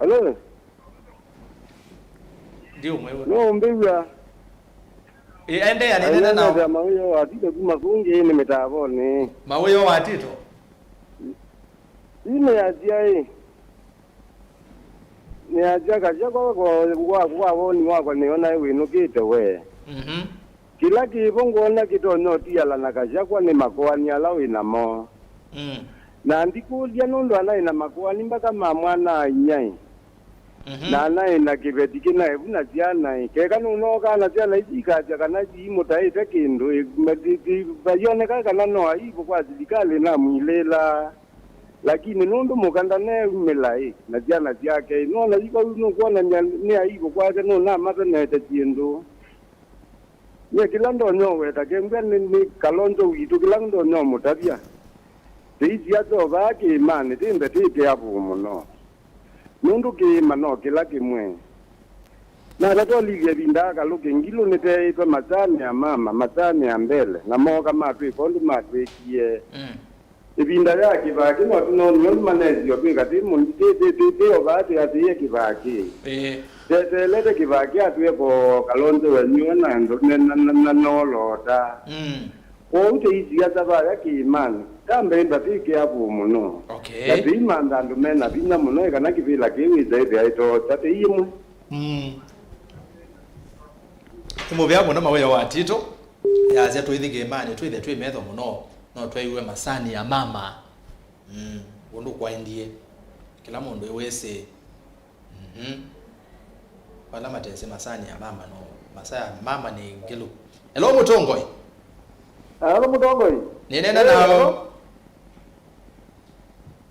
Hello? Ndiũmwĩw'a. No ũmbĩw'a. Ĩ, endeea, nĩnena nao. Aĩnenethea mawĩo wa Tito kuma kũngĩ nĩ mĩtavonĩ. Mawĩo wa Tito? Ĩĩ nĩyasya ĩ. Nĩasya Kasyakwa kwa, kwa, kwa woni wakwa nĩona wĩnũkĩte we. Mhm. Kĩla kĩvo ngwona kĩtonya ũtiala na Kasyakwa nĩ makoani ala wĩ namo. Mm. Na ndikũlya nũndũ anaĩ na makoani mbaka ma mwana-a-inyia-ĩ. Mhm. Na anaĩ na kĩveti kĩnaevu na syana-ĩ. Keka nũnookaa na syana isu ikasya kana siimũtaĩte kĩndũ-ĩ, ma-, ti-, ti-, vayoneka kana no aivũ kwa silikalĩ ĩnamwilĩĩlaa. Lakini nũndũ mũka ndaneumĩla-ĩ, na syana syake-ĩ, nona yu vau nũkwonany'a nĩ aivũ kwake nũnamavenete syĩndũ. Nyie kĩla ndonya ũweta kembwa nĩ, nĩ Kalonzo witũ, kĩla ndonya ũmũtavya. Tĩisiasa o vaa kĩĩmanĩ, tĩ mbetĩte avũũ mũno. Nũndũ kĩĩma no kĩla kĩmwe. Na tatwalilye ĩvinda akalũke ngilũ nĩteĩtwe masaa mea mama, masaa mea mbele, na mooka matwĩka ũndũ matwĩkie. Mm. Ĩvinda ya kĩvaa kĩ no tũnoonie ũndũ manesie ũtwĩka tĩ mũni, tĩ, tĩ, tĩ, tĩ o vaa twĩatĩĩe kĩvaa kĩ. Ĩĩ. Teteelete kĩvaa kĩ atwĩe ko Kalonzo wenyu na, na, na, na, na nolota. Mm. Kwoou tĩisiasa vaya kĩĩmanĩ, ta mbee ndatĩkĩa vũũ mũno. Okay. Na tĩimantha andũ me na vinya mũno, ĩ kana kĩvĩla kĩu ĩsa ĩthĩa ĩtootya, tĩi ĩmwe. Mm. Nĩ mũvea mũno mawĩo wa Tito. Yasya tũithi kĩĩmanĩ, twĩthe twĩ metho mũno, no twaiwe masani ya mama. Mm. Ũndũ kwaendie. Kĩla mũndũ ewĩsĩ. Mhm. Vala matesĩ masani ya mama no, masani ya mama nĩ ngĩlũ. Hello, Mũtongoi. Hello, Mũtongoi. Nĩnena nao.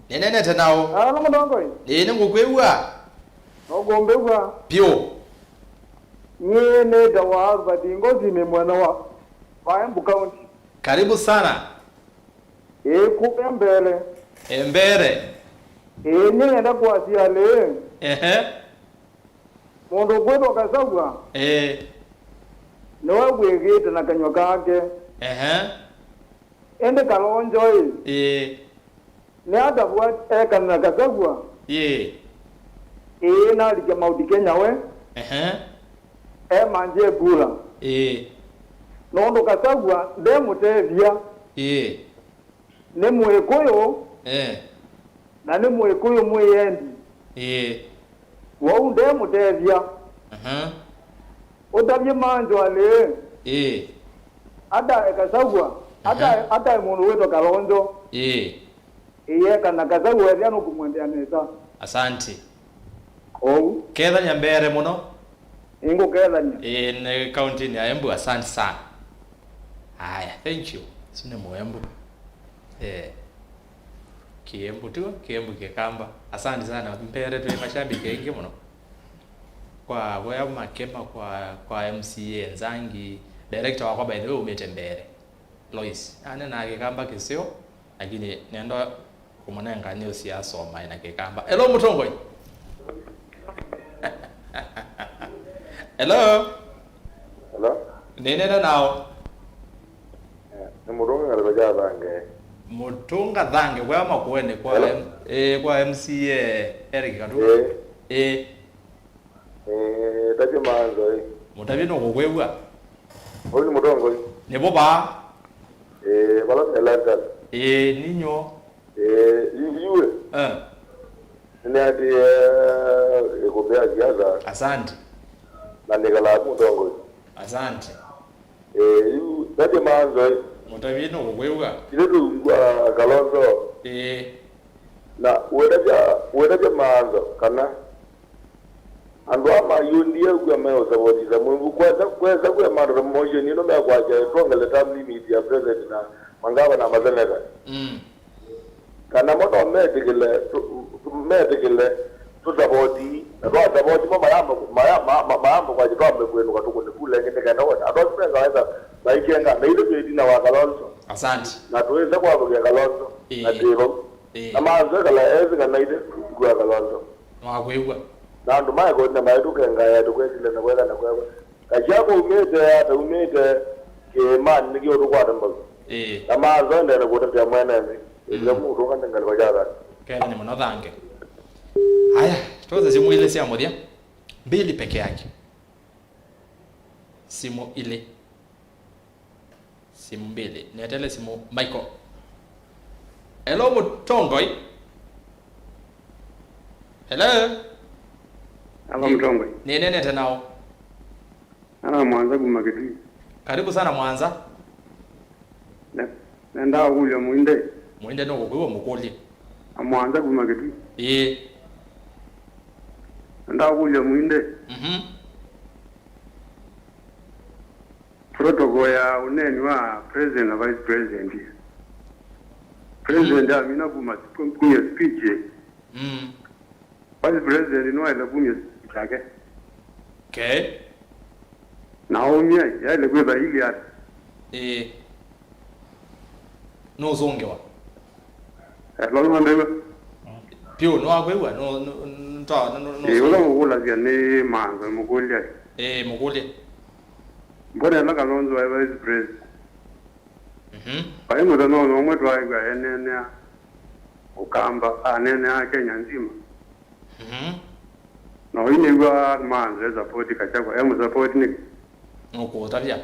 Nĩnenete nao. Hello, Mũtongoi. Ĩĩ, nĩngũkwĩw'a. Nũkũmbĩw'a. Piũ. Nyie nĩtawa Albert Ngosi, nĩ mwene wa, wa Embu County. Karibu sana. Ĩĩ, kũya mbele. E mbele. Ĩĩ, nyie nenda kwasya lĩĩ. Ehe. Mũndũ ũkwĩtwa Kasagwa. Ĩĩ. Nĩwe wĩkĩte na kanyw'a kake. Ehe. Ĩndĩ Kalonzo ĩ. Ĩĩ. Nĩatavw'a ekana na Kasagwa. Ĩĩ. Ĩĩ, nalikya Mount Kenya we. Ehe. Emanzye kula. Ĩĩ. Nũndũ Kasagwa ndemũtethya. Ĩĩ. Nĩ Mũĩkũyũ. Eh. Na nĩ Mũĩkũyũ mwĩendi. Ĩĩ. Wou ndemũtethya. Aha. Ũtavye manzwa lĩĩ. Ĩĩ. Atae Kasagwa. Aha. Atae, atae mũndũ wĩtwa Kalonzo. Ĩĩ. Ĩĩ, ekana Kasagwa ethĩa nũkũmwendea nesa. Asante. Ou. Kethanya mbere mũno. Nĩngũkethany'a. Ĩĩ, nĩ kaunti-inĩ ya Embu, asante sana. Aya, thank you. Ũsu nĩ Mũembu. Eh. Kĩembu, tigo? Kĩembu Kĩkamba. Asante sana. Mbere twĩ mashabiki aingĩ mũno. Kwa Voya Makema, kwa, kwa M C A Nzangi, director wakwa by the way umĩte mbere. Lois. Anena Kĩkamba kĩseo, lakini nenda kũmũnenga nĩ ũsiasa ũmae na Kĩkamba. Hello, mũtongoi. Hello. Hello? Nĩnena nao. Eh, nĩ Mũtũnga ngalĩko kya Thange. Mũtũnga Thange, kwa Makueni, kwa Hello? M-, eh, kwa M C A Eric Katu. Eh. Eh. Eh, tavya Maanzo, eh. Mũtavye nũkũkwĩw'a. Ũyũ nĩ mũtongoi. Nĩvo vaa. Eh, vala me London. Eh, ninyo. Eh, yu-, yuwe. Eh. Nĩnĩatĩe, eh, ĩkũmbĩ ya siasa. Asante. Na nĩkalaa mũtongoi. Asante. Eh, yu, tavya Maanzo, eh. Mũtavye nũkũkwĩw'a. Ithe tũngwa Kalonzo. Eh. Na wetavya, wetavya Maanzo kana andũ aa mayũndie kw'a meũsavotisa Mwĩmbu, kwesa, kwesa kwĩ mandũ ta motion ĩno mekwasya twongele term limit ya president na mangavana na maseneta. Mm. Kana mo no metĩkĩle, tũ-, tũ-, metĩkĩle tũsavoti, na twasavoti mo mayamba, maya-, ma-, ma-, mayamba kwasya twambe kwĩnũka tũkũne kula ĩngĩ nĩ kenda wona. Andũ asu mengawetha maikenga, na ithe twĩ ĩtina wa Kalonzo. Asante. Na tũĩsa kwavũkĩa Kalonzo, na Ĩĩ. twĩ vau. Ĩĩ. Na Maanzo ekala ethĩ kana ithe ngua Kalonzo. Nĩwakwĩw'a. Na andũ maekũnĩ na maĩ tũkengaĩa tũkwetile na kweka na kwekwa. Gachagua umĩte ata? Umĩte kĩĩmanĩ nĩkĩ ũtũkwata mbau? Ĩĩ. Na Maanzo endee na kũtetea mwene nthĩ. Mm. Ĩla mũndũ ũka ngalĩko kya thayũ. Kethani mũno Thange. Aya, twose simũ ilĩ sya mũthya. Mbili peke yake. Simũ ilĩ. Simũ mbili. Netele simũ Michael. Hello, mũtongoi. Hello. Hello, mũtongoi. Nĩnenete nao. Ana Mwanza kuma Kitui. Karibu sana Mwanza. Ne-, nendaa kũlya Mũinde. Mũinde nũkũkwĩw'a mũkũlye. A Mwanza kuma Kitui. Ĩĩ. Nendaa kũlya Mũinde. Mhm. Protocol ya ũneeni wa president na vice president. President amina kuma sp-, kumya speech. Mm. Vice president nĩwaĩle kumya speech yake. Okay. Na aumya yaĩle kwĩtha ili ata? Ĩĩ. Nũsũngĩwa. Eh, lolo ndewe. Piũ, nĩwakwĩw'a? Nũ-, nũ-, nũta-, nũ-, nũ-, Ĩĩ, ũla nũsũngĩwa. Ngũkũlasya nĩ Mwanza mũkũlya. Ĩĩ, mũkũlye. Mbona ĩla Kalonzo waĩ vice president? Mhm. Vai mũthenya ũmwe twaĩw'a eneenea Ũkamba, aneenea Kenya nzima. Mhm. Na ũinĩw'a Mwanza e support Gachagua, e mũsupport nĩkĩ? Nũkũũtavya.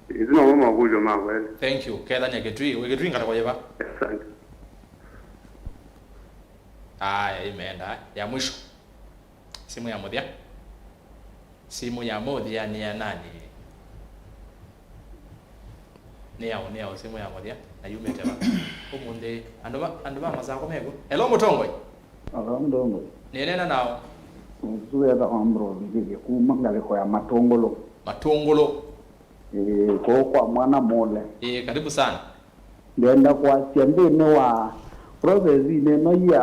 Isu nomo makũlyo makwa elĩ. Thank you. Kethania Kitui, wĩ Kitui ngalĩko yĩva? Asante. Aya, imeenda. Ya mwisho. Simũ ya mũthya. Simũ ya mũthya nĩ ya nani? Nĩ yaũ, nĩ yaũ simũ ya mũthya? Na yumĩte va? Ũmũnthĩ, andũ ma, andũ ma Masako mekw'o? Hello, mũtongoi. Hello, mũtongoi. Nĩneena naũ? Nĩsu wĩtawa Ambrose Nzigĩ kuma ngalĩko ya Matũngũlũ. Matũngũlũ. Ĩĩ, kũũ kwa mwana mũle. Ĩĩ, karibu sana. Ndenda kwasya nthĩnĩ wa process-inĩ ĩno ya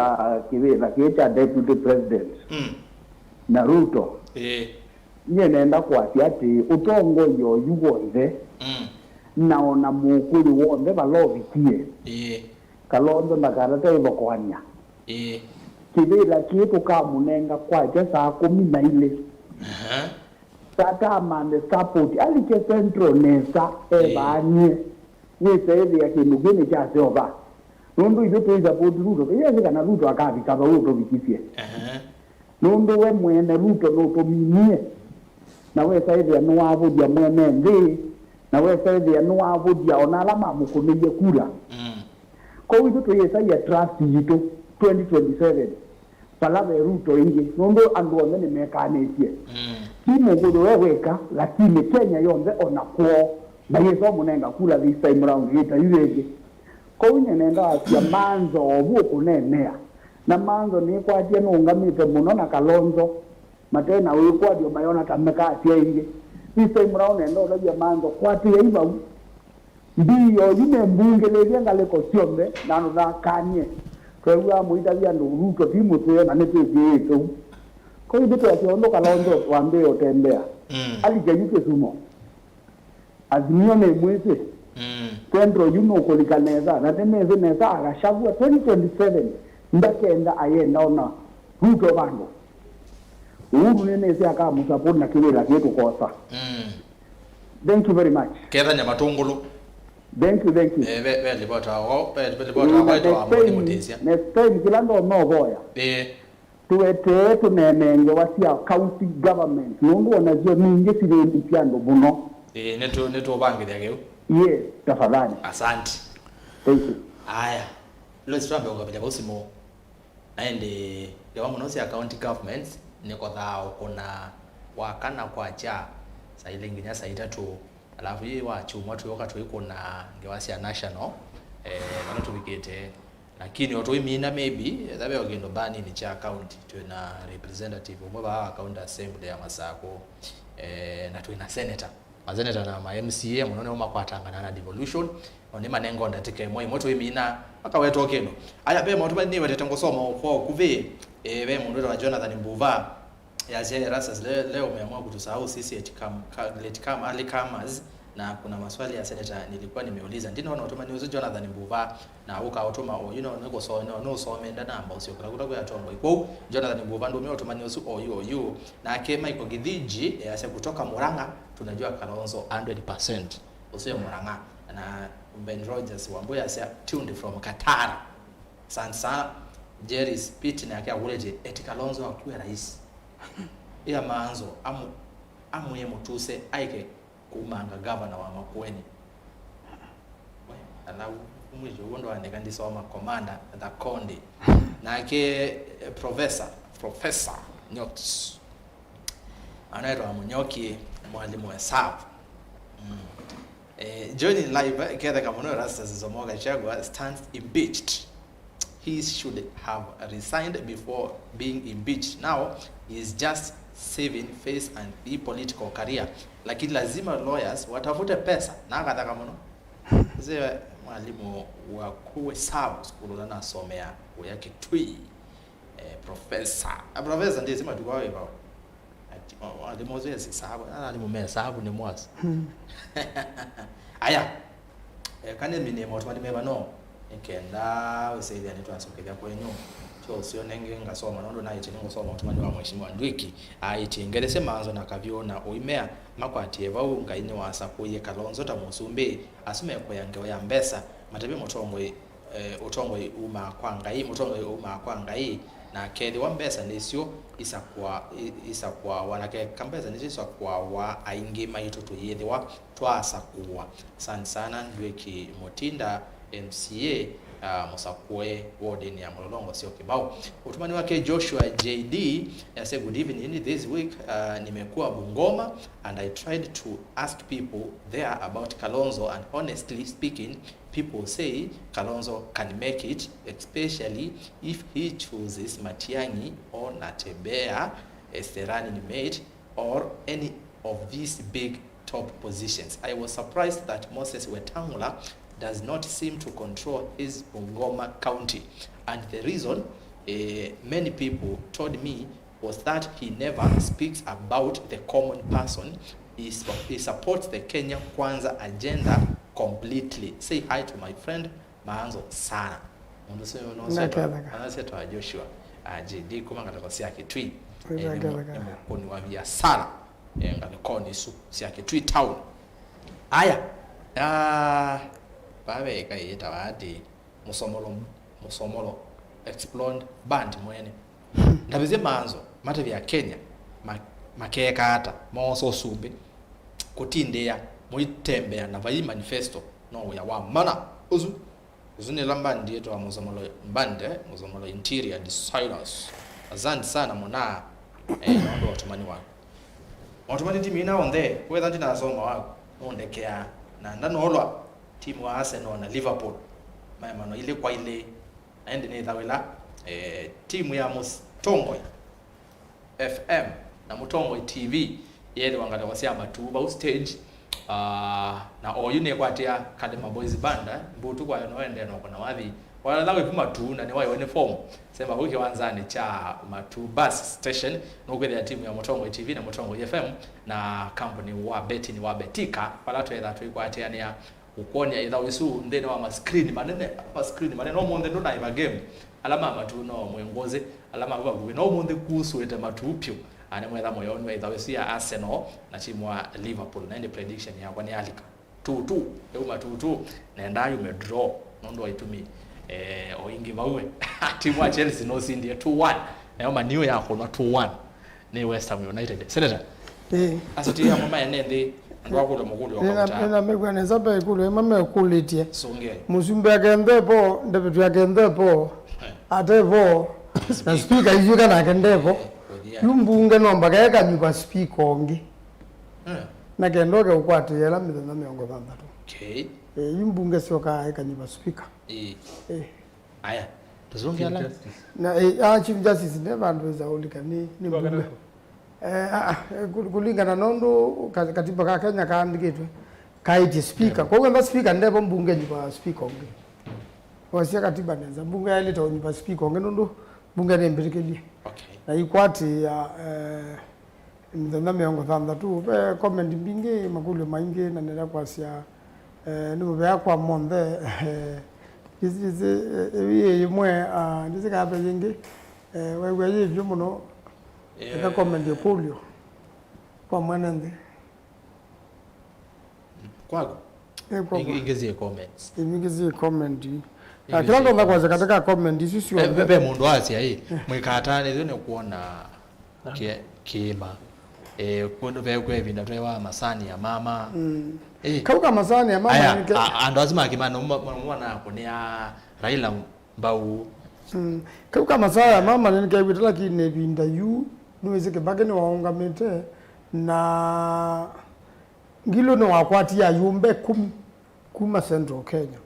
kĩvĩla kĩĩ kya deputy president Mm. na Ruto, Ĩĩ. nyie nenda kwasya atĩ ũtongoi oyu w'onthe Mm. na ona mũkũyũ w'onthe vala ũvikie, Ĩĩ. Kalonzo ndakatate ĩthokoany'a. Ĩĩ. Kĩvĩla kĩĩ tũkamũnenga kwakya saa kũmi na ilĩ. Aha. Satamande support alike Central nesa Ĩĩ. evaanie. Wĩsa ĩthĩa kĩndũ kĩĩ nĩkyaseũva. Nũndũ ithyĩ tũi support Ruto, tũyĩsĩ kana Ruto akavika vau ũtũvikisye. Ehe. Nũndũ we mwene Ruto nũtũminie. Na wesa ĩthĩa nĩwavũthya mwene nthĩ, na wesa ĩthĩa nĩwavũthya ona ala mamũkũnĩie kura. Mm. Kwoou ithyĩ tũyĩsaia trust yitũ twenty twenty-seven. Vala ve Ruto ĩngĩ, nũndũ andũ onthe nĩmekanĩtye. Mm. Ti mũkũyũ we wĩka, lakini Kenya yonthe ona kwoo, mayĩsa ũmũnenga kula this time round, ĩta yu yĩngĩ. Kwoou nyie nenda wasya Manzo ovu ũkũneenea. Na Manzo nĩkwatye nũũngamĩte mũno na Kalonzo, mate na wĩkwatyo mayona ta mekasya ĩngĩ. This time round nenda ũtavya Manzo, kwatĩai vau. Mbii oyu nĩmbungĩlĩlye ngalĩko syonthe na nũthakanie. Twew'aa mũitavya andũ Ruto ti mũseo na nĩtwĩkĩĩte ũu. Kwoou ithyĩ twasya ũndũ Kalonzo wambĩĩe ũtembea. Mm. Alike yu Kĩsumo. Azimio nĩmwĩsĩ. Mm. Central yu nũkũlika nesa, na nĩnĩsĩ nesa akashavua twenty twenty-seven ndakenda ayenda ona Ruto vandũ. Uhuru nĩnĩsĩ akamũsupport na kĩwĩla kĩĩ tũkosa. Mm. Thank you very much. Kethanya matũngũlũ. Thank you, thank you. Eh, ve, ve livota wao, ve, ve livota wao, ĩtwa Amboni Mũtĩsya. Next time kĩla ndonovoya. Eh. Tũetee tũneenee ngewa sya county government, nũndũ onasyo ningĩ sivĩndĩtye andũ mũno. Ĩĩ, nĩtũ-, nĩtũvangĩthya kĩu. Yes, tafadhali. Asante. Thank you. Aya. Lois, twambe ũkavĩlya vau simũ. Na ĩndĩ ngewa mũno sya county governments nĩkothaa ũkũna wa kana kwakya saa ilĩ nginya saa itatũ. Alafu yĩ wa kyumwa twĩũka tũikũna ngewa sya national, eh, vala tũvikĩte. Lakini o tũimina, maybe etha ve o kĩndũ mbanini kya county, twĩ na representative ũmwe vaa wa county assembly ya Masakũ, eh, na twĩ na senator. Maseneta na ma M C A mũno nĩmo makwatangana na devolution, o nĩmanenga ndatĩka ĩmwe ĩmwe tũimina, makaweta o kĩndũ. Aya, ve maũndũ manini nĩwetete ngũsoma kwa ũkuvĩ, eh, ve mũndũ wĩtawa Jonathan Mbuva. Yasya, Erastus, le-, leo umeamua kutusahau sisi eti kam-, ka-, late come, early comers, na kuna maswali ya senator nilikuwa nimeuliza. Ndinona ũtũmani ũsu Jonathan Mbuva, na ũkaũtũma oyu, no nĩkũsome, no nũsome, ndanamba ũsyokela kũla kwĩ atongoi. Kwoou, Jonathan Mbuva ndũmĩa ũtũmani ũsu oyu, oyu. Nake Michael Githinji, yasya, kutoka Murang'a, tunajua Kalonzo hundred percent. Ũsu e Murang'a. Na Ben Rogers Wambui yasya, tuned from Katara. Asante sana. Jerry Spit nake akũlĩtye, eti Kalonzo akuwe rais? Ĩa maanzo, amu-, amwĩe Mũtuse aike kumanga gavana wa Makueni. We, alau, mwisho ũguo ndwaandĩka ndisoma, Commander Thakondi. Nake, eh, Professor, Professor Nyoki. Anaitwa Mũnyoki, mwalimu wa hesabu. Mm. Eh, joining live, eh, ketheka mũno Erastus Nzomo Gachagua stands impeached. He should have resigned before being impeached. Now, he is just saving face and the political career. Lakini lazima lawyers watafute pesa. Na akatheka mũno. Mzee mwalimu wa kuwe sabu sukulu na nasomea kuya Kitui. Eh, professor. A professor ndiye sima tukwa wewe. Ati, o, alimũ asu esi sabu, na alimũ me sabu nĩ mwasi. Hmm. Aya. Eh, kane mine maũtũmani meva no. Nĩkenda wĩsĩthĩa nĩtwasokethya kwenyu. Tyo ũsio nenge ngasoma, nũndũ naĩtye nĩngũsoma ũtũmani wa Mheshimiwa Ndwiki. Aĩtye, ngelesye maanzo na Kavyũ na Ũimea, makwatie vau, Ngai nĩwasakũie Kalonzo ta mũsumbĩ. Asu mekũya ngewa ya mbesa, matavye mũtongoi, eh, ũtongoi umaa kwa Ngai, mũtongoi umaa kwa Ngai, na kethĩwa mbesa nĩsyo isakũa-, i-, isakũawa, na keka mbesa nĩsyo isakũawa, aingĩ maitũ tũyĩthĩwa twaasakũwa. Asante sana, Ndwĩki Mũtinda, M C A, ah, mũsakũe wodinĩ ya Mũlolongo syo Kĩmau. Ũtũmani wake Joshua J D, yasya, good evening, this week, ah, nimekuwa Bungoma and I tried to ask people there about Kalonzo, and honestly speaking, people say Kalonzo can make it, especially if he chooses Matiang'i or Natembeya as the running mate or any of these big top positions. I was surprised that Moses Wetangula does not seem to control his Bungoma County. And the reason, eh, many people told me was that he never speaks about the common person. He, sp-, he supports the Kenya Kwanza agenda completely. Say hi to my friend Maanzo sana. Mũndũ ũsu no Ndaketheka. Setwa, no setwa Joshua, ah, J D kuma ngalĩko sya Kitui. Eh, nĩ mũ-, Ndaketheka. Nĩ mũkũni wa biashara, eh, ngalĩkonĩ isu sya Kitui town. Aya, ah, vave ĩka ĩtawa ati Mũsomolo, Mũsomolo, Explode Band mwene. Ndavĩsye maanzo, matavya Kenya, ma-, makeka ata, moosa ũsumbĩ, kũtindĩa, mũitembea na vai manifesto, no wĩa wa mana, ũsu, ũsu nĩla mbandi yĩtawa Mũsomolo Band, eh, Mũsomolo Interior Designers. Asante sana mũna, eh, nũndũ wa ũtũmani waku. Maũtũmani timu ina onthe, wetha ndinasoma waku, nũndekeaa, na ndanolwa, timu wa Arsenal na Liverpool, maemano ilĩ kwa ilĩ, na ĩndĩ nĩthawa ĩla, eh, timu ya Mũtongoi F M na Mũtongoi T V yeethĩwa ngalĩko sya Matuu vau stage, ah, na oyu nĩkwatĩa Kalima Boys Band, eh, mbutu kwa no ende no kona wathi. Wala wĩ kuma tu na nĩwaiwe nĩ form. Sema kũu kĩwanzanĩ kya Matuu bus station, nũkwĩthĩa timu ya Mũtongoi T V na Mũtongoi F M na kambuni wa betting wa Betika, vala twetha tũikwatĩanĩa Ũkwony'a ĩthaũ ĩsu nthĩnĩ wa maskrini manene, maskrini manene. Ũmũnthĩ ndũnaĩva game, ala ma matu no mwĩngũnzĩ, ala ma vakuvĩ. No ũmũnthĩ kusũĩte matu pyũ. Ane mwetha mũyonw'a ĩthaũ ĩsu ya Arsenal na timu wa Liverpool. Na ĩndĩ prediction yakwa nĩ alika two two, ĩuma two two, nendaa yume draw, nũndũ wa itumi, eh, o ingĩ vau. Timu wa Chelsea nũsindie two one, nayo Man U yakũnwa two one nĩ West Ham United. Senator, ĩĩ, asu ti amwe maene nthĩ, andũ akũlwa mũkũlyo wa nĩna kauta. Nĩna mĩkwa nesa pe ĩkũlyo ĩmwe mekũlĩtye. Sunge. Mũsumbĩ ake nthepo, ndevĩtu yake nthepo, eh, atevo, na speaker isyũka nake ndevo. Eh, ũthia. Yu mbunge no mbaka ekanyuva speaker ũngĩ. Eh. Na kenda ũke ũkwatĩĩa ĩla mĩthenya mĩongo thanthatũ. Okay. Eh, yu mbunge syokaa ekanyuva speaker. Eh. Eh. Aya, tũsũngĩa ala. Chief Justice. Na, eh, ah, Chief Justice ne vandũ wĩsa ũlika nĩ, nĩ mbunge. Eh, ah, ah, eh, kũ-, kũlingana na ũndũ ka-, katiba ka Kenya kaandĩkĩtwe, kaĩtye speaker. Yeah. Kwoou enda speaker ndevo mbunge nyuva speaker ũngĩ. Wasya katiba nesa, mbunge yaĩlĩte ũnyuva speaker ũngĩ nũndũ mbunge nĩmbĩtĩkĩlye. Okay. Na ikwatĩĩa, eh, mĩthenya mĩongo thanthatũ. Ve comment mbingĩ, makũlyo maingĩ, na nĩla kwasya, eh, nĩ mũvea kwa monthe. Eh, ĩsu, ĩsu, eh, ĩĩ yĩmwe, ah, ndĩsĩ kana ve yĩngĩ, eh, wew'a yĩ vyũ mũno, eka comment ĩkũlyo kwa mwene nthĩ. Kwaku? Eh, kwa ingĩ, ingĩ syĩ comments. Ingĩ syĩ comment. Ingĩ na kĩla syĩ ndonya kwasya comments. Katika comment isu syonthe. Eh, ve, ve mũndũ asya, ĩ, eh, mwĩkatanĩthw'e nĩ kuona kĩ-, kĩĩma. Eh, kũndũ ve kwĩ ĩvinda twewa masani ya mama. Mm. Eh. Kau ka masani ya mama. Aya, nĩke- a-, andũ asu ma kĩĩma no ma-, ma-, mwana akũnĩa Raila mbau. Mm. Kau ka masani ya mama nĩnĩkew'ĩte, lakini ĩvinda yu nĩwĩsĩ Kĩbakĩ nĩwaũngamĩte na Ngilu nĩwakwatie ayumbe ĩkũmi kuma Central Kenya.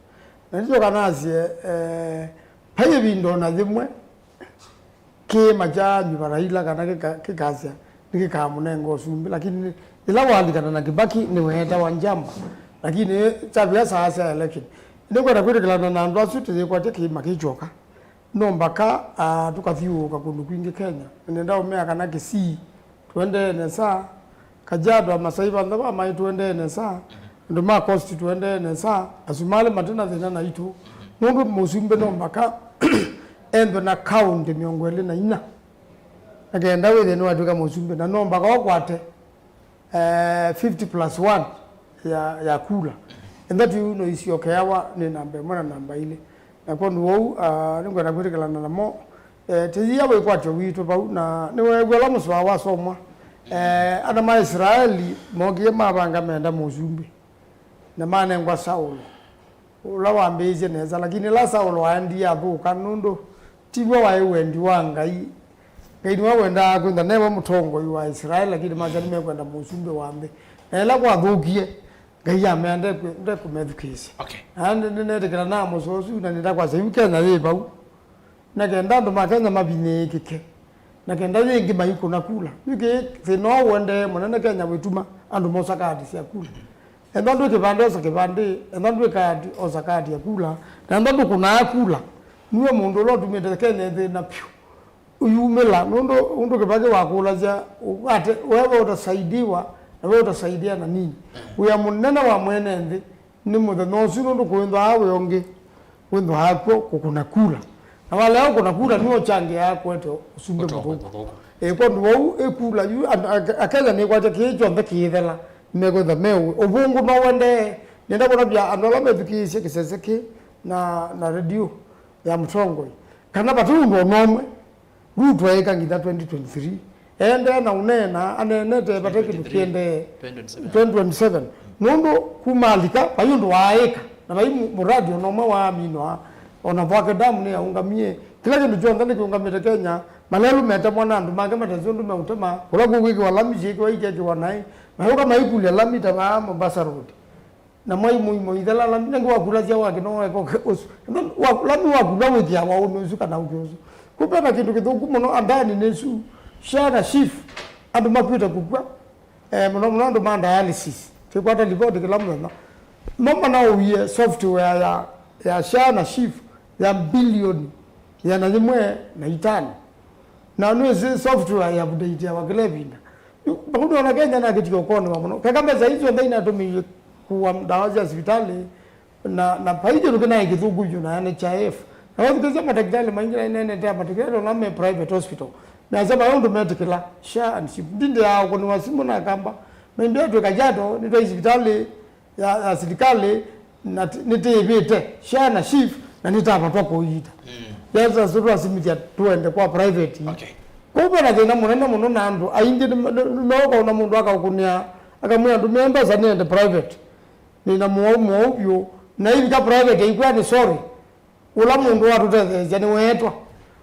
Na nĩsyoka nasye, eh, vai ĩvinda o na yĩmwe kĩĩma kya nyuva Raila kana kĩka-, kĩkasya nĩkĩkamũnenga ũsumbĩ, lakini yĩla walikana na Kibaki nĩweetawa njamba, lakini kyavika saa sya election. Nĩkwenda kwĩtĩkĩlana na andũ asu tũyĩkwatya kĩĩma kĩ kyoka. No mbaka, ah, tũkathyũũka kũndũ kwingĩ Kenya. Na nĩenda ũmea kana Kisii tũendee nesa, Kajiado, Amasai vantha va maĩ tũendee nesa, andũ ma Coast tũendee nesa, Asumalĩ mate na thĩna naitũ. Nũndũ mũsumbĩ no mbaka ethwe na kaũntĩ mĩongo ĩlĩ na inya. Na kenda wĩthĩe nĩwatw'ĩka mũsumbĩ, na no mbaka ũkwate eh, fifty plus one ya, ya kula. And that, you know, isyokeawa nĩ namba ĩmwe na namba ilĩ. Na kwondũ wou, ah, nĩngwenda kwĩtĩkĩlana namo. Eh, tĩyĩa wĩkwatyo witũ vau, na nĩweew'a ũla mũsoa wasomwa. Eh, ana ma Israeli mokie mavanga menda mũsumbĩ, na manengwa Saulo. Ũla wambĩĩisye nesa, lakini ĩla Saulo waendie athũka, nũndũ tiw'o waĩ wendi wa Ngai. Ngai nĩwe wendaa kwĩthwa newe mũtongoi wa Israeli, lakini masya nĩmekwenda mũsumbĩ wa nthĩ. Na ĩla kwathũkie, Ngai amea ndekwĩ-, ndekũmethukĩĩsya. Okay. Na nĩ-, nĩnetĩkĩla na mũsoa ũsu, na nĩndakwasya yu Kenya yĩ vau. Na kenda andũ ma Kenya mavinyĩĩkĩke, na kenda yĩngĩ maikũna kula. Yu kĩĩ thĩna ũũ ũendee mũnene Kenya wĩtuma andũ mosa kaati sya kula. Ethwa ndwĩ kĩvandĩ, osa kĩvandĩ. Ethwa ndwĩ kaati, osa kaati ya kula. Na ethwa ndũkũnaa kula, nue mũndũ ũla ũtumĩte Kenya ĩthĩna vyũ ũyumĩla, nũndũ ũndũ Kĩbakĩ wakũlasya, ũkate, wewe utasaidiwa, na wewe utasaidia na nini? Wĩa mũnene wa mwene nthĩ nĩ mũthenya ũsu, nũndũ kũĩnthwaa wĩa ũngĩ wĩnthwaa kw'o kũkũna kula. Na walea ũkũna kula, nĩwe ũkyangĩaa kũete ũsumbĩ mũthũku. Ĩ, kwondũ wau ĩkula yu, and-, ake-, Akenya nĩkwatya kĩĩ kyonthe kĩĩthela, nĩmekwĩtha meũĩ. Ũvũngũ no wendee. Nĩenda kũtavya andũ ala methukĩĩsye kĩsese kĩ na, na redio ya mũtongoi, kana vate ũndũ o na ũmwe Ruto eĩka nginya twenty twenty-three. Eendee na ũneena, aneenete vate kĩndũ kĩendee twenty twenty-seven. Nũndũ kuma alika, vai ũndũ waaĩka, na vai mu-, mũradi o na ũmwe waaminwa, o na Thwake Dam nĩyaũngamie. Kĩla kĩndũ kyonthe nĩkĩũngamĩte Kenya, malelũ metemwa na andũ make matesĩ ũndũ meũtema, kũla kũkwĩkĩwa lami syĩkĩwa ikekĩwa naĩ, mayũka maikũlya lami ta vaa Mombasa Road. Na mwai mũimo ithela lami, nengĩ wakulasya wake no weka ũke ũsu. Wa-, lami wakula wĩkĩawa ũnĩ ũsu kana ũke ũsu. Kũu vena kĩndũ kĩthũku mũno, andani nĩsu, SHA na SHIF, andũ makwĩte kũkw'a. Eh, mũno mũno andũ ma dialysis. Tĩkwata livoti kĩla mũthenya. No manaũie software ya, ya SHA na SHIF ya bilioni ĩana yĩmwe na itano. Na nĩwĩsĩ software ya update ya kĩla ĩvinda. Yu, makundi ona Kenya nakĩtie ũkonewa mũno. Keka mbesa isu onthe inatũmĩie kũa ndawa sya sivitalĩ, Na, na vai kĩndũ kĩnaĩ kĩthũku vyũ na N H I F. Na wathukĩsya matakĩtalĩ maingĩ na inenete ya matakĩtalĩ ona me private hospital. Nasema yo ũndũ metĩkĩla, SHA and SHIF. Ndindĩaa ũkũnĩwa simũ na kamba. Maimbĩa twĩ Kajiado, nĩtwaĩ sivitalĩ ya, ya silikalĩ, na t-, nĩtĩĩvĩte SHA na SHIF, na nĩtavatwa kũiita. Mm. Yasa sũtũ asimithya tuende kwa private. Okay. Kũu vena thĩna mũnene mũno na andũ aingĩ nĩ, nĩ, nĩ, no ũkaona mũndũ akaũkũnĩa, akamwĩa andũ me mbesa nĩende private. Nĩna mũwau mũwau vyũ. Na ivika private aikwĩa nĩ sorry. Ũla mũndũ watũtetheesya nĩweetwa.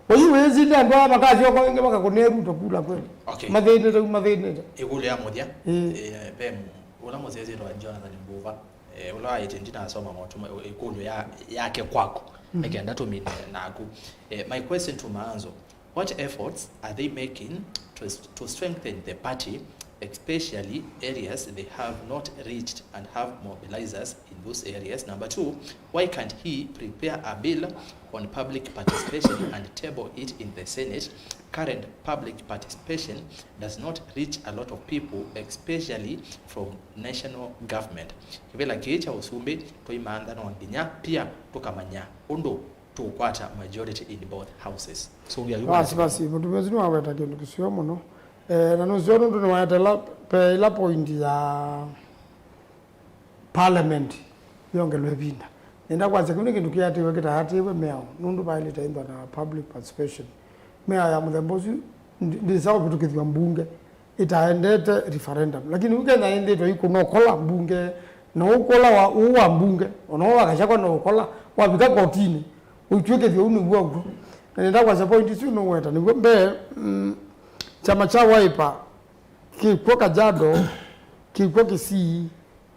Ũyu wĩsile andũ aya makasyoka ĩngĩ makakũnĩa Ruto kula kweli. Okay. Mathĩnĩte, mathĩnĩte. Ĩkũlyo ya mũthya, ĩĩ, eh, ve mũ-, ũla mũsyaĩĩsya wĩtawa Jonathan Mbuva, eh, ũla waĩtye ndinasoma maũndũ ma-, ĩkũlyo ya, yake kwaku. Mhm. Nĩkenda tũmine naku. Eh, my question to Maanzo, what efforts are they making to, to strengthen the party, especially areas they have not reached and have mobilizers in those areas? Number two, why can't he prepare a bill on public participation and table it in the Senate? Current public participation does not reach a lot of people, especially from national government. Kĩvĩla kĩĩ kya ũsumbĩ tũimantha no nginya pia tũkamanya ũndũ tũkwata majority in both houses. Sũvya yu. Basi, basi, mũtumĩa ũsu nĩwaweta kĩndũ kĩseo mũno. Eh, na nũseo nũndũ nĩwaetela pe ĩla point ya parliament yongelwe ĩvinda. Nenda kwasya kĩu nĩ kĩndũ kĩatĩwe kĩtaatĩwe mĩao, nũndũ vaĩlĩte ĩndwa na public participation. Mĩao ya mũthemba ũsu ndi-, ndĩsa kũvĩtũkĩthw'a mbunge ĩtaendete referendum. Lakini ũkethĩa ĩndĩtwe ikũna ũkola mbunge, na ũkola wa, ũũ wa mbunge, ona ũũ wa Gachagua no ũkola, wavika kotinĩ, ũitw'ĩkĩthw'a ũu nĩw'o w'o. Na nenda kwasya point isu nũweta, nĩw'o mbee, mm, kyama kya Wiper kĩkw'o Kajiado, kĩkw'o Kisii,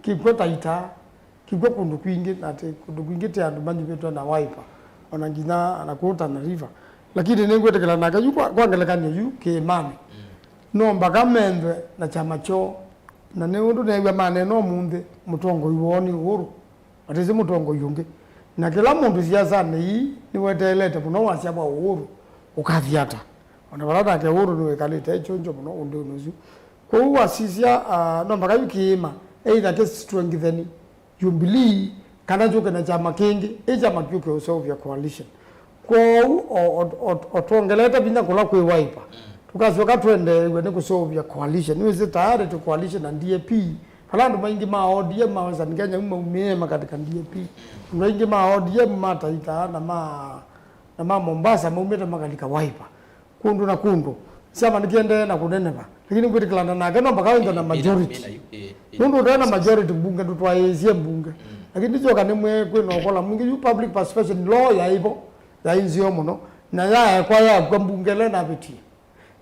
kĩkw'o Taita, kĩkw'o kũndũ kwingĩ, na atĩ kũndũ kwingĩ tĩ andũ manyuvĩtwe na Wiper, ona nginya na kũu Tana River. Lakini nĩngwĩtĩkĩla nake yu kwa, kwa ngelekany'o yu kĩĩmanĩ. Mm. No mbaka menthwe na kyama kyoo, na nĩ ũndũ neew'a maneena ũmũnthĩ, mũtongoi woo nĩ Uhuru, atĩsĩ mũtongoi ũngĩ. Na kĩla mũndũ siasanĩ ii nĩweteelete mũno wasya wa Uhuru ũkathi ata. Ona vala nake Uhuru nĩwĩkalĩte e kyonjo mũno ũndũnĩ ũsu. Kwoou wasisya, ah, no mbaka yu kĩĩma, either kĩstrengtheni Jubilee, kana kyũke na kyama kĩngĩ, ĩ kyama kyũke ũseũvya coalition. Kwoou, o, o, o, o twongelete vinya kũla kwĩ Wiper, mm, tũkasyoka twendeew'e nĩ kũseũvya coalition. Nĩwĩsĩ tayarĩ tũ coalition na D A P, vala andũ maingĩ ma O D M ma Western Kenya yu maumĩe makalika D A P. Andũ aingĩ ma O D M ma Taita na ma, na ma Mombasa maumĩte makalika Wiper. Kũndũ na kũndũ. Syama nĩkĩendee na kũneneva. Lakini ngwĩtĩkĩlana nake, no mpaka wĩnthe na majority. Nũndũ ũte na majority mbunge ndũtwaĩĩsye mbunge. Mm. Lakini nĩsyoka nĩmwĩe kwĩna ũkola mwingĩ. Yu public participation law yaĩ vo, yaĩ nzeo mũno. Na yaekwa yakw'a mbunge ĩla ĩnavĩtie.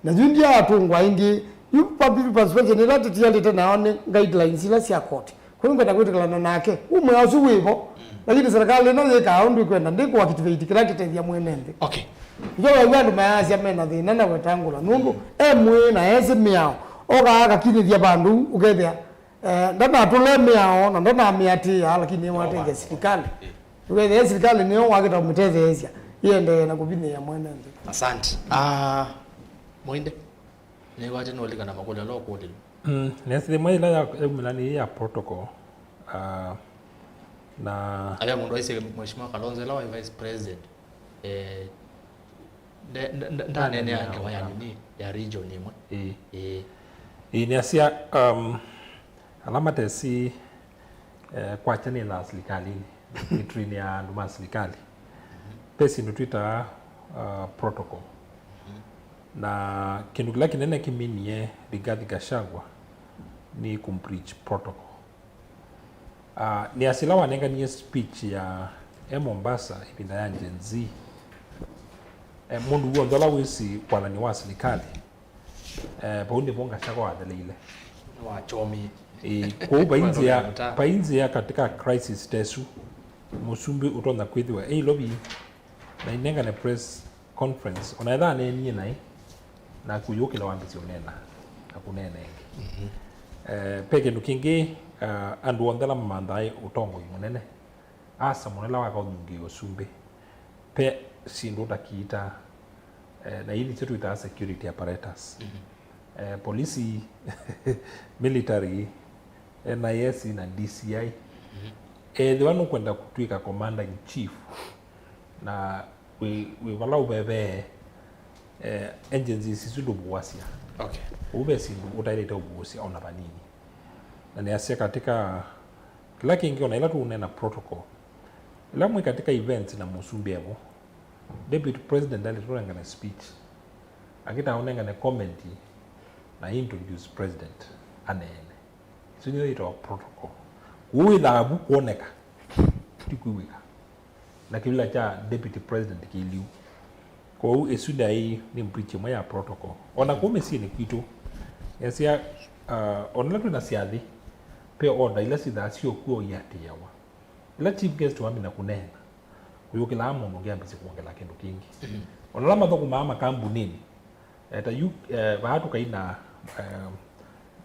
Na yu ndyaatũngwa ĩngĩ. Yu public participation ĩla tũtialĩte nayo nĩ guidelines ila sya koti. Kũu nĩngwenda kwĩtĩkĩlana nake. Umwe ũsu wĩ vo. Mm. Lakini serikali ĩno yĩkaa ũndũ ĩkwenda, ndĩkũactivate kĩla kĩtethya mwene nthĩ. Okay. Nĩkyo wew'a andũ mayasya mena thĩna na Wetangula. Nũndũ, mm, e mwĩĩ na esĩ mĩao. Okaa akakinyĩthya vandũ ũkethĩa, eh, ndanatũle mĩao na ndanamĩatĩĩa, lakini nĩwateithya silikalĩ. Eh. Ũkethĩa silikalĩ nĩyo wakĩta ũmĩtetheesya, ĩendee na kũvinyĩĩa mwene nthĩ. Asante. Ah, Mwende. Nĩkwatĩ nũlika na makũlyo ala ũkũlilwe. Mm, nĩasĩ ĩmwe ĩla ya, yaumĩla nĩ ya protocol, ah, na aya mũndũ aisye Mheshimiwa Kalonzo ĩla waĩ vice president, eh, nde-, nde-, nde-, ndaneenea ngewa ya nini, ya region ĩmwe. Ĩĩ. Ĩĩ. Ĩĩ, nĩasya, um, ala matesĩ, eh, kwakyanĩla silikalĩnĩ, mĩtũinĩ ya andũ ma silikalĩ, ve syĩndũ twĩtaa, uh, protocol. Na kĩndũ kĩla kĩnene kĩminie Rigathi Gachagua nĩ kũmbreach protocol. Uh, nĩasĩ ĩla wanenganie speech ya e Mombasa ĩvinda ya Gen Z, eh, mũndũ w'onthe ũla wĩsĩ wathani wa silikalĩ, eh, vau nĩvo Gachagua watheleile. Nĩwachomie. Eh, kwoou vai nzĩa, vai nzĩa katika crisis ta ĩsu, mũsumbĩ ũtonya kwĩthĩwa e Nairobi na inengane press conference, ona ethĩwa aneenie naĩ, na kũyũkĩla wambĩsye ũneena, na kũneena ĩngĩ. Mhm. Eh, ve kĩndũ kĩngĩ, ah, andũ onthe ala mamanthaa ũtongoi mũnene, asa mũno ĩla waka ũnyungĩĩa ũsumbĩ, ve syĩndũ ũtakiitaa, eh, na ii nĩsyo twĩtaa security apparatus. Mhm. Eh, polisi, military, N I S na D C I, mhm, Ethĩwa nũkwenda kũtw'ĩka commander in chief, na wĩ, wĩ vala ũvevee, eh, agencies isu ndũvuasya. Okay. Ũu ve syĩndũ ũtaĩlĩte ũvuusya ona vanini. Na nĩasya katika kĩla kĩngĩ, ona ĩla tũũneena protocol, ĩla mwĩ katika events na mũsumbĩ evo, deputy president aĩlĩte ũnengane speech, akĩtaa ũnengane comment na introduce president aneene. Isu nĩyo yĩtawa protocol. Kũu wĩthaa vu kwoneka, ti kwĩw'ĩka. Na kĩvila kya deputy president kĩ lĩu. Kwoou ĩsu ndaĩ nĩ breach ĩmwe ya protocol. O na kũu mĩsyĩnĩ kwitũ, nĩasya, uh, o na ĩla twĩ na syathĩ, ve order ila syĩthaa syĩokuo iatĩĩawa. Ĩla chief guest wamina kũneena, kũyũkĩlaa mũndũ ũngĩ ambĩsye kwongela kĩndũ kĩngĩ. Mm. O na ala mathũkũmaa makambunĩnĩ, eh, ta yu, eh, vaa tũkai na, eh,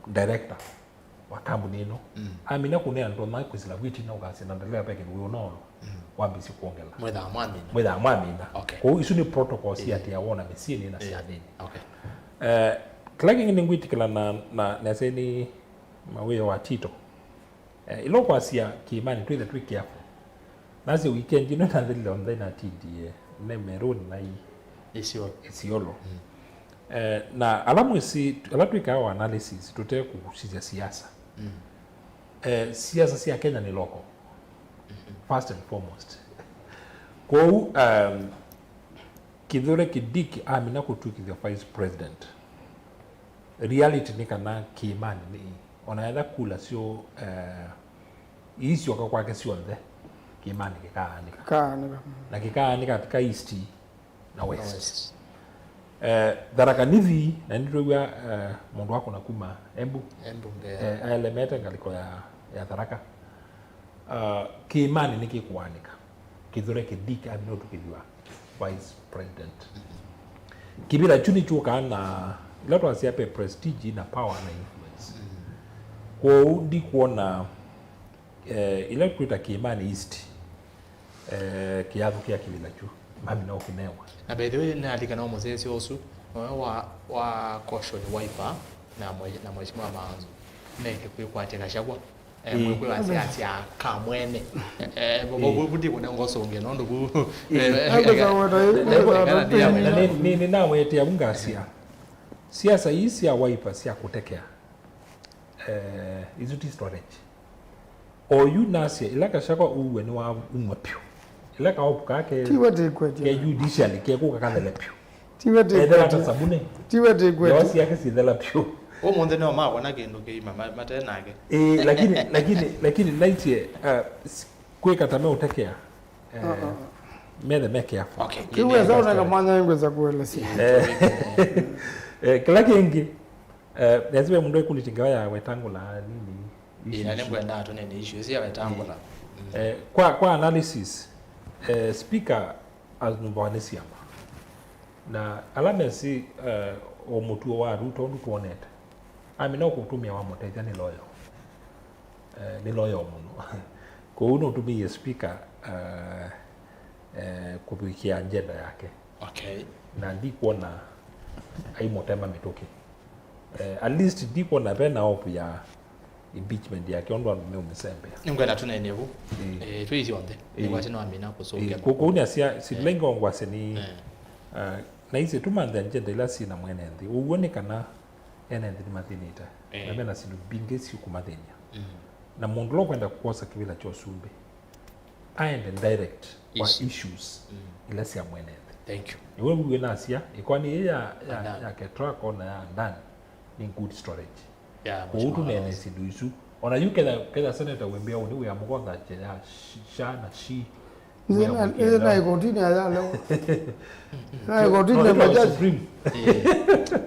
director wa kambuni ĩno. Mm. Amina kũneena, tondũ makwĩsĩla viti na ũkasya na ndalea ve kĩndũ wĩũnolo, mm, wambĩsye kwongela. Mwĩthaa mwamina. Mwĩthaa mwamina. Okay. Kwoou isu nĩ protocol, eh, siatĩawa o na mĩsyĩnĩ na, eh, syathĩnĩ. Okay. Eh, kĩla kĩngĩ nĩngwĩtĩkĩla na, na, nesa nĩ mawĩo wa Tito. Eh, ĩla ũkwasya kĩĩmanĩ, twĩthe twĩ careful. Nasya weekend ĩno nathelile onthe natindie ne Meruni na i-, Isiolo. Isiolo. Mm. Eh, na ala mwĩsĩ, ala twĩkaa o analysis, tũte kũsisya siasa. Mm. Eh, siasa sya Kenya nĩ local. Mm-hmm. First and foremost. Kwoou, um, Kithure Kindiki amina kũtw'ĩkĩthw'a vice president, reality nĩ kana kĩĩmanĩ nĩ, ona etha kula syo, eh, iisyoka kwake syonthe, kĩĩmanĩ kĩkaanĩka. Kĩkaanĩka. Na kĩkaanĩka katika East na West. Na West. Eh, Tharaka Nithi, na nĩtwĩw'a, eh, mũndũ wakũna kuma Embu. Embu, mbea. Eh, aelemete ngalĩko ya, ya Tharaka. Uh, kĩĩmanĩ nĩkĩkũanĩka. Kithure Kindiki amina ũtw'ĩkĩthw'a vice president. Kĩvĩla kyu nĩkyũkaa na ĩla twasya ve prestige na power na influence. Kwoou ndikwona, eh, ĩla twĩta kĩĩmanĩ East, eh, kĩyathũkĩa kĩvĩla kyu. Mamina ũkĩnewa. Na by the way, nĩnalikana mũsyaĩĩsya ũsu, nowe wa, wa caution Wiper na mwe-, na Mheshimiwa Maanzo meke kwĩkwatya Gachagua. Eh, ĩĩ. Mwĩkwĩw'a siasa ya kamwene. Eh, eh, ĩĩ. Vu ndikũnenga ũsũngĩe nũndũ vu, ĩĩ, eh, eh, eh, na nĩ, nĩ, nĩnawetea vu ngasya. Siasa ii sya Wiper sya kũtekea, eh, isu ti strategy. Oyu nasya, ĩla Gachagua ũw'e nĩwaumw'a vyũ. Ĩla kaopu kake, tiwe tĩkwetya, ke judiciary kekũka kathele vyũ. Tiwe ethela ta tĩkwetya. Sabuni. Tiwe tĩkwetya. Ndewa syake sithela vyũ. Ũmũnthĩ nĩo makwa na kĩndũ kĩima ma-, mate nake. Ĩĩ, lakini, lakini, lakini naisye, uh, s-, kwĩka ta meũtekea, eh, uh, uh, methe me careful. Okay. Kĩu wesa ũneka mwanya wĩngwĩsa kũelesya. Eh, eh, kĩla kĩngĩ, eh, nesiwe mũndũ ekũlĩte ngewa ya Wetangula nini. Ĩĩ, na issues. Nĩngwenda tũnene issue ĩsu ya Wetangula. Ĩĩ. Mm. Eh, kwa, kwa analysis, eh, speaker anumbwa nĩ syama. Na ala mesĩ, eh, o mũtuo wa Ruto ũndũ twonete, amina ũkũtũmĩa wamũtethya nĩ loyal. Eh, nĩ loyal mũno. Kwoou nũtũmĩie speaker, eh, eh, kũvikĩa agenda yake. Okay. Na ndikwona aimũtema mĩtũkĩ. Eh, at least ndikwona ve na hope ya impeachment yake, ũndũ andũ meũmĩsembea. Nĩngwenda tũnene vu. Ĩĩ. Eh, twĩ ithyonthe. Ĩĩ. Nĩkwatĩ no amina kũsũngĩa. Ĩĩ. Kũu nĩasya, eh, silengo ngwasya nĩ, eh, ah, naisye tũmanthe agenda ila syĩ na mwene nthĩ. Ũw'o nĩ kana ene nthĩ nĩmathĩnĩte. Eh. Na mena syĩndũ mbingĩ syĩkũmathĩny'a. Mm. Na mũndũ ũla ũkwenda kwosa kĩvĩla kya ũsumbĩ, aende direct kwa issues, mm, ila sya mwene nthĩ. Thank you. Nĩwe wĩw'e nasya, ĩkoani ĩĩ ya, ya, ya Ketraco na ya Dan nĩ good storage. Yeah, kwoou tũneene syĩndũ isu. Ona yu ketha, ketha Senator Wembe ũnĩ wĩa mũkonthakye ya sh-, sha na shi. Nĩ na, nĩ na ĩkotini ayalewa. Na ĩkotini ya majaji. Supreme. Eh.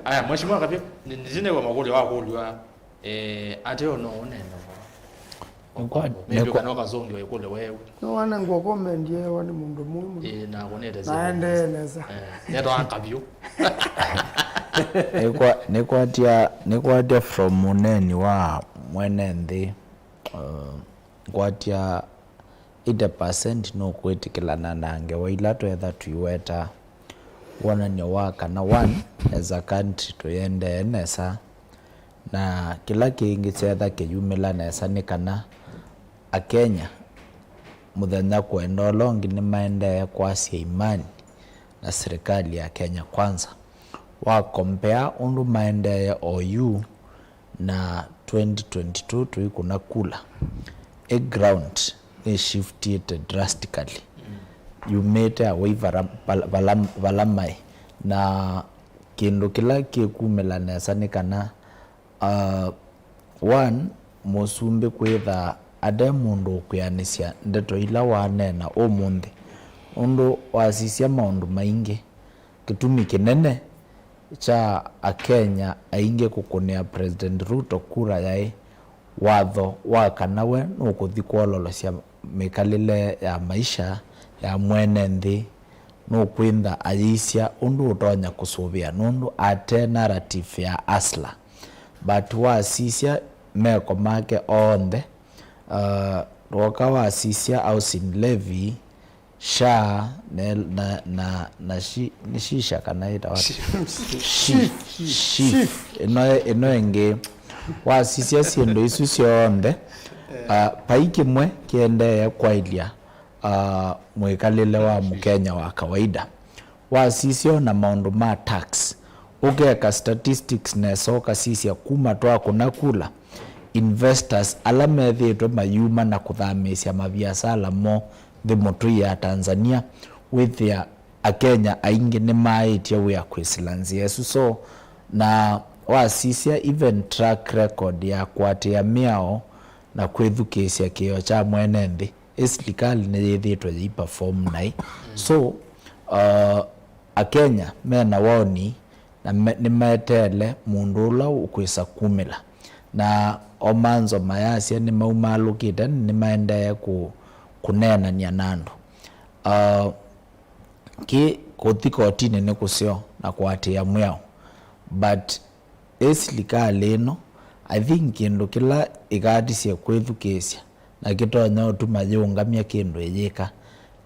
Aya, Mheshimiwa Kapia, nĩ, nĩ, nĩnĩwa makũlyo wa kũlwa, eh, ate ono ũnene. Nĩkwa-, maybe nĩkwa-, kana ũkazũngĩwa ĩkũlyo wewe. Nĩwanengwa comment yewa nĩ mũndũ mũĩ mũno. Ĩĩ, na akonete. Naendee nesa. Eh, nĩtwaanga vyũ. Nĩkwa-, nĩkwatya, nĩkwatya from mũneeni wa mwene nthĩ, uh, ngwatya eighty percent nũkwĩtĩkĩlana na ngewa ila twetha tũiweta. Wonany'o wa kana, one, as a country tũyendee nesa. Na kĩla kĩngĩ kyetha kĩyumĩla nesa nĩ kana Akenya mũthenya kwenda ũla ũngĩ nĩmaendee kwasya imani na serikali ya Kenya Kwanza. Wa compare ũndũ maendee oyu na twenty twenty-two tũikũna kula, ĩ ground nĩ shiftĩte drastically. Yumĩte away vala, vala, vala, vala maĩ. Na kĩndũ kĩla kĩkumĩla nesa nĩ kana, uh, one, mũsumbĩ kwĩtha ate mũndũ ũkwĩanĩsya ndeto ila waneena ũmũnthĩ, ũndũ wasisya maũndũ maingĩ. Kĩtumi kĩnene kya Akenya aingĩ kũkũnĩa President Ruto kura yaĩ watho wa kana we nũkũthi kwololosya mĩkalĩle ya maisha ya mwene nthĩ, nũkwĩntha ayĩisya ũndũ ũtonya kũsũvĩa nũndũ ate narrative ya hustler. But wasisya meko make onthe, uh, woka wasisya housing levy, SHA, ne, na, na, na shi, nĩ shisha kana ĩtawa atĩa? Shi, shi, SHIF. Ĩno, ĩno ĩngĩ wasisya syĩndũ isu syonthe, uh, vai kĩmwe kĩendee kwaĩlya, uh, mwĩkalĩle wa Mũkenya wa kawaida. Wasisya ona maũndũ ma tax, ũkeka statistics nesa ũkasisya kuma twakũna kula, investors ala methĩĩtwe mayuma na kũthamĩĩsya maviasala moo nthĩ mũtũi ya Tanzania, wĩthĩa Akenya aingĩ nĩmaaĩtye wĩa kwĩsĩla nzĩa ĩsu. So, na wasisya even track record ya kũatĩĩa mĩao na kwĩthukĩĩsya kĩĩo kya mwene nthĩ, ĩ silikalĩ nĩyĩthĩĩtwe yĩi perform naĩ. So, uh, Akenya mena woni na me, nĩmeteele mũndũ ũla ũkwĩsa kumĩla. Na o manzo mayasya nĩmaumaalũkĩte, nĩmaendee kũ, kũneenany'a na andũ. Uh, kĩ kũthi kotinĩ nĩ kũseo na kũatĩĩa mwĩao. But ĩ silikalĩ ĩno, I think kĩndũ kĩla ĩkatisye kwĩthukĩĩsya na kĩtonya ũtuma yĩũngamya kĩndũ ĩyĩka,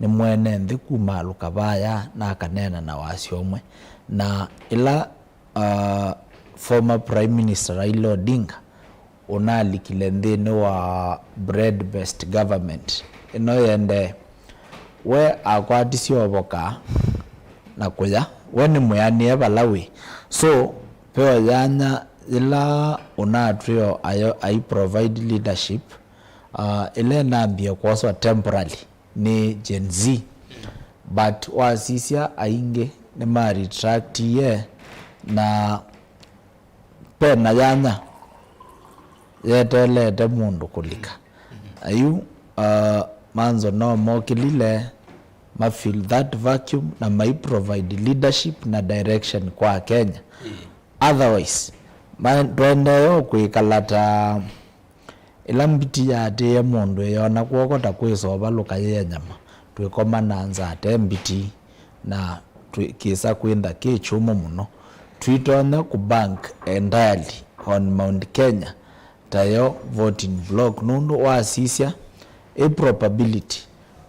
nĩ mwene nthĩ kumaalũka vaya na akaneena na wasya ũmwe. Na ĩla, uh, former Prime Minister Raila Odinga ũnalikile nthĩnĩ wa bread based government ĩno yendee, we akwatisye ovoka na kũya, we nĩ mwĩanĩe vala wĩ. So, veo yanya yĩla ũnatwĩo ayo ai provide leadership, uh, ĩla ĩnambie kwoswa temporarily nĩ Gen Z. But wasisya aingĩ nĩma retractie na pena yanya yeteelete mũndũ kũlika. Ayu, uh, manzo no mokĩlile ma fill that vacuum na mai provide leadership na direction kwa Kenya. Otherwise, ma, tũendee o kwĩkala ta ĩla mbiti yaatĩĩe mũndũ ĩyona kw'oko ta kwĩsova lũkayĩe nyama, twĩkoma na nza ate mbiti, na twĩ, kĩsa kwĩntha kĩ kyũmũ mũno. Twitonya kũ bank entirely on Mount Kenya ta yo voting block, nũndũ wasisya ĩ probability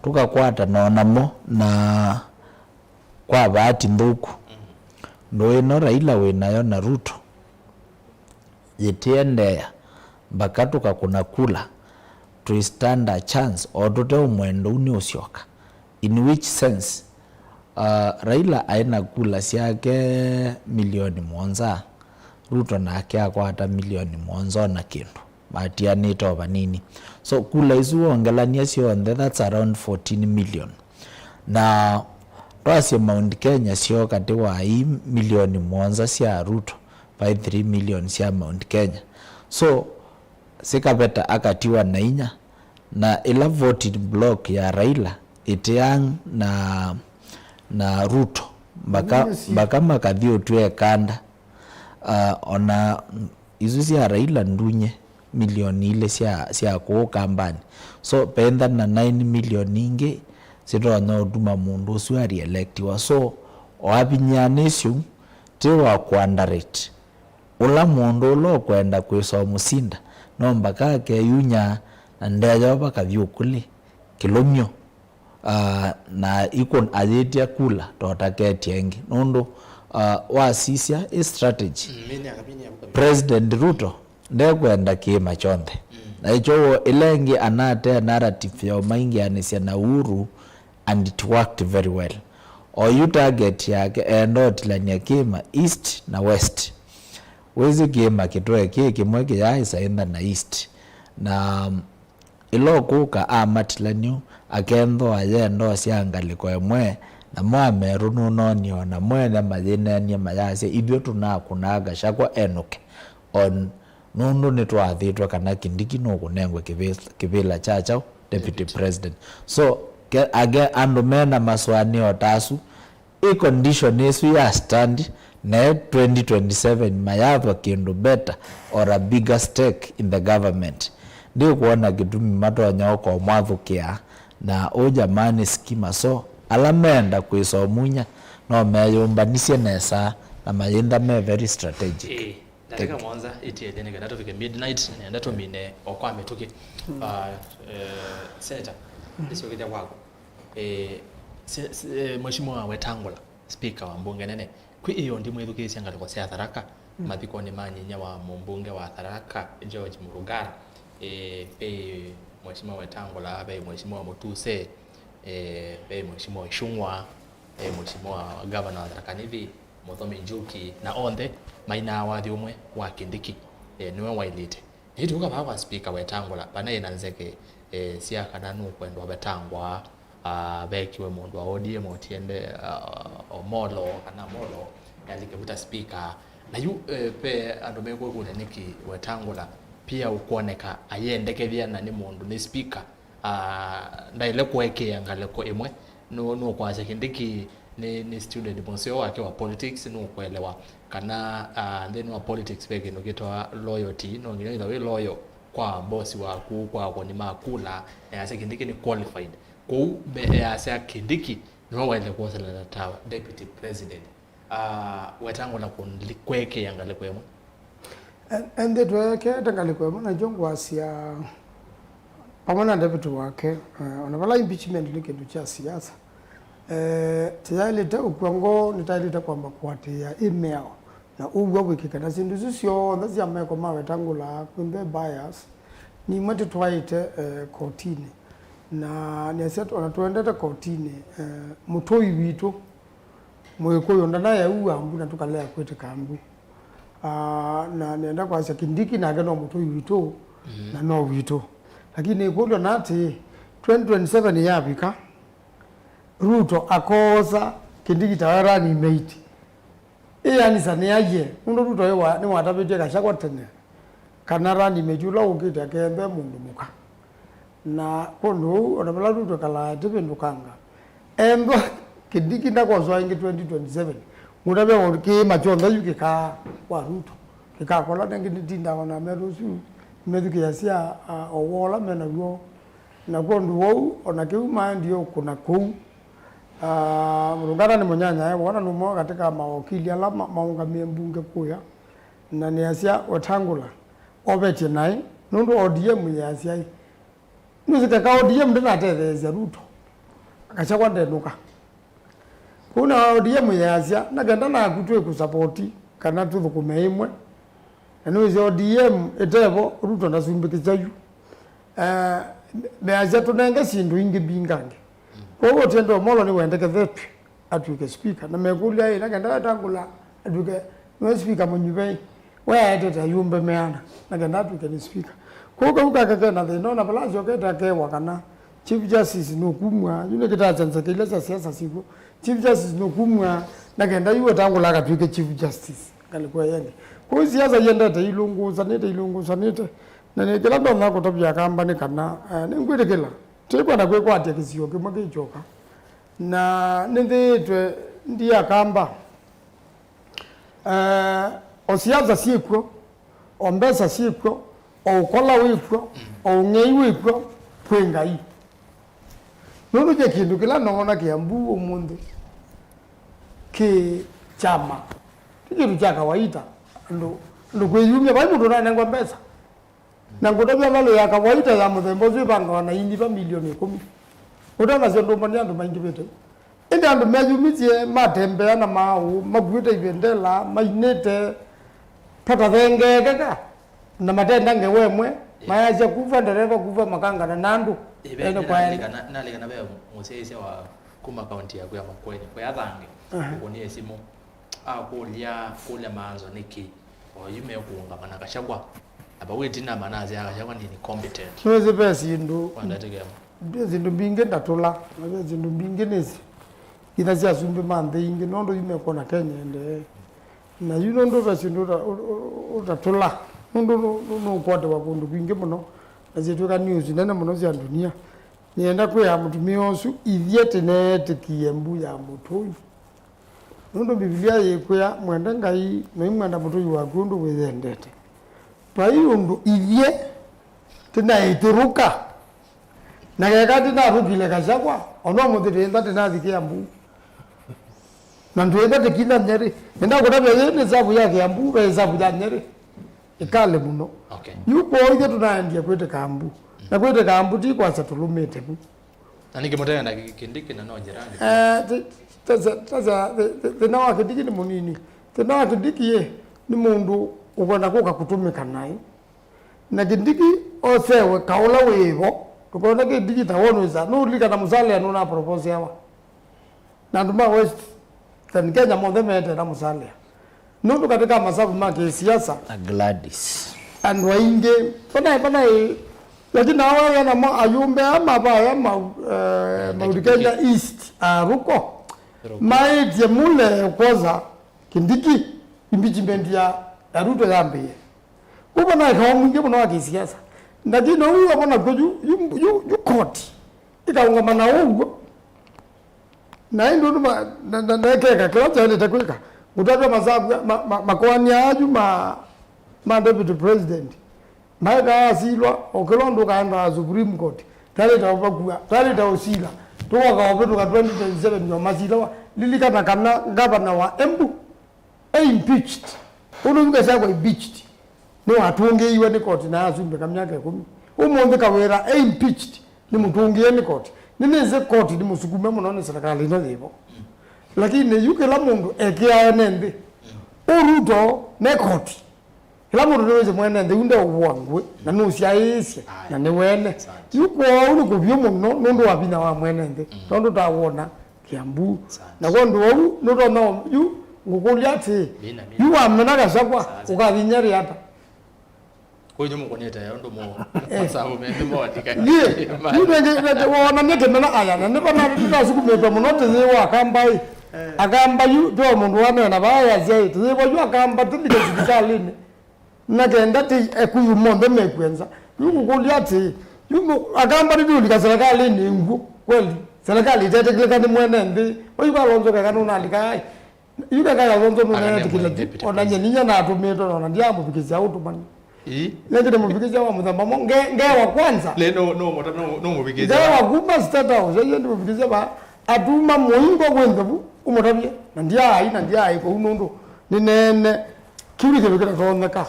tũkakwatana o namo na kwa vaati nthũku. Ndũũ ĩno Raila wĩ nayo na Ruto yĩtiendeea mbaka tũkakũna kula, twĩ stand a chance o tũteũmwenda ũu nĩ ũsyoka. In which sense? Uh, Raila aĩ na kula syake milioni mũonza, Ruto nake akwata milioni mũonza na kĩndũ, matianĩte o vanini. So kula isu wongelany'a syonthe, that's around fourteen million. Na twasye Mount Kenya syo katĩ wa ii milioni mũonza sya Ruto by three million sya Mount Kenya. So sikaveta akatiwa na inya, na ĩla voting block ya Raila ĩteang na, na Ruto mpaka, mpaka makathi ũtw'e kanda. Uh, ona isu sya Raila ndunye milioni ilĩ sya, sya kũũ kambani. So, venda na nine million ingĩ sitonya ũtuma mũndũ ũsu a reelectiwa. So, oavinyia nĩ syũ, ti wa kũunderrate. Ũla mũndũ ũla ũkwenda kwĩsa ũmũsinda, no mbaka akeyunya na ndeyova kavyũkũlĩ kĩlũmyo. Ah, na ikũ ayĩtya kula totaketye ĩngĩ. Nũndũ, ah, wasisya ĩ strategy, mm, mĩnĩaka mĩnĩaka President Ruto ndekwenda kĩĩma kyonthe. Mm. Na ĩkyo w'o ĩla ĩngĩ anate narrative ya ũmaingĩanĩsya na Uhuru, and it worked very well. Oyu target yake eenda ũtilany'a kĩma East na West. Wĩsĩ kĩma kĩtwae kĩ kĩmwe kĩyaa ĩsaĩntha na East. Na ĩla ũkũka amatilany'o, akenthoa ye ndoo sya ngalĩko ĩmwe, namo Amerũ nũnoonie o namo ene mayĩneenie mayasya, "Ithyĩ tũnakũnaa Gachagua enũke." On nũndũ nĩtwaathĩtwe kana Kindiki nũkũnengwe kĩvĩ-, kĩvĩla kya kyaũ? Deputy President. So, ke-, age andũ mena masũanĩo ta asu, ĩ condition ĩsu ya stand, ne twenty twenty-seven mayathwa kĩndũ better or a bigger stake in the government. Ndikwona kĩtumi matonya ũkomwathũkĩa na ũ jamani skima. So, ala meenda kwĩsa ũmunya no meyũmbanisye nesa na mayĩntha me very strategic. Ĩĩ, ndatĩka mũonza ĩtiele nĩ kana tũvike midnight, nenda tũmine o kwa mĩtũkĩ. Ah, eh, Senator, nĩsyokĩthya kwaku. Eh, se-, se-, eh, Mheshimiwa Wetangula, speaker wa mbunge nene, kwĩ ĩyo ndimwĩthukĩĩsya ngalĩko sya Tharaka, mathikonĩ ma nyinya wa mũmbunge wa Tharaka, George Murugara. Eh, ve Mheshimiwa Wetangula, ve Mheshimiwa Mutuse, eh, ve Mheshimiwa Ichung'wa, eh, Mheshimiwa Governor wa Tharaka Nithi, Muthomi Njuki, na onthe mainaa wathi ũmwe wa Kindiki, eh, nĩwe wailĩte. Ĩĩ, tũka vaa kwa speaker Wetangula, vanaĩ na nzeke, eh, sya kana nũkwendwa vetangwa, ah, vekiwe mũndũ wa O D M ũtiende, ah, Omolo, kana Omolo, alike vuta speaker. Na yu, eh, ve andũ mekwĩkũlya nĩkĩ Wetangula pia ũkwoneka ayendekethya na nĩ mũndũ, nĩ speaker, ah, ndaĩle kũekea ngalĩko ĩmwe, nũ-, nũkwasya Kindiki nĩ, nĩ student mũseo wake wa politics, nũkũelewa kana, ah, nthĩnĩ wa politics ve kĩndũ kĩtawa loyalty, no nginya wĩthĩwe wĩ loyal kwa boss waku, kwa akũni ma kula, na yasya Kindiki nĩ qualified. Kwoou me-, easya Kindiki nĩwe waĩle kwoselana ta deputy president. Ah, Wetangula kũli-, kũekea ngalĩko ĩmwe. En-, enthĩtwe ekete ngalĩko ĩmwe, nakyo ngwasya vamwe na deputy wake, eh, ona vala impeachment nĩ kĩndũ kya siasa. Eh, tĩyaĩlĩte ũkw'a ngoo, nĩtaĩlĩte kwamba kũatĩĩa ĩ mĩao na ũw'o wĩkĩke. Na syĩndũ isu syonthe sya meko ma Wetangula kwĩ mbee bias, nimwe tũtwaĩte, eh, kotinĩ. Na nĩasya ona tũendete kotinĩ, eh, mũtũi witũ, Mũĩkũyũ ndanaea ũw'a mbu na tũkalea kwĩtĩka mbu. Ah, na nĩenda kwasya Kindiki nake no mũtũi witũ, na no witũ. Lakini ĩkũlyo na atĩĩ, twenty twenty-seven yavika, Ruto akoosa Kindiki tawe running mate. Ĩanĩsa nĩaie, nũndũ Ruto ĩwa-, nĩwatavĩtye Gachagua tene kana running mate ũla ũkĩte akembe mũndũ mũka. Na kwondũ ũu, ona vala Ruto kalaa tĩvĩndũkanga. Ethwa Kindiki ndakoswa ĩngĩ twenty twenty-seven, ngũtavya kĩĩma kyonthe yu kĩkaa kwa Ruto. Kĩkakola nengĩ nĩtindaa ona Amerũ ũsu, methukĩĩasya, ah, ũwoo ũla me naw'o. Na kwondũ wou, ona kĩu maendie ũkũna kũu. Ah, Murugara nĩ mũnyanyae, wona nũmwe katĩ ka mawakili ala ma-, maũngamĩe mbunge kũya. Na nĩasya Wetangula ovetye naĩ, nũndũ O D M yĩasya ĩ, nĩsĩ keka O D M ndĩnatetheesya Ruto, Gachagua ndenũka. Kũu na O D M yĩasya, na kenda naku twĩkũsapoti kana tũthũkũme ĩmwe. Na nĩwĩsĩ O D M ĩtevo, Ruto ndasumbĩkĩsya yu. Eh, measya tũnenge syĩndũ ingĩ mbingange. Kwoou ũtiende Omolo nĩwendekethetw'e atw'ĩke speaker. Na mekũlya ĩ, na kenda Wetangula atw'ĩke nĩwe speaker mũnyuve ĩ, we aetete ayũmbe meana, na kenda atw'ĩke nĩ speaker. Kwoou kau kake kena thĩna, ona vala asyokete akewa kana Chief Justice nũkumw'a, yu nĩkĩtasya nzeke ila sya siasa sikw'o. Chief Justice nũkumw'a, na kenda yu Wetangula akatw'ĩke Chief Justice ngalĩko ĩyo ĩngĩ. Kwoou siasa iendete ilũngũsanĩte, ilũngũsanĩte. Na nĩ kĩla ndonya kũtavya Akamba nĩ kana, eh, nĩngwĩtĩkĩla tĩkwenda kwĩkwatya kĩsio kĩmwe kĩ kyoka. Na nĩnthĩĩtwe ndi Akamba. Eh, o siasa syĩkw'o, o mbesa syĩkw'o, o ũkola wĩkw'o, o ũng'ei wĩkw'o, kwĩ Ngai. Nũndũ kye kĩndũ kĩla noona Kĩambu ũmũnthĩ kĩ kyama, ti kĩndũ kya kawaita. Andũ, andũ kwĩyumya, vai mũndũ ũnanengwa mbesa. Na ngũtavya valũ ya kawaita ya mũthemba ũsu ĩvangawa na iniva milioni ĩkũmi. Ũtanasya ndũmba nĩ andũ maingĩvĩte. Ĩndĩ andũ meyumisye, matembea na maaũ, makuĩte ivendela, mainĩte, patathengeekeka, na matenda ngewa ĩmwe, Mayasya kuva ndereva, kuva makangana na andũ ene kwa ene. Nalika na ve mũsyaĩĩsya wa kuma kaunti yaku ya Makueni, kwa Athange, ũkũnie simũ, akũlya, kũlya maanzo nĩkĩ oyu mekũũngama na Gachagua. Na vau ĩtina manasya Gachagua nĩ incompetent. Nĩwĩsĩ ve syĩndũ, ve syĩndũ mbingĩ ndatũla, na ve syĩndũ mbingĩ nĩsĩ nginya sya asumbĩ ma nthĩ ingĩ, nũndũ yu mekwona Kenya ĩendee. Na yu nũndũ ve syĩndũ ũta-, ũ-, ũ-, ũtatũla, nũndũ nũ-, nũ-, nũkwatĩwa kũndũ kwingĩ mũno, na syĩtw'ĩka news nene mũno sya ndunia. Nĩenda kwĩa mũtumĩa ũsu, ithyĩ tĩneetĩkie mbu ya mũtũi. Nũndũ Mbivilia yĩkwĩa, "Mwende Ngai, na ũimwenda mũtũi waku ũndũ wĩyendete." Vai ũndũ ithyĩ tĩnaĩtĩrũka, na keka tĩnatũkile Gachagua, o no mũthĩ tĩenda tĩnathi Kĩambu. Na ndwenda tĩkina Nyeri. Nenda kũtavya yĩ nĩ savu ya Kĩambu, ve savu ya Nyeri. Ĩkale mũno. Okay. Yu kwoou ithyĩ tũnaendie kwĩtĩka mbu. Na kwĩtĩka mbu ti kwasya tũlũmĩte vu. Na nĩkĩ mũteenda kĩ-, Kindiki na no njĩra angĩ? Eh, thi-, tasa, tasa, thi-, thi-, thĩna wa Kindiki nĩ mũnini. Thĩna wa Kindiki ĩ, nĩ mũndũ ũkwenda kũka kũtũmĩka naĩ. Na Kindiki osewe kaũla wĩvo, ndũkona Kindiki ta wonwĩsa, nũlikana Musalia nũna proposeawa. Na andũ ma Western Kenya monthe meetena Musalia. Nũndũ katĩ ka masavu ma kĩsiasa, na Gladys, andũ aingĩ, pana, pana, lakini awa namo ayumbe ama vaya ma, eh, Mount Kenya East, aruko, maĩtye mule kwoza Kindiki, impeachment ya, ya Ruto yambĩĩe. Ũvo naĩ kaũ mwingĩ mũno wa kĩsiasa. Lakini ũu avo nakw'o yu, yu, yu, yu koti ĩkaũngama na ũw'o. Na ĩndĩ ũndũ ma-, na, na, na ekeka kĩla kyaĩlĩte kwĩka. Ngũtavya masavu, ma, ma, makoani ayu ma, ma deputy president. Maĩkaa asilwa, o kĩla ũndũ ũkaendaa Supreme Court. Tarĩta ũvakua, tarĩta ũsila. Tũkoka ũvĩtũka twenty twenty-seven yo masilawa. Lilikana kana ngavana wa Embu e impeached. Ũndũ yu Gachagua impeached. Nĩwatũngĩiwe nĩ koti na asumbĩka myaka ĩkũmi. Ũmũnthĩ Kawĩra e impeached. Nĩmũtũngĩe nĩ koti. Nĩnĩsĩ koti nĩmũsukume mũno nĩ serikali ĩno yĩvo. Lakini yu kĩla mũndũ ekĩae ne nthĩ. Ũ Ruto ne koti. Kĩla mũndũ nĩwĩsĩ mwene nthĩ yu ndeũvũa ngũĩ na nũsyaĩĩsye na nĩ wene. Yu kwoou nĩ kũvyũ mũno nũndũ wa vinya wa mwene nthĩ. Tondũ tawona Kiambu. Na kwondũ wau nũtonya yu ngũkũlya atĩ, yu wamena Gachagua ũkathi Nyeri ata? Kũnyũ mũkũnĩte ũndũ mũ-, masavu mendĩ moandĩka. Yĩ, yu nĩndĩ, nĩndĩ wona nĩkĩmena aya, na nĩvo na nĩtasukumĩtwe mũno tĩyĩwa Akamba ĩ. Akamba yu, tyo mũndũ waneena vaa yasya ĩ, tĩyĩwa yu Akamba tũlike sivitalĩnĩ. Na kenda tĩ ekuyu monthe mekw'e nza. Yu ngũkũlya atĩ, yu mũ-, Akamba nĩtũlika serikalinĩ ngw'ũ, kweli? Serikali ĩtetĩkĩlĩka nĩ mwene nthĩ. Oyu Kalonzo keka nũnalika ai. Yu keka Kalonzo nũneetĩkĩla tu. Ona nye ninya natũmĩtwe, ona ndiamũvikĩsya ũtũmani. Ii. Nĩngĩ nĩmũvikĩsya wa mũthemba mo, nge-, ngewa kwanza. Le no, no, mota, no, no mũvikĩsya. Ngewa kuma State House, yeye nĩmũvikĩsya va. Atuma mũingo kwĩ nzevu, ũmũtavye. Na ndiaai, na ndiaai kũu nũndũ nĩneene. Kĩu nĩ kĩndũ kĩtatonyeka.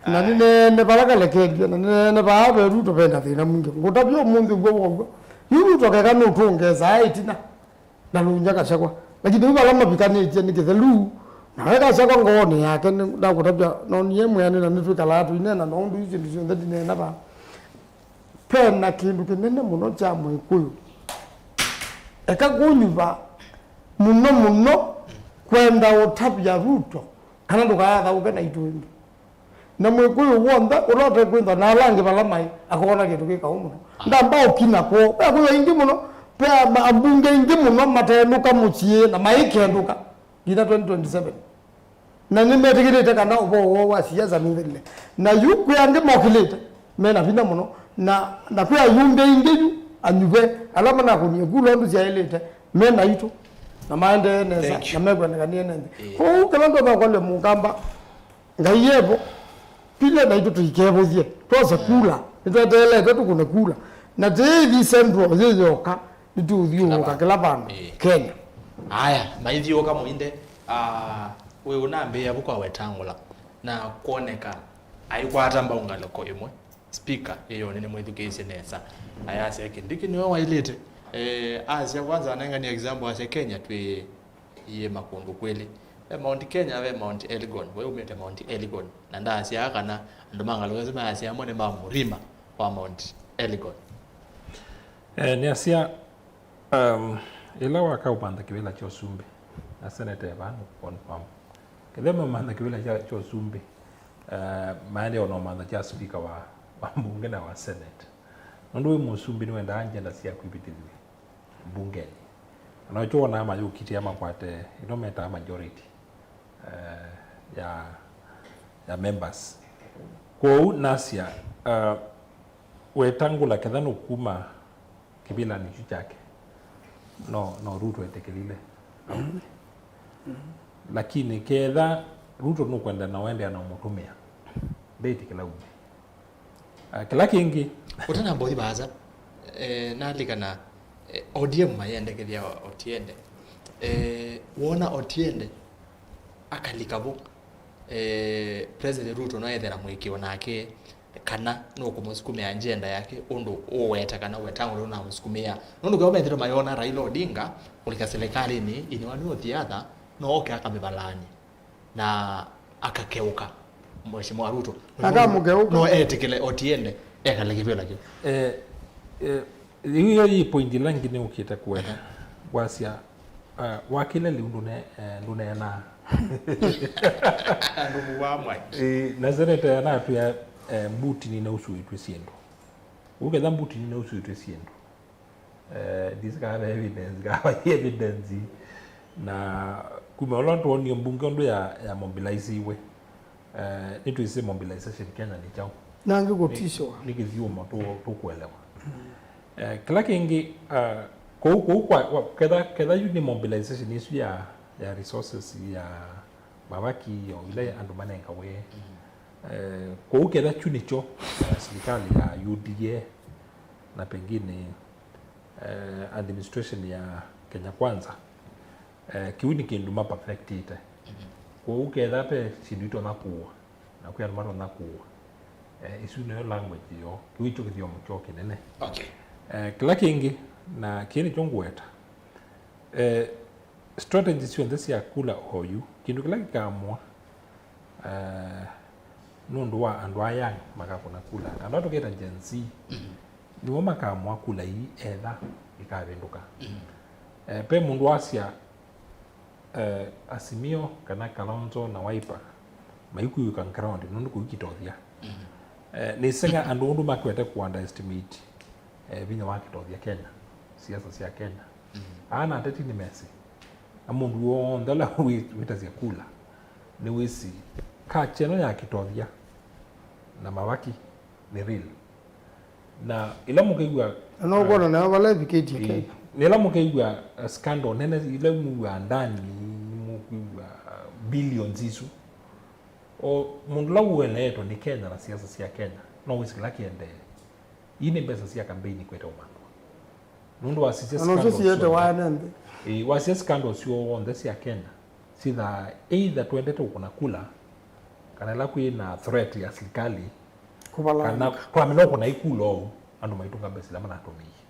Na nĩneene vala kalekendie, na nĩneene vaa ve Ruto vena thĩna mwingĩ. Ngũtavya ũmũnthĩ ũw'o wow'o. Yu Ruto keka nũtũngesa ĩtina. Ndalũngya Gachagua. Lakini yu vala mavikanĩtye nĩ kĩthelu. Na we Gachagua ngoonĩ yake, nĩ ndakũtavya, nonie mwĩanĩ na nĩtwĩkalaa tũineena, na ũndũ yu syĩndũ syonthe ndineena vaa. Ve na kĩndũ kĩnene mũno kya Mũĩkũyũ. Eka kũnyuva mũno mũno kwenda ũtavya Ruto kana ndũkathaũke naitũ ĩngĩ. Na Mũĩkũyũ w'onthe ũla ũtekwĩthwa na ala angĩ vala maĩ, akoona kĩndũ kĩ kaũ mũno. Ndamba ũkina kwoo. Ve kũya ingĩ mũno, ve ma-, ambunge ingĩ mũno matenũka mũsyĩ na maikendũka nginya twenty twenty-seven. Na nĩmetĩkĩlĩte kana ũvoo woo wa siasa nũthĩlile. Na yu kwĩ angĩ mokĩlĩte, me na vinya mũno. Na, na kwĩ ayumbe ingĩ yu, anyuve, ala manakũnie kula ũndũ syaĩlĩte, me naitũ. Na maendee nesa, na mekwendekanie nene. Kwoou, kĩla ndonya kwalya Mũkamba, Ngai evo, pile naitũ tũikevũthye. Twose kula, nĩtweteelete tũkũne kula. Na tĩĩthi Central yĩ yoka, nĩtũũthiũũka kĩla vandũ Kenya. Aya, maithiũũka mũinde, ah, wĩ ũnambĩĩa vu kwa Wetangula, na kwoneka aikwata mbau ngalĩko ĩmwe. Speaker ĩyonĩ nĩmwĩthukĩĩsye nesa. Ayasya Kindiki nĩwe wailĩte. Eh, asya kwanza anengania example asya Kenya twĩ iĩma kũndũ kwĩlĩ. Ve Mount Kenya, ve Mount Elgon. We umĩte Mount Elgon. Na ndasyaa kana andũ ma ngalĩko ĩsu mayasya amwe nĩ ma mũrima. wa Mount Elgon. Eh, nĩasya, um, ĩla wakaũmantha kĩvĩla kya ũsumbĩ, na seneta e vaa nũkũconfirm. Kethĩwa mamantha kĩvĩla kya, kya ũsumbĩ, eh, maendee ona ũmantha kya spika wa, wa mbunge na wa senate. Nũndũ wĩ mũsumbĩ nĩwendaa ngenda syaku ivĩtĩthw'e mbungenĩ. Nokyo wonaa mayũkitĩa makwate ĩno metaa majority, eh, ya, ya members. Kwoou nasya, eh, Wetangula ketha nũkuma kĩvĩlanĩ kyu kyake, no, no Ruto etĩkĩlile. Lakini ketha Ruto nũkwenda na ũendeea na ũmũtũmĩa, ndetĩkĩla umye. Ah, kĩla kĩngĩ, ũtanamba ũthi vaasa, eh, nalikana, eh, O D M mayendekethya Otiende. Eh, wona Otiende akalika vo, eh, President Ruto no ethela mũĩkĩĩo nake kana nũkũmũsukumĩa agenda yake ũndũ ũweta kana Wetangula ũnamũsukumĩa. Nũndũ kĩla methĩtwe mayona Raila Odinga kũlika silikalĩnĩ in one way or the other, no oke akamĩvalaany'a na akakeũka Mheshimiwa Ruto. Akamũkeũka. No etĩkĩle Otiende ekale kĩvĩla kĩu. Eh, eh, ĩyo yĩ point ĩla ĩngĩ nĩũkĩte kũweta. Wasya, ah, wakĩle lĩu ndũne-, eh, ndũneenaa. Andũ mũvaa mwai. Eh, na seneta anatwĩa, eh, mbuti nĩnausũĩtw'e syĩndũ. Ũketha mbuti nĩnausũĩtw'e syĩndũ. Eh, ndisi kana ve evidence, kana vai evidence. Na kuma ũla twonie mbunge ũndũ ya, ya mobilize-iwe. Eh, nĩtwĩsĩ mobilization Kenya nĩ kyaũ. Na angĩ kũtishwa. Nĩ, nĩ kĩthyũmo tũ-, tũkũelewa. Eh, kĩla kĩngĩ, ah, kũu, kũu kwa, kwa, ketha, ketha yu nĩ mobilization ĩsu ya, ya resources ya mavaki, o ila andũ manengawe. Eh, kũu ketha kyu nĩkyo, eh, silikalĩ ya U D A na pengine, eh, administration ya Kenya Kwanza, eh, kĩu nĩ kĩndũ ma perfectĩte. Kwoou ketha ve syĩndũ itonya kũũa, na kwĩ andũ matonya kũũa, eh, ĩsu nĩyo language yoo, kĩu nĩkyo kĩthyomo kyoo kĩnene. Okay. Eh, kĩla kĩngĩ, na kĩĩ nĩkyo ngũweta, eh, strategy syonthe sya kula oyu, kĩndũ kĩla kĩkaamũa, eh, nũndũ wa andũ aa young makakũna kula. Andũ aa tũkĩta Gen Z, nĩmo makaamũa kula ii etha ikavĩndũka. Eh, ve mũndũ wasya, eh, Azimio kana Kalonzo na Wiper maikwĩw'ĩka ground nũndũ kũu kĩtothya. Eh, nĩseng'a andũ ũndũ makwete kũ underestimate, eh, vinya wa kĩtothya Kenya, siasa sya Kenya. Aa na ateti nĩmesĩ. Na mũndũ w'onthe ũla wĩ-, wĩtasya kula, nĩwĩsĩ culture ĩno ya kĩtothya na mavaki nĩ real. Na ĩla mũkĩw'a, na no kwona nayo vala ĩvikĩtye Kenya. Ĩĩ, na ĩla mũkĩw'a, uh, scandal nene, ila mũw'aa ndani, mũkwĩw'a, uh, billions isu. O mũndũ ũla ũeleetwe nĩ Kenya na siasa sya Kenya, no wĩsĩ kĩla kĩendee. Ii nĩ mbesa sya kambeini kwete ũmantwa. Nũndũ wasisya scandals syonthe. Ĩĩ, wasisya scandals syonthe sya Kenya, syĩthaa either twendete ũkũna kula, kana ĩla kwĩ na threat ya silikalĩ, kana twamina ũkũna ikula ũu, andũ maitũnga mbesa ila manatũmĩie.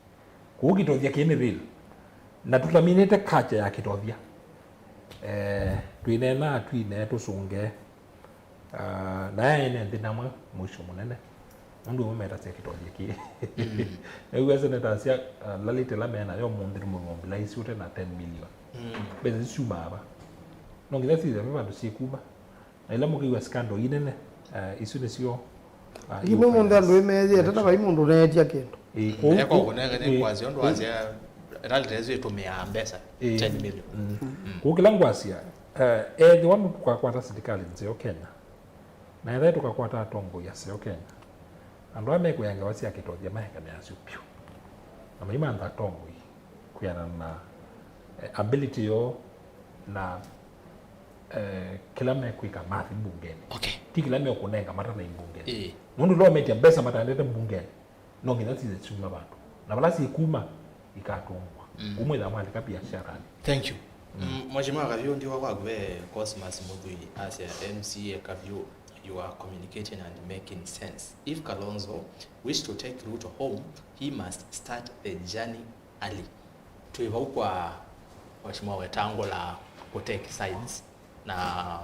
Kũu kĩtothya kĩĩ nĩ real. Na tũtaminĩte culture ya kĩtothya. Eh, twĩneenaa twine tũsũnge. Ah, na ene nthĩ namwe mũisyo mũnene. Nũndũ ũmwe metasya kĩtothya kĩĩ. Nĩw'a seneta asya, ah, lalĩte ĩla menayo ũmũnthĩ tũmũmobilize ũte na ten million. Mbesa isu syumaa va? No nginya syĩthĩwe vandũ syĩkuma. Na ĩla mũkĩw'a scandal inene, eh, isu nĩsyo, ah, imwe mũndũ andũ ĩmeethĩete na vai mũndũ ũneetya kĩndũ. Ĩĩ, kũu, eka kũu, ũkũnenge nĩ ĩĩ, kwasya ũndũ wasya, ĩĩ, ĩtalĩte ĩsu ĩtũmĩaa mbesa, ĩĩ, ten million. Mm. Kũu kĩla ngwasya, eh, ethĩwa nũtũkakwata silikalĩ nzeo Kenya, na ethĩwa tũkakwata atongoi aseo Kenya, andũ aa mekwĩa ngewa sya kĩtothya maekane nasyo vyũ, na maimantha atongoi kwĩanana na, eh, ability yoo na, eh, kĩla mekwĩka mathi mbungenĩ. Okay. Ti kĩla mekũnenga matanai mbungenĩ. Ĩĩ. Nũndũ ĩla ũmetya mbesa matandete mbungenĩ, no nginya syĩthe syuma vandũ. Na vala syĩkuma, ikatũngwa. Mm. Kumwĩtha mwalika biasharanĩ. Thank you. Mm. Mm, Mheshimiwa Kavyũ, nthĩ wa kwaku ve Cosmas Mũthwii asya, M C A Kavyũ, you are communicating and making sense. If Kalonzo wish to take Ruto home, he must start the journey early. Twĩ vau kwa Mheshimiwa Wetangula kũ take sides, na,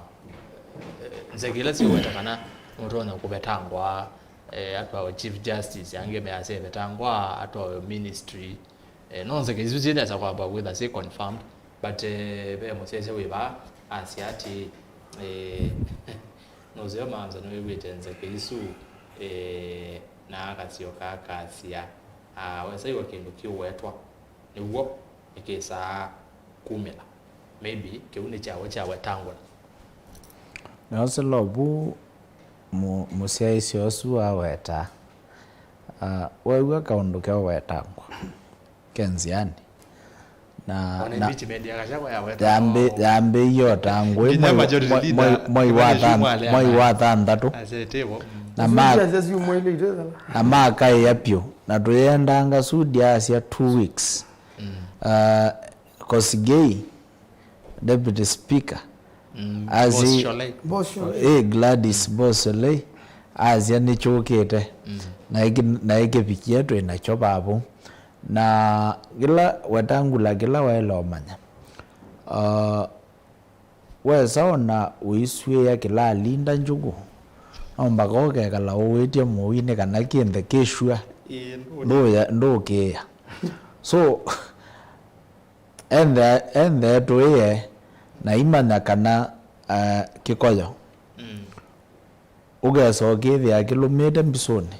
eh, nzeke ila siũweta kana nũtonya kũvetangwa, eh, atwawe Chief Justice, angĩ measya ĩvetangwa atwawe ministry. Eh, no nzeke isu syĩ nesa kwamba kwĩtha syĩ confirmed, but, eh, ve mũsyaĩĩsya wĩ vaa asya atĩĩ, eh, nũseo Maanza nĩwĩw'ĩte nzeke isu, eh, na akasyoka akasya, ah, wesaiwa kĩndũ kĩũwetwa nĩw'o nĩkĩsaa kumĩla. Maybe kĩu nĩ kyaũ kya Wetangula. Nĩosĩla vu mu-, mũsyaĩĩsya ũsu awetaa, ah, weew'a kaũndũ keũwetangwa ke nzĩanĩ. Na, ona na impeachment ya Gachagua yawetwa yambĩ-, no yambĩie o ta ngũĩ nginya mwai, majority mwai, leader, mwai, mwai wa Kimani than-, Ichung'wa mwai wa thanthatũ. Asetivo. Na ma-, na makaĩa pyũ. Na tũyendanga Sudi asya two weeks. Mm. Uh, Kosigei, Deputy Speaker, mm, asi-, Boss Sholei. Boss Sholei. Eh, Gladys Boss Sholei, asya nĩkyũkĩte. Mm. Na ĩkĩ-, na ĩkĩvikie twĩ nakyo vavo. Na kĩla Wetangula, kĩla waĩle ũmanya, uh, wesa ona ũisw'ĩĩa kĩla alinda njũkũ, no mbaka ũkekala ũwĩtye mũuinĩ kana kĩnthe kĩsw'a. Ĩĩ, ndũ-, ndũya-, ndũkĩĩa. So, enthe-, enthe tũĩe na imanya kana, uh, kĩkoyo. Mm. Ũkesa ũkĩthĩa kĩlũmĩte mbisũnĩ.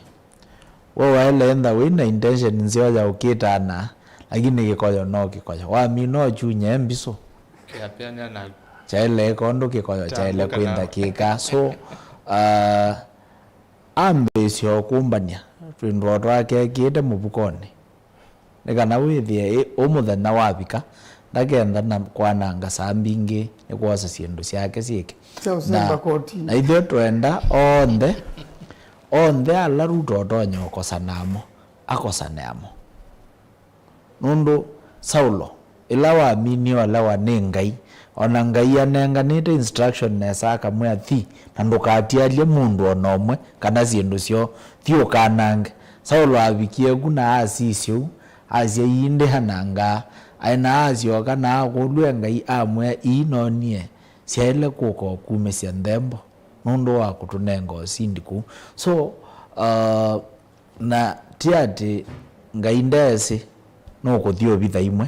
We waĩle enda wĩ na intention nzeo ya ũkĩtana, lakini kĩkoyo no kĩkoyo. Wamina ũkyunye mbisũ. Kĩapeanĩa na kyaĩle ĩka ũndũ kĩkoyo kyaĩle kwĩnda kĩka. So, uh, ambĩĩsya ũkũmbany'a twĩndũ o twake ekĩĩte mũvukonĩ. Nĩ kana wĩthĩe ĩ, ũ mũthenya wavika, ndakenda na kwananga saa mbingĩ nĩ kwosa syĩndũ syake syĩke. Sya ũsĩmba kotinĩ. Na ithyĩ twenda onthe, onthe ala Ruto ũtonya ũkosana namo, akosane namo. Nũndũ Saulo, ĩla waminie olewa nĩ Ngai, o na Ngai anenganĩte instruction nesa akamwĩa, "Thi, na ndũkatialye mũndũ o na ũmwe kana syĩndũ syoo, thi ũkanange." Saulo avikie ku na asisya ũu, asya, "Ii ndĩanangaa." Aĩ na asyoka na akũlw'a Ngai amwĩa, "Ii noonie syaĩle kũka o kumĩsya nthembo nũndũ wa kũtũnenga ũsindi kũu." So, uh, Na ti atĩ Ngai ndeesĩ nũkũthi ũvitha imwe.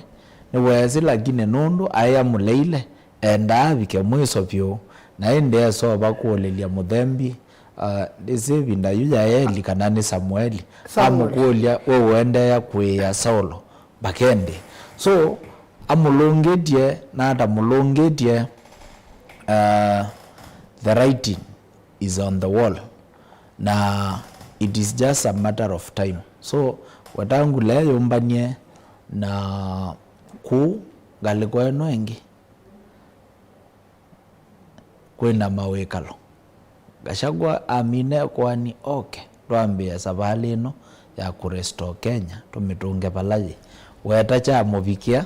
Nĩweesĩ, lakini nũndũ aĩ amũleile, endaa avike mwĩso vyũ, na ĩndĩ esova kũũlĩlya mũthembi, ah, ndĩsĩ ĩvinda yu Yaeli kana nĩ Samueli, Samueli. Amũkũlya, "We ũendeea kũĩĩa Saulo mpaka ĩndĩĩ?" So, amũlũngĩtye, na atamũlũngĩtye, ah, the writing is on the wall, na it is just a matter of time. So, Wetangula eyũmbany'e na kũu ngalĩko ĩno ĩngĩ kwĩna mawĩkalo. Gachagua amina ĩkoani oke, twambĩĩe savalĩ ĩno ya kũ restore Kenya, tũmĩtũnge vala yĩ. Weta kyamũvikĩa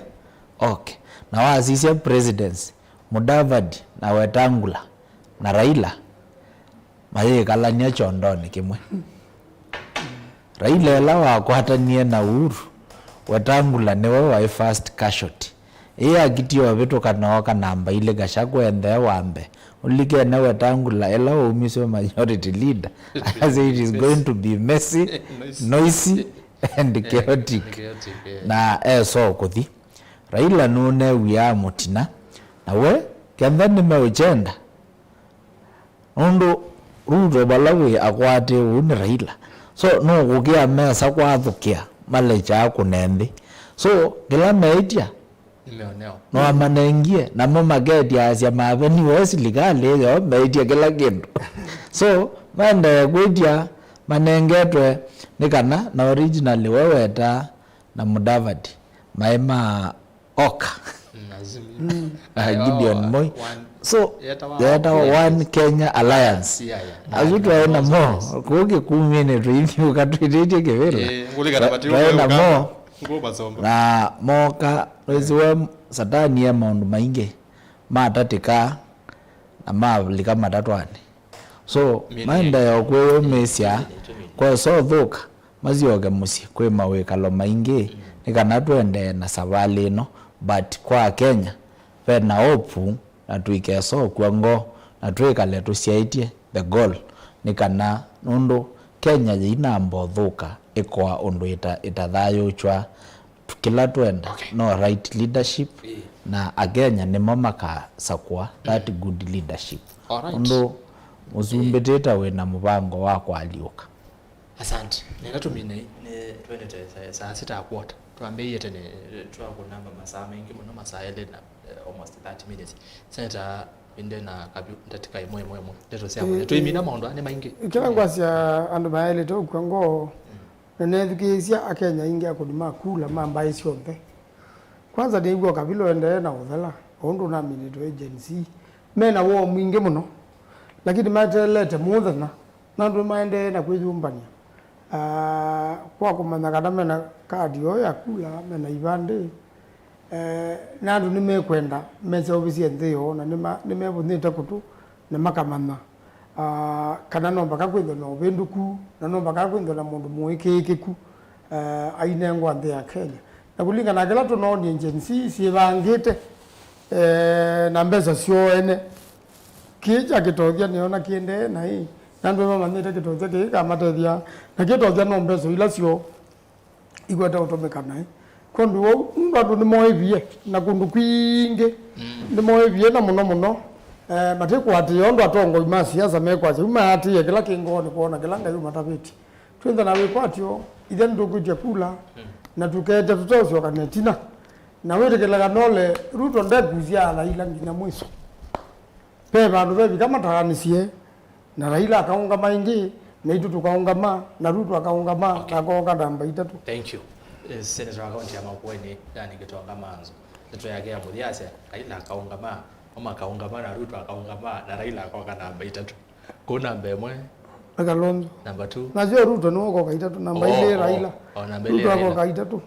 oke. Na wasisya presidency, Mudavadi na Wetangula na Raila mayĩkalany'a kyondonĩ kĩmwe. Raila ĩla wakwatanie na Uhuru, Wetangula nĩwe waĩ first casualty. Ĩĩ akitie ũvĩtũka nooka namba ilĩ, Gachagua enthee wa mbee. Ũlilikene Wetangula ĩla waumiswe majority leader, I say it is going to be messy, noisy, and chaotic. Chaotic, yeah. Na esoo kũthi. Raila nũneew'aa mũtina, na we, kenda nĩmeũkyenda, nũndũ Ruto vala wĩ akwatĩe ũu nĩ Raila. So, nũkũkĩa mesa kwathũkĩa, malekyaa kũne nthĩ. So, kĩla meĩtya, nĩmeoneo. Nĩwamanengie, namo maketya asya maveniwe silikalĩ ĩyo, meĩtya kĩla kĩndũ. So, maendee kwĩtya manengetwe nĩ kana, na originally we wetaa na Mudavadi maĩ ma oka. Mm, Azimio. Mm. Ah, Gideon Moi. So, yetawa One Kenya Alliance. Yeah, yeah. Asu twaĩ namo, kũu kĩkuminĩ tũithiũka twĩtĩtye kĩvĩla. Eh, ngũlikana matiũ twaĩ namo. Ngũ basomba. Na moka, wĩsĩ we Satani e maũndũ maingĩ matatĩka na malika matatwanĩ. So, maendeeo kwĩyũmĩĩsya, kwesa ũthũka, masyoke mũsyĩ kwĩ mawĩkalo maingĩ, nĩ kana tũendee na savalĩ ĩno. But kwa Kenya, ve na hope, na tũikesa ũkw'a ngoo, na twĩkale tũsyaĩtye the goal, nĩ kana, nũndũ Kenya yĩinamba ũthũka, ĩkoa ũndũ ĩta-, ĩtathayũũkw'a. Kĩla twenda, okay, no right leadership, ĩĩ, na Akenya nĩmo makasakũa that, mm, good leadership. All right. Ũndũ mũsumbĩ, ĩĩ, Tita wĩ na mũvango wa kũalyũka. Asante. Nenda tũmine, nĩ twendete saa, saa sita ya quarter. Twambĩĩie tene, twakũnamba masaa maingĩ mũno, masaa elĩ na, eh, almost thirty minutes. Senator Mwinde na Kavyu, ndatĩka ĩmwe, ĩmwe, ĩmwe. Ndeto sya, eh, mũthya. Tũimina maũndũ aa nĩ maingĩ. Kĩla ngwasya andũ mayaĩlĩte ũkw'a ngoo, mm, na nethukĩĩsya Akenya aingĩ akũni ma kula ma mbaĩ syonthe. Kwanza nĩw'a Kavyu ũendee na ũthela, o ũndũ ũnaminĩtwe nĩ Gen Z. Me na woo mwingĩ mũno, lakini mateelete mũthenya. Na andũ nĩmaendee na kwĩyũmbany'a, ah, kwa kũmanya kana mena kadi yoo ya kula, mena ivandĩ. Eh, na andũ nĩmekwenda meseũvĩsye nthĩ yoo, na nĩma-, nĩmevũnyĩte kũtũ, na makamanya, ah, kana no mbaka kwĩthwe na ũvĩndũku, na no mbaka kwĩthwe na mũndũ mũĩkĩĩkĩku, eh, ainengwa nthĩ ya Kenya. Na kũlingana na kĩla tũnoonie, Gen Z syĩvangĩte, eh, na mbesa syoo ene. Kĩĩ kya kĩtothya nĩona kĩendee naĩ, na andũ nĩmamanyĩte kĩtothya kĩĩ kĩkamatethya, na kĩtothya no mbesa ila syoo ikwete ũtũmĩka naĩ. Kwondũ wau, nũndũ andũ nĩmoĩvie, na kũndũ kwingĩ, mm, nĩmoĩvie, na mũno mũno, eh, matikwatĩĩa ũndũ atongoi ma siasa mekwasya, yu maatĩĩe kĩla kĩ ngoonĩ kwoo na kĩla Ngai ũmatavĩtye. Twĩnthe na wĩkwatyo, ithe nĩtũkwĩtya kula, mm, na tũkete tũteũsyoka na ĩtina. Na wĩtĩkĩle kana ũle Ruto ndekusya Raila nginya mwiso. Ve vandũ vevika mataanĩsye, na Raila akaũngama ĩngĩ, naitũ tũkaũngama, na Ruto akaũngama, okay, na akooka namba itatũ. Thank you. Eh, Senator wa kaunti ya Makueni, Dani Gitonga Manzo. Ndeto yake ya mũthya asya, Raila akaũngama, mama akaũngama, na Ruto akaũngama, na Raila akooka namba itatũ. Kũu namba ĩmwe. Nĩ Kalonzo. Namba two. Nasyo Ruto nĩwe ũkoka itatũ, namba, oh, ilĩ, oh, Raila. Oh, namba ilĩ Ruto Raila. Akoka itatũ.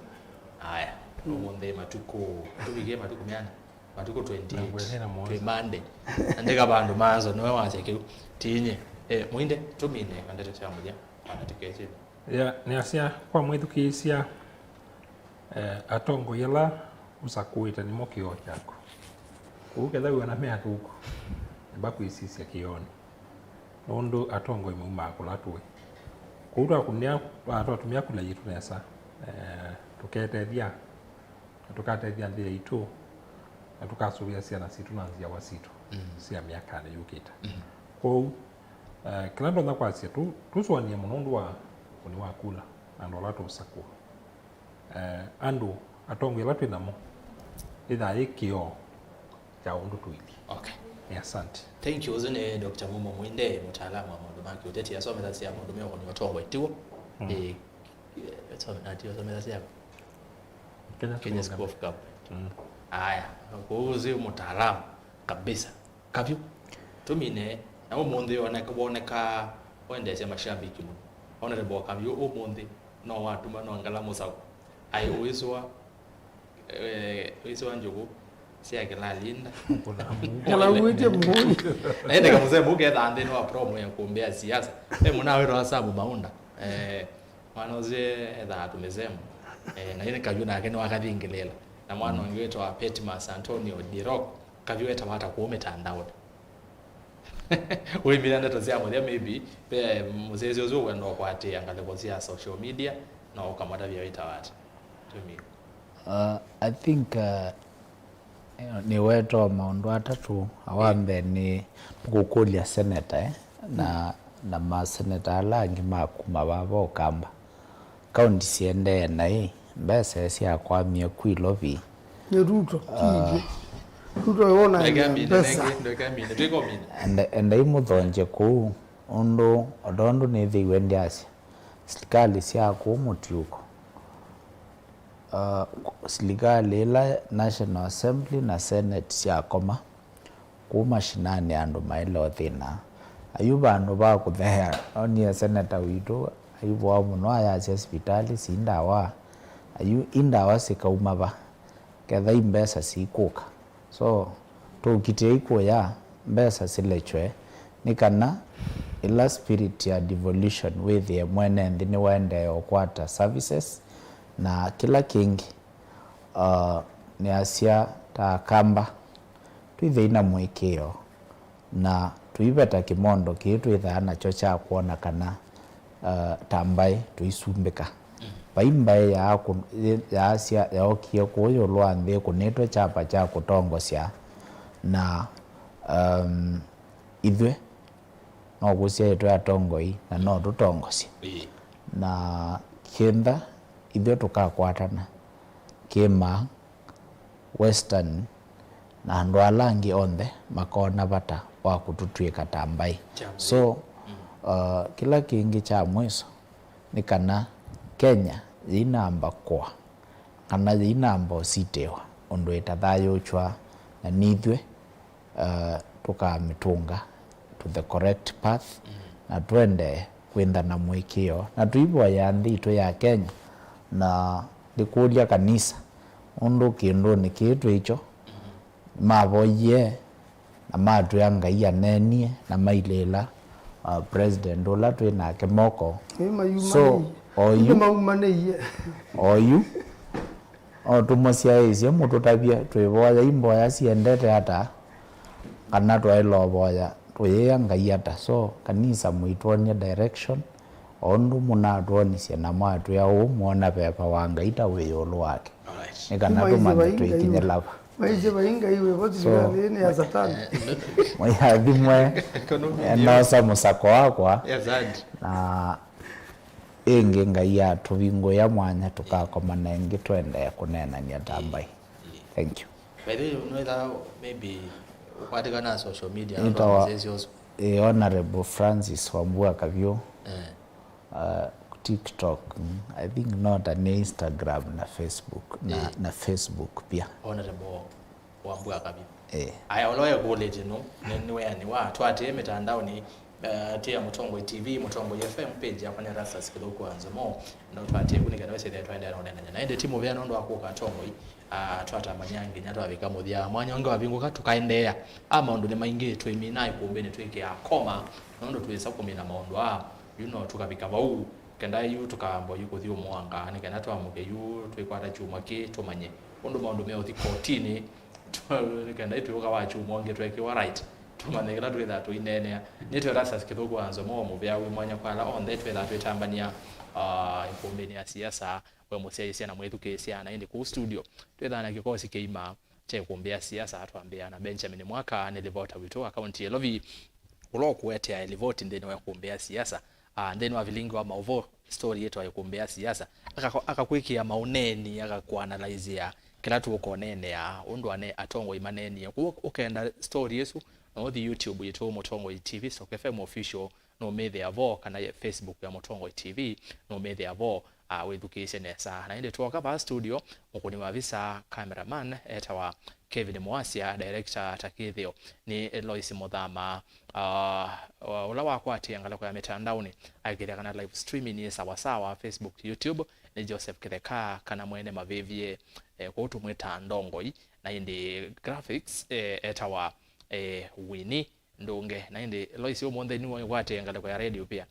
Aya, ũmũnthĩ matukũ, tũvikie matukũ meana? Matukũ twenty-eight. Namba ĩlĩ na mũonza. Twĩ Monday. Andĩka vandũ Manzo, nĩwe wasya kĩu. Tinye. Eh, Mwinde, tũmine ndeto sya mũthya. Ona tũkechĩle. Ya, nĩasya kwa mwĩthukĩĩsya, eh, atongoi ala ũsakũĩte nĩmo kĩoo kyaku. Kwoou ketha wĩona me athũku, amba kwĩsisya kĩoonĩ. Nũndũ atongoi maumaa kũla tũĩ. Kwoou twakũnĩa, twa-, twatũmĩa kula yitũ nesa, eh, tũketethya, na tũkatethya nthĩ yaitũ, na tũkasũvĩa syana sitũ na nzyawa sitũ, mm, sya myakanĩ yũkĩte. Mm. Kwoou, eh, kĩla ndonya kwasya, tũ-, tũsũanĩe mũno ũndũ wa ũkũni wa kula na andũ ala tũũsakũa. Eh, andũ, atongoi ala twĩ namo, ĩthaa yĩ kĩoo kya ũndũ tũilyĩ. Okay. Nĩ asante. Thank you. Ũsu nĩ Doctor Mumo Mwinde, mũtaalamu wa maũndũ ma kĩũteti, asomethasya maũndũ me ũkũni wa ũtongoi, tiw'o? Mm. Eh, eh, some-, ati asomethasya Kenya Kenya School of Government. Government. Mm. Aya, kwoou ũsu mũtaalamu kabisa. Kavyu, tũmine, na ũmũnthĩ woneka, woneka wendeesya mashambiki mũno. Honorable Kavyu ũmũnthĩ no watuma no ngala mũsao. Aĩ ũisũa, eh, ũisũa njũkũ sya kĩlalinda. Kalaũĩtye mũi. Na ĩndĩ kamũsee mũu kethaa nthĩnĩ wa promo ya kũmbĩa siasa. Ve mũna wĩtawa Sam Maunda. Eh, mwana ũsu ethaa tũmĩsemo. Eh, na ĩndĩ Kavyu nake nĩwakathingĩlĩla. Na mwana ũngĩ wĩtawa Petmas Antonio Dirok. Kavyu etawa ata kũu mĩtandaonĩ? Wĩmina ndeto sya mũthya, maybe ve mũsyaĩĩsya ũsu ũkwenda ũkwatĩĩa ngalĩko sya social media, no ũkamũtavya wĩtawa ata? Tũmie. Uh, I think, uh, nĩwetoo maũndũ atatũ. Wa mbee nĩ kũkũlya seneta, eh, na, na maseneta ala angĩ ma kuma vava Ũkamba. Kaunti siendee naĩ, mbesa syakwamie ku Ilovi. Nĩ Ruto, ti ithyĩ. Ruto wona mbesa. Enda, endai mũthongye kũu, ũndũ o tondũ nĩthĩiwe ndyasya, silikalĩ sya kũu mũtiũko, ah, silikalĩ ĩla National Assembly na Senate syakoma, kũu mashinani andũ maĩle ũthĩna. Ayu vandũ va kũtheea, nonie seneta witũ aivũa mũno ayasya sivitalĩ si ndawa. Ayu i ndawa sikauma va, ketha i mbesa sikũka? So, tũkitĩei kũya, mbesa silekye, nĩ kana ĩla spirit ya devolution wĩthĩe mwene nthĩ nĩwaendeea ũkwata services na kĩla kĩngĩ. Uh, nĩasya ta Akamba, twĩthei na mũĩkĩĩo, na tũiveta kĩmondo kĩĩ twĩthaa nakyo kya kwona kana uh, ta mbaĩ tũisumbĩka. Vai mbaĩ yaa kũ- yaasya yookie kũũ ĩũlũ wa nthĩ ĩkũnĩtwe kyapa kya kũtongosya, na um, ithyĩ no kũsyaĩtwe atongoi na no tũtongosye. Ĩĩ. Na kĩntha ithyĩ tũkakwatana kĩmaa Western na andũ ala angĩ onthe makona vata wa kũtũtw'ĩka ta mbaĩ. Kya mbaĩ. So, mm, uh, kĩla kĩngĩ kya mwiso nĩ kana Kenya yĩinamba kũa, kana yĩinamba ũsitĩwa ũndũ ĩtathayũũkw'a, na nithyĩ uh, tũkamĩtũnga to the correct path, mm, na tũendee kwĩnthana mũĩkĩĩo. Na tũivoya nthĩ itũ ya Kenya, na ndĩkũlya kanisa, ũndũ kĩndũnĩ kĩĩ twĩkyo, mm, mavoyie na matwĩa Ngai aneenie na mailĩĩla uh, president ũla twĩ nake moko. Ĩ mayumanĩie. So, oyu, ĩndĩ maumanĩie. Oyu, o tũmũsyaĩĩsye mũtũtavye twĩvoyai mboya siendete ata, kana twaĩla ũvoya tũyĩa Ngai ata. So, kanisa mũitwony'e direction, o ũndũ mũnatwonisye na mwatwĩa ũũ, mwona veva wa Ngai ta wĩ ĩũlũ wake. Alright. Nĩ kana tũmanye twĩkinyĩla va. Maisye vai Ngai wĩ vo. So, thilikalĩnĩ ya Satani. Mũiathimwe, enosa mũsako wakwa. Yes, and na ĩngĩ Ngai atũvingũĩa mwanya tũkakomana ĩngĩ tũendee kũneenany'a ta mbaĩ. Thank you. By the way, nwĩtha maybe ũkwatĩkana na social media, nĩtawa, ĩ, Honorable Francis Wambua Kavyũ. Eh. Uh, TikTok, mm, I think not, na Instagram na Facebook, na, eh, na Facebook pia. Honorable Wambua Kavyũ. Eh. Aya, ũla wekũlĩtye nũ, nĩ, nĩ weanĩ wa, twatĩe mĩtandaonĩ, eh, atĩĩa Mũtongoi T V, Mũtongoi F M, page yakwa nĩ Erastus Kĩthũku wa Nzomo, no twatĩe kũnĩkana wĩsĩthĩa twaendeea na ũneenany'a. Na ĩndĩ ti mũvea nũndũ wa kũka atongoi, ah, twatambany'a nginya twavika mũthya. Mwanya ũngĩ wavingũka, tũkaendeea. A maũndũ nĩ maingĩ, twĩminaa ĩkũmbĩnĩ twĩkĩaa koma, nũndũ twĩsa kũmina maũndũ aa. Yu no tũkavika vau, kenda yu tũkamba yu kũthi ũmũanga, nĩ kenda twamũke yu twĩkwata kyumwa kĩ, tũmanye ũndũ maũndũ meũthi kotinĩ, nĩ kenda yu twĩũka wa kyumwa ũngĩ twekiwa right, tũmanye kĩla twĩthaa tũineenea. Nĩtwe Erastus Kĩthũku wa Nzomo, mũvea wĩ mwanya kwa ala onthe twĩthaa twĩtambany'a, ah, ĩkũmbĩnĩ ya siasa, we mũsyaĩĩsya na mwĩthukĩĩsya. Na ĩndĩ kũu studio twĩthaa na kĩkosi kĩima kya ĩkũmbĩ ya siasa, twambĩĩa na Benjamin Mwaka, nĩ livota witũ wa kaunti ya Ĩlovi, ũla ũkũetea livoti nthĩnĩ wa ĩkũmbĩ ya siasa, ah, nthĩnĩ wa vilingi wa maũvoo, story yĩtawa ĩkũmbĩ ya siasa. Akako- akakwĩkĩa maũneeni, akakũanalyzĩa kĩla tũkũneenea, ũndũ ane atongoi maneenie. Kwoou ũkenda story ĩsu, no ũthi YouTube yitũ, Mũtongoi T V, Stock F M Official, nũmĩthĩa vo, kana ye Facebook ya Mũtongoi T V, nũmĩthĩa vo, ah, wĩthukĩĩsye nesa. Na ĩndĩ twoka vaa studio, mũkũni wa visa, cameraman, etawa Kevin Mwasya, director ta kĩthĩo nĩ Lois Mũthama, ah, ũla wakwatĩe ngalĩko ya mĩtandaonĩ, aikĩthya kana live streaming nĩ sawa sawa, Facebook, YouTube, nĩ Joseph Kĩtheka, kana Mwene Mavĩvye, eh, kũu tũmwĩtaa Ndongoi, na ĩndĩ graphics, eh, etawa, eh, Winnie Ndũnge. Na ĩndĩ Lois ũmũnthĩ nĩwe ũkwatĩe ngalĩko ya radio pia.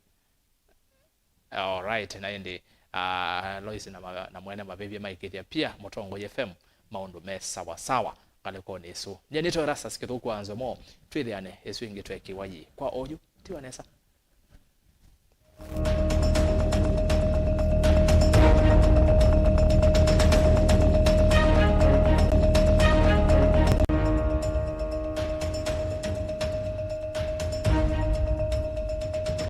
Alright, na ĩndĩ, ah, Lois na, ma- na Mwene Mavĩvye maikĩthya pia Mũtongoi F M maũndũ me sawa sawa ngalĩkonĩ ĩsu. Nyie nĩtwa Erastus Kĩthũku wa Nzomo, twĩthĩane ĩsu ĩngĩ twekiwa yĩ kwa oyu, tiwa nesa.